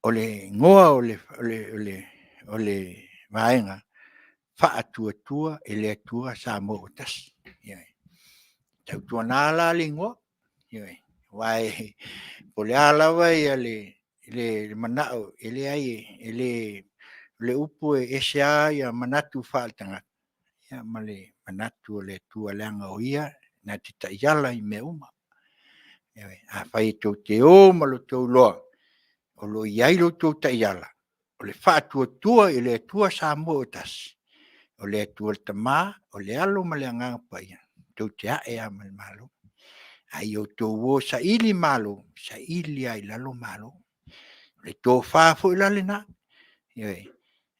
o le igoa o le Vaega, Faatuatua i le Atua Samoa ua Tasi. Ioe. Tautuana la le igoa, ioe, aua po o le a lava le manao, e leai, o le upu e ese lava manatu faaletagata ma le manatu o le Atua leaga o Ia na te taiala i mea uma. Ioe. Afai tou te o ma lo outou iloa o lo o i ai la outou taiala, o le Faatuatua i le Atua Samoa ua Tasi, o le Atua le Tama, o le Alo ma le Agaga Paia, tou te ae lava ma le Malo. A ia outou o e saili malo, saili lava i lalo malo. O le tofa foi la lena, ioe.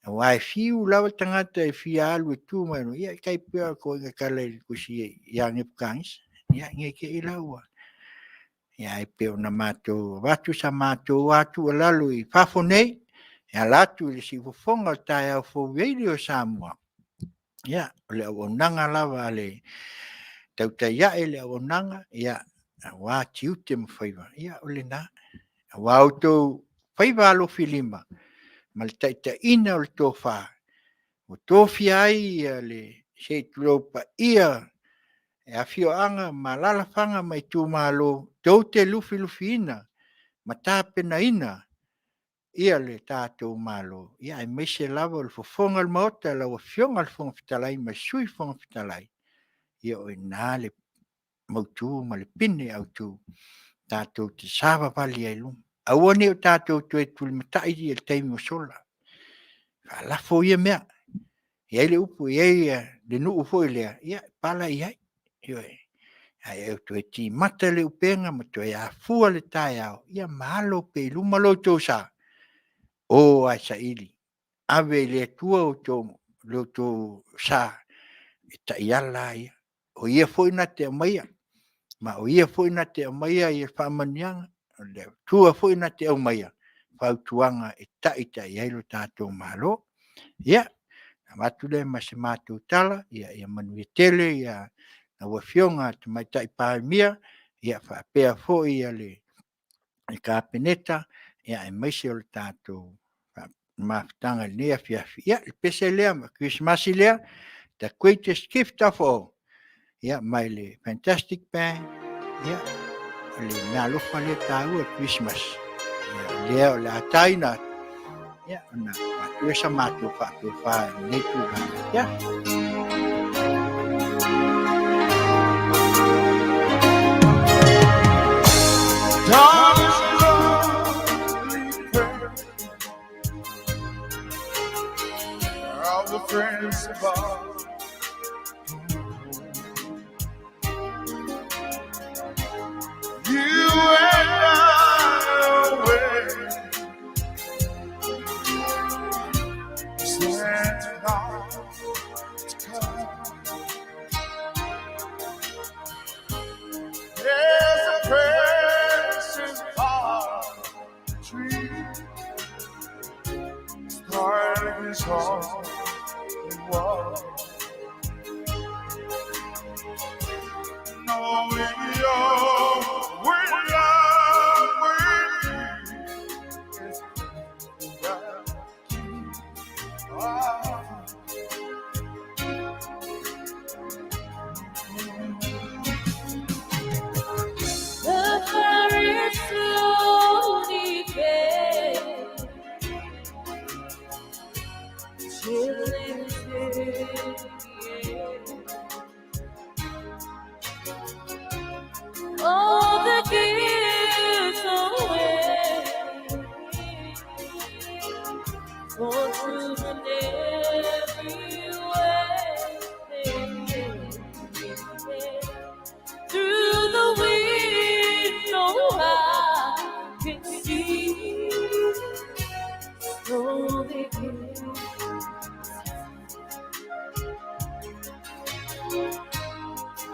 Aua e fiu lava le tagata e fia alu e tu mai, ia e tai pei o le ituaiga tala i le tusi ia Nepukatanisa, ia ne i te i la ua... Ae pei ona matou avatu sa matou lava tuualalo i fafo nei, e ala atu i le siufofoga o le taeao fou o Samoa, ia, o le auaunaga lava a le tautai ae i le auaunaga, aua tiute ma faiva, ia o lena. Aua o outou faiva alofilima ma le taitaiga o le tofa ua tofia ai le, se i tulou, paia e afioaga ma alaalafaga ma itumalo tou te lufilufiina ma tapenaina le tatou Malo, aemaise lava o le fofoga o le Maota, lau Afioga i le Fofoga Fetalai ma le Sui Fofoga Fetalai, ia o i ina le mautu ma le pine autu tatou te savavali ai i luma. Aua ne i o tatou toe tulimatai i le taimi ua sola, faalafo ia mea. E i ai le upu, e i ai le nuu foi lea, ia pala i ai. Ioe. Ae toe timata le upega ma toe afua le taeao ma alo pea i luma lo outou sa, o lava e saili, ave i le Atua lo outou sa e taiala ia. O ia foi na te aumaia, ma o ia foi na te aumaia ia faamanuiaga, o le Atua foi na te aumaia fautuaga e taitai ai lo tatou Malo. Ia, avatu lea ma se matou tala, ia manuia tele lau Afioga i le Tamaitai Palemia, faapea foi le Kapeneta, aemaise o le tatou mafutaga i lenei afiafi. Ia, o le pese lea ma le kerisimasi lea, the greatest gift of all, mai le Fantastic Band, ia, o le meaalofa lea taua o le kerisimasi, lea o le a taina atu, ia, ona avatu lea o sa matou faatofa i lenei tulaga. Ia. All the friends above. You and I away. Santa Claus to come. There's a precious palm tree. Starting his heart in war. Knowing you're with love with me is The fire is slowly fading, chilling in the air. All the gifts away for children everywhere. Through the window, I can see slowly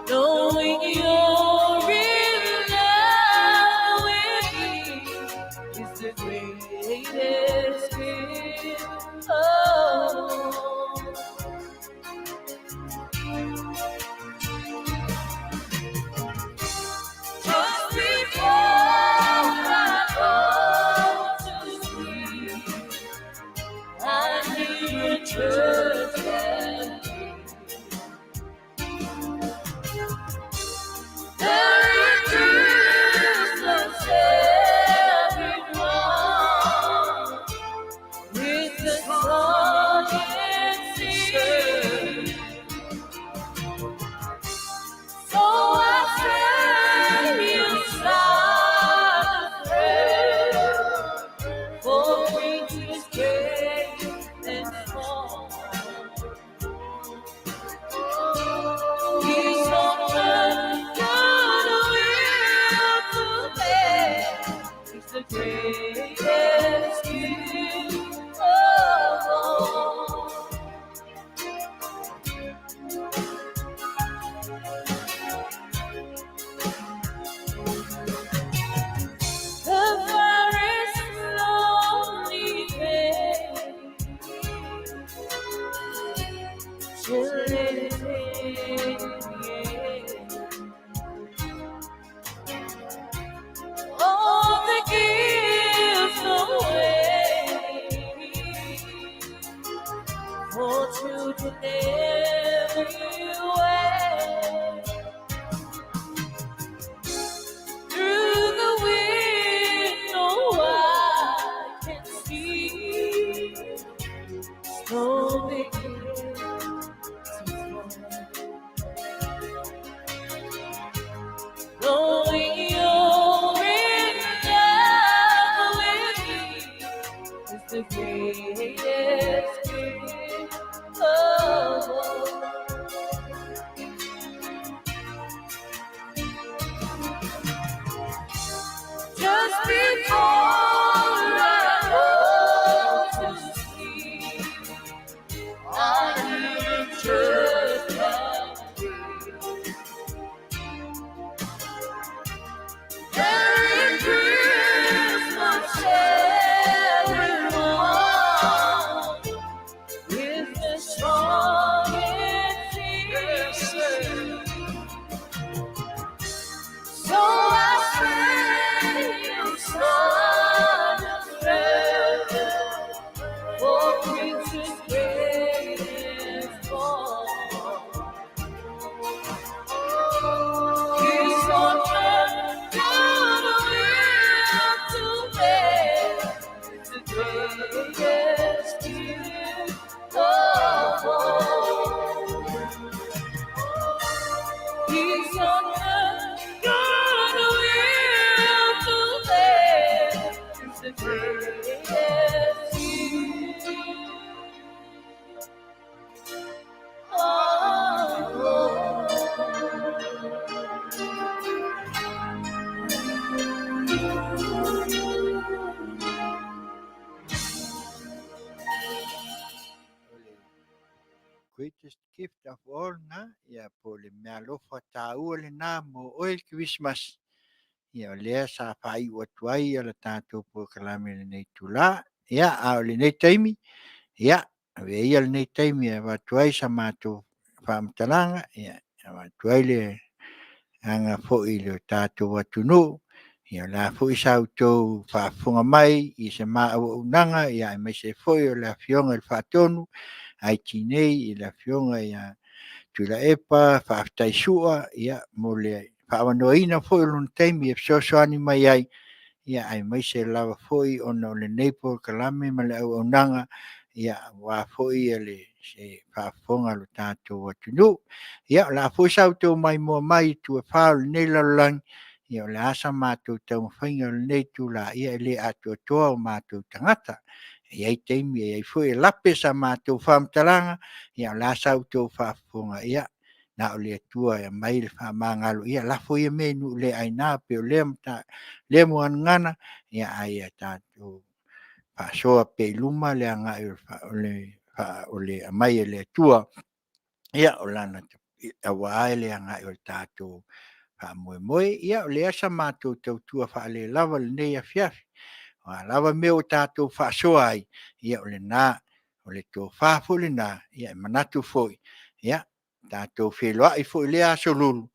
knowing you're in love with me is the greatest gift of all. Just before I go to sleep, I hear a church bell ring. Merry Christmas, everyone. With the song and sing. So I say inside the prayer for creatures great and small. He's on the God will to bear. He's the greatest gift of all. The fire is slowly fading, chilling in the air. All the gifts away for children everywhere. Through the window, I can see snow begins to fall. Knowing you're in love with me is the greatest gift of all. Greatest gift of all na, ia po o le meaalofa taua lena mo oe le Kerisimasi. Ia o lea sa faaiu atu ai ia le tatou polokalame i lenei itula. Ia a o lenei taimi, ia avea ia lenei taimi e avatu ai sa matou faamatalaga, ia e avatu ai le agaga foi i le tatou atunuu. Ia o le a foi sa outou faafofoga mai i se ma auaunaga ia aemaise foi o le Afioga i le Faatonu, IT nei i le Afioga ia Tuilaepa Faafetai Sua mo le faaavanoaina foi o lona taimi e fesoasoani mai ai, aemaise lava foi ona o lenei polokalame ma le auaunaga aua foi le faafofoga a lo tatou atunuu. Ia, o le a foi sa outou maimoa mai i itu e fa o lenei lalolagi, o le a sa matou taumafaiga i lenei itula, ia e le atoatoa o matou tagata. E i ai taimi e i ai foi e lape sa matou faamatalaga, a o le a sa outou faafofoga, ia na o le Atua e aumai le faamagalo, ia lafo ia mea i nuu le aina, pei o lea muagagana, a ia tatou faasoa pea i luma le agai o le aumai e le Atua aua le agai o le tatou faamoemoe. Ia o lea sa matou tautua faalelava i lenei afiafi. O a lava mea ua tatou faasoa ai, ia o lena, o le tofa foi lena, e manatu foi, tatou feiloai foi i lea Aso Lulu,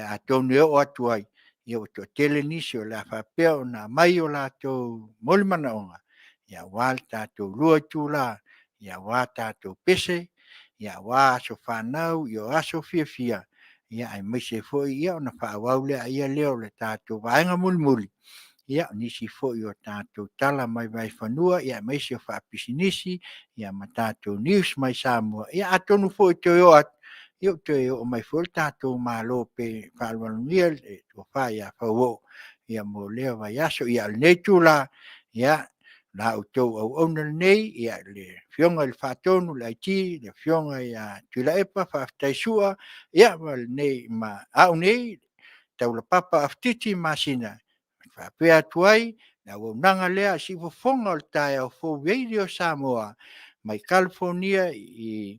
atonu e oo atu ai ua toatele nisi o le a faapea ona aumai o latou manaoga aua le tatou 2 itula, aua tatou pese, aua aso fanau, o aso fiafia, aemaise foi ona faaauau lea o le tatou vaega mulimuli, o nisi foi o tatou tala mai vaifanua, aemaise o faapisinisi ma tatou news mai Samoa. Ia atonu foi e toe oo atu, ua toe oo mai foi le tatou Malo faaloalogia le tofa ia Faualo mo lea vaiaso. A o lenei itula, ia, o la outou auauna lenei, le Afioga i le Faatonu le IT, le Afioga ia Tuilaepa Faafetai Sua, ma au nei, Taulapapa Afatiti Masina, e faapea atu ai, le auaunaga lea a siufofoga o le taeao fou Radio Samoa mai Kalifonia i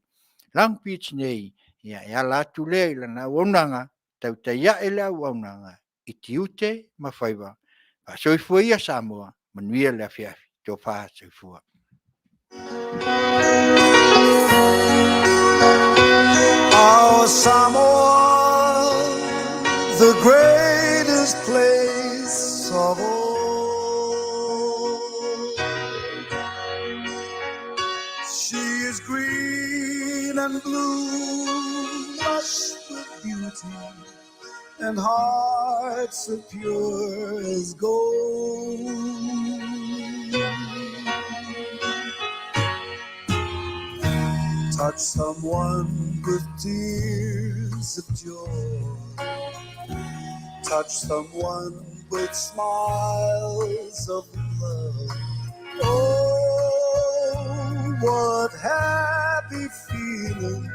Long Beach nei, e ala atu lea i lana auaunaga, tautai ae le auaunaga i tiute ma faiva. Soifua ia Samoa, manuia le afiafi. Tofa soifua. Our Samoa, the greatest place of all. She is green and blue, lush with beauty, and hearts are pure as gold. Touch someone with tears of joy. Touch someone with smiles of love. Oh, what happy feelings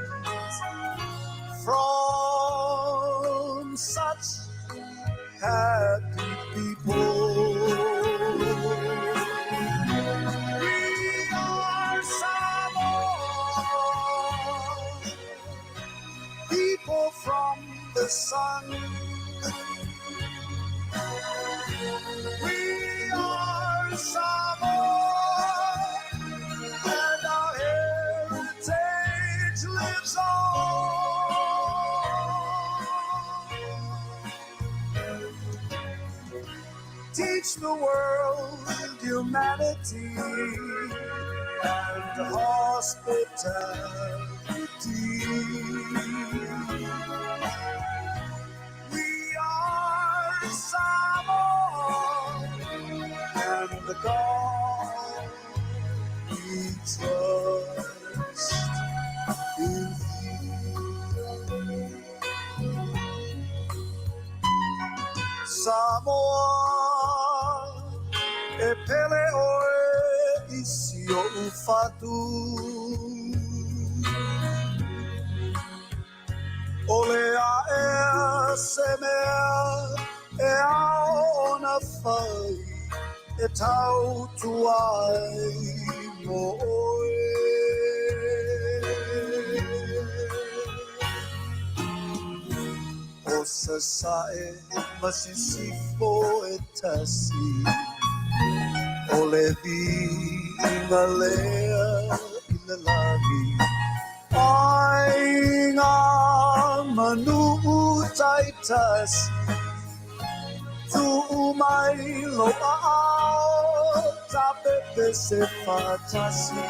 from such happy people. We are Samoa, people from the sun. We are Samoa, and our heritage lives on. Teach the world humanity and hospitality. We are Samoa, and the God we trust in thee. Samoa, e pele oe i si o fatu. O le aea se mea e ao ona fai e tautua ai mo oe. O sasae ma sisifo e tasi. O le viiga lea i le lagi. Aiga ma nuu taitasi. Tuu mai lou aao tapepese faatasi.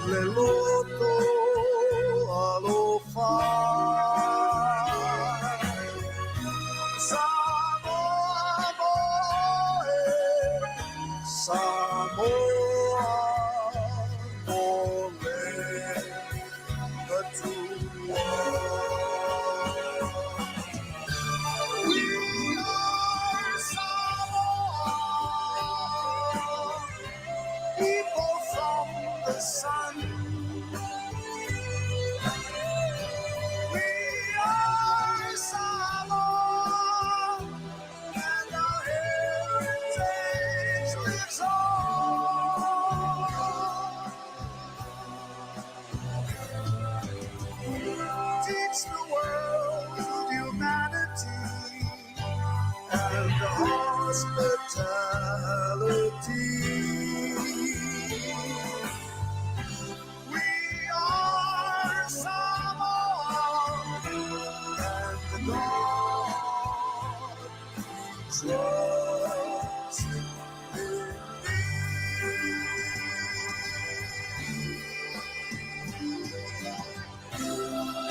Le loto alofa. Samoa moe, Samoa mo le Atua. We are Samoa, people from the sun. We are Samoa, and our heritage lives on. Teach the world humanity and hospitality. We are Samoa, and God we trust in thee.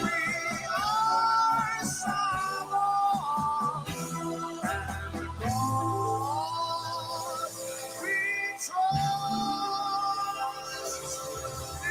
We are Samoa, and God we trust in thee.